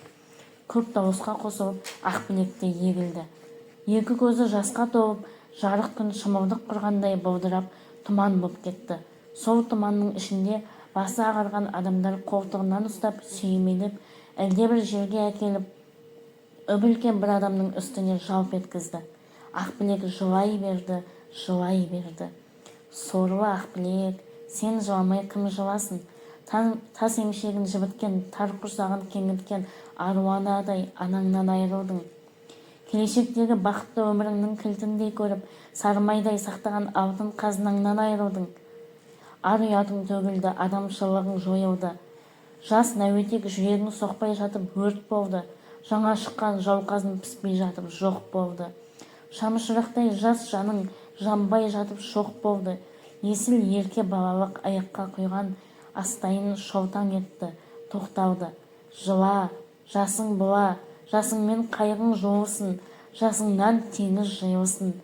Көп дауысқа қосылып Ақбілек те егілді. Екі көзі жасқа толып, жарық күн шымылдық құрғандай бұлдырап тұман боп кетті. Сол тұманның ішінде басы ағарған адамдар қолтығынан ұстап сүйемелеп, әлдебір жерге әкеліп, үп-үлкен бір адамның үстіне жалп еткізді. Ақбілек жылай берді, жылай берді. Сорлы Ақбілек, сен жыламай кім жыласын? Тас емшегін жібіткен, тар құрсағын кеңіткен аруанадай анаңнан айырылдың. Келешектегі бақытты өміріңнің кілтіндей көріп, сарымайдай сақтаған алтын қазынаңнан айырылдың. Ар-ұятың төгілді, адамшылығың жойылды. Жас нәуетек жүрегің соқпай жатып өрт болды. Жаңа шыққан жауқазын піспей жатып жоқ болды. Шамшырақтай жас жаның жанбай жатып шоқ болды. Есіл ерке балалық аяққа құйған астайын шолтаң етті, тоқталды. Жыла, жасың бұла, жасыңмен қайғың жуылсын, жасыңнан теңіз жиылсын.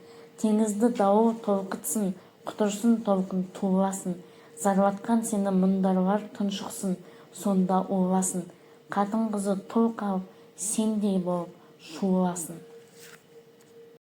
Теңізді дауыл толқытсын, құтырсын толқын туласын. Зарлатқан сені мұндарлар тұншықсын, сонда уласын. Қатын-қызы тұл қалып, сендей болып шуласын.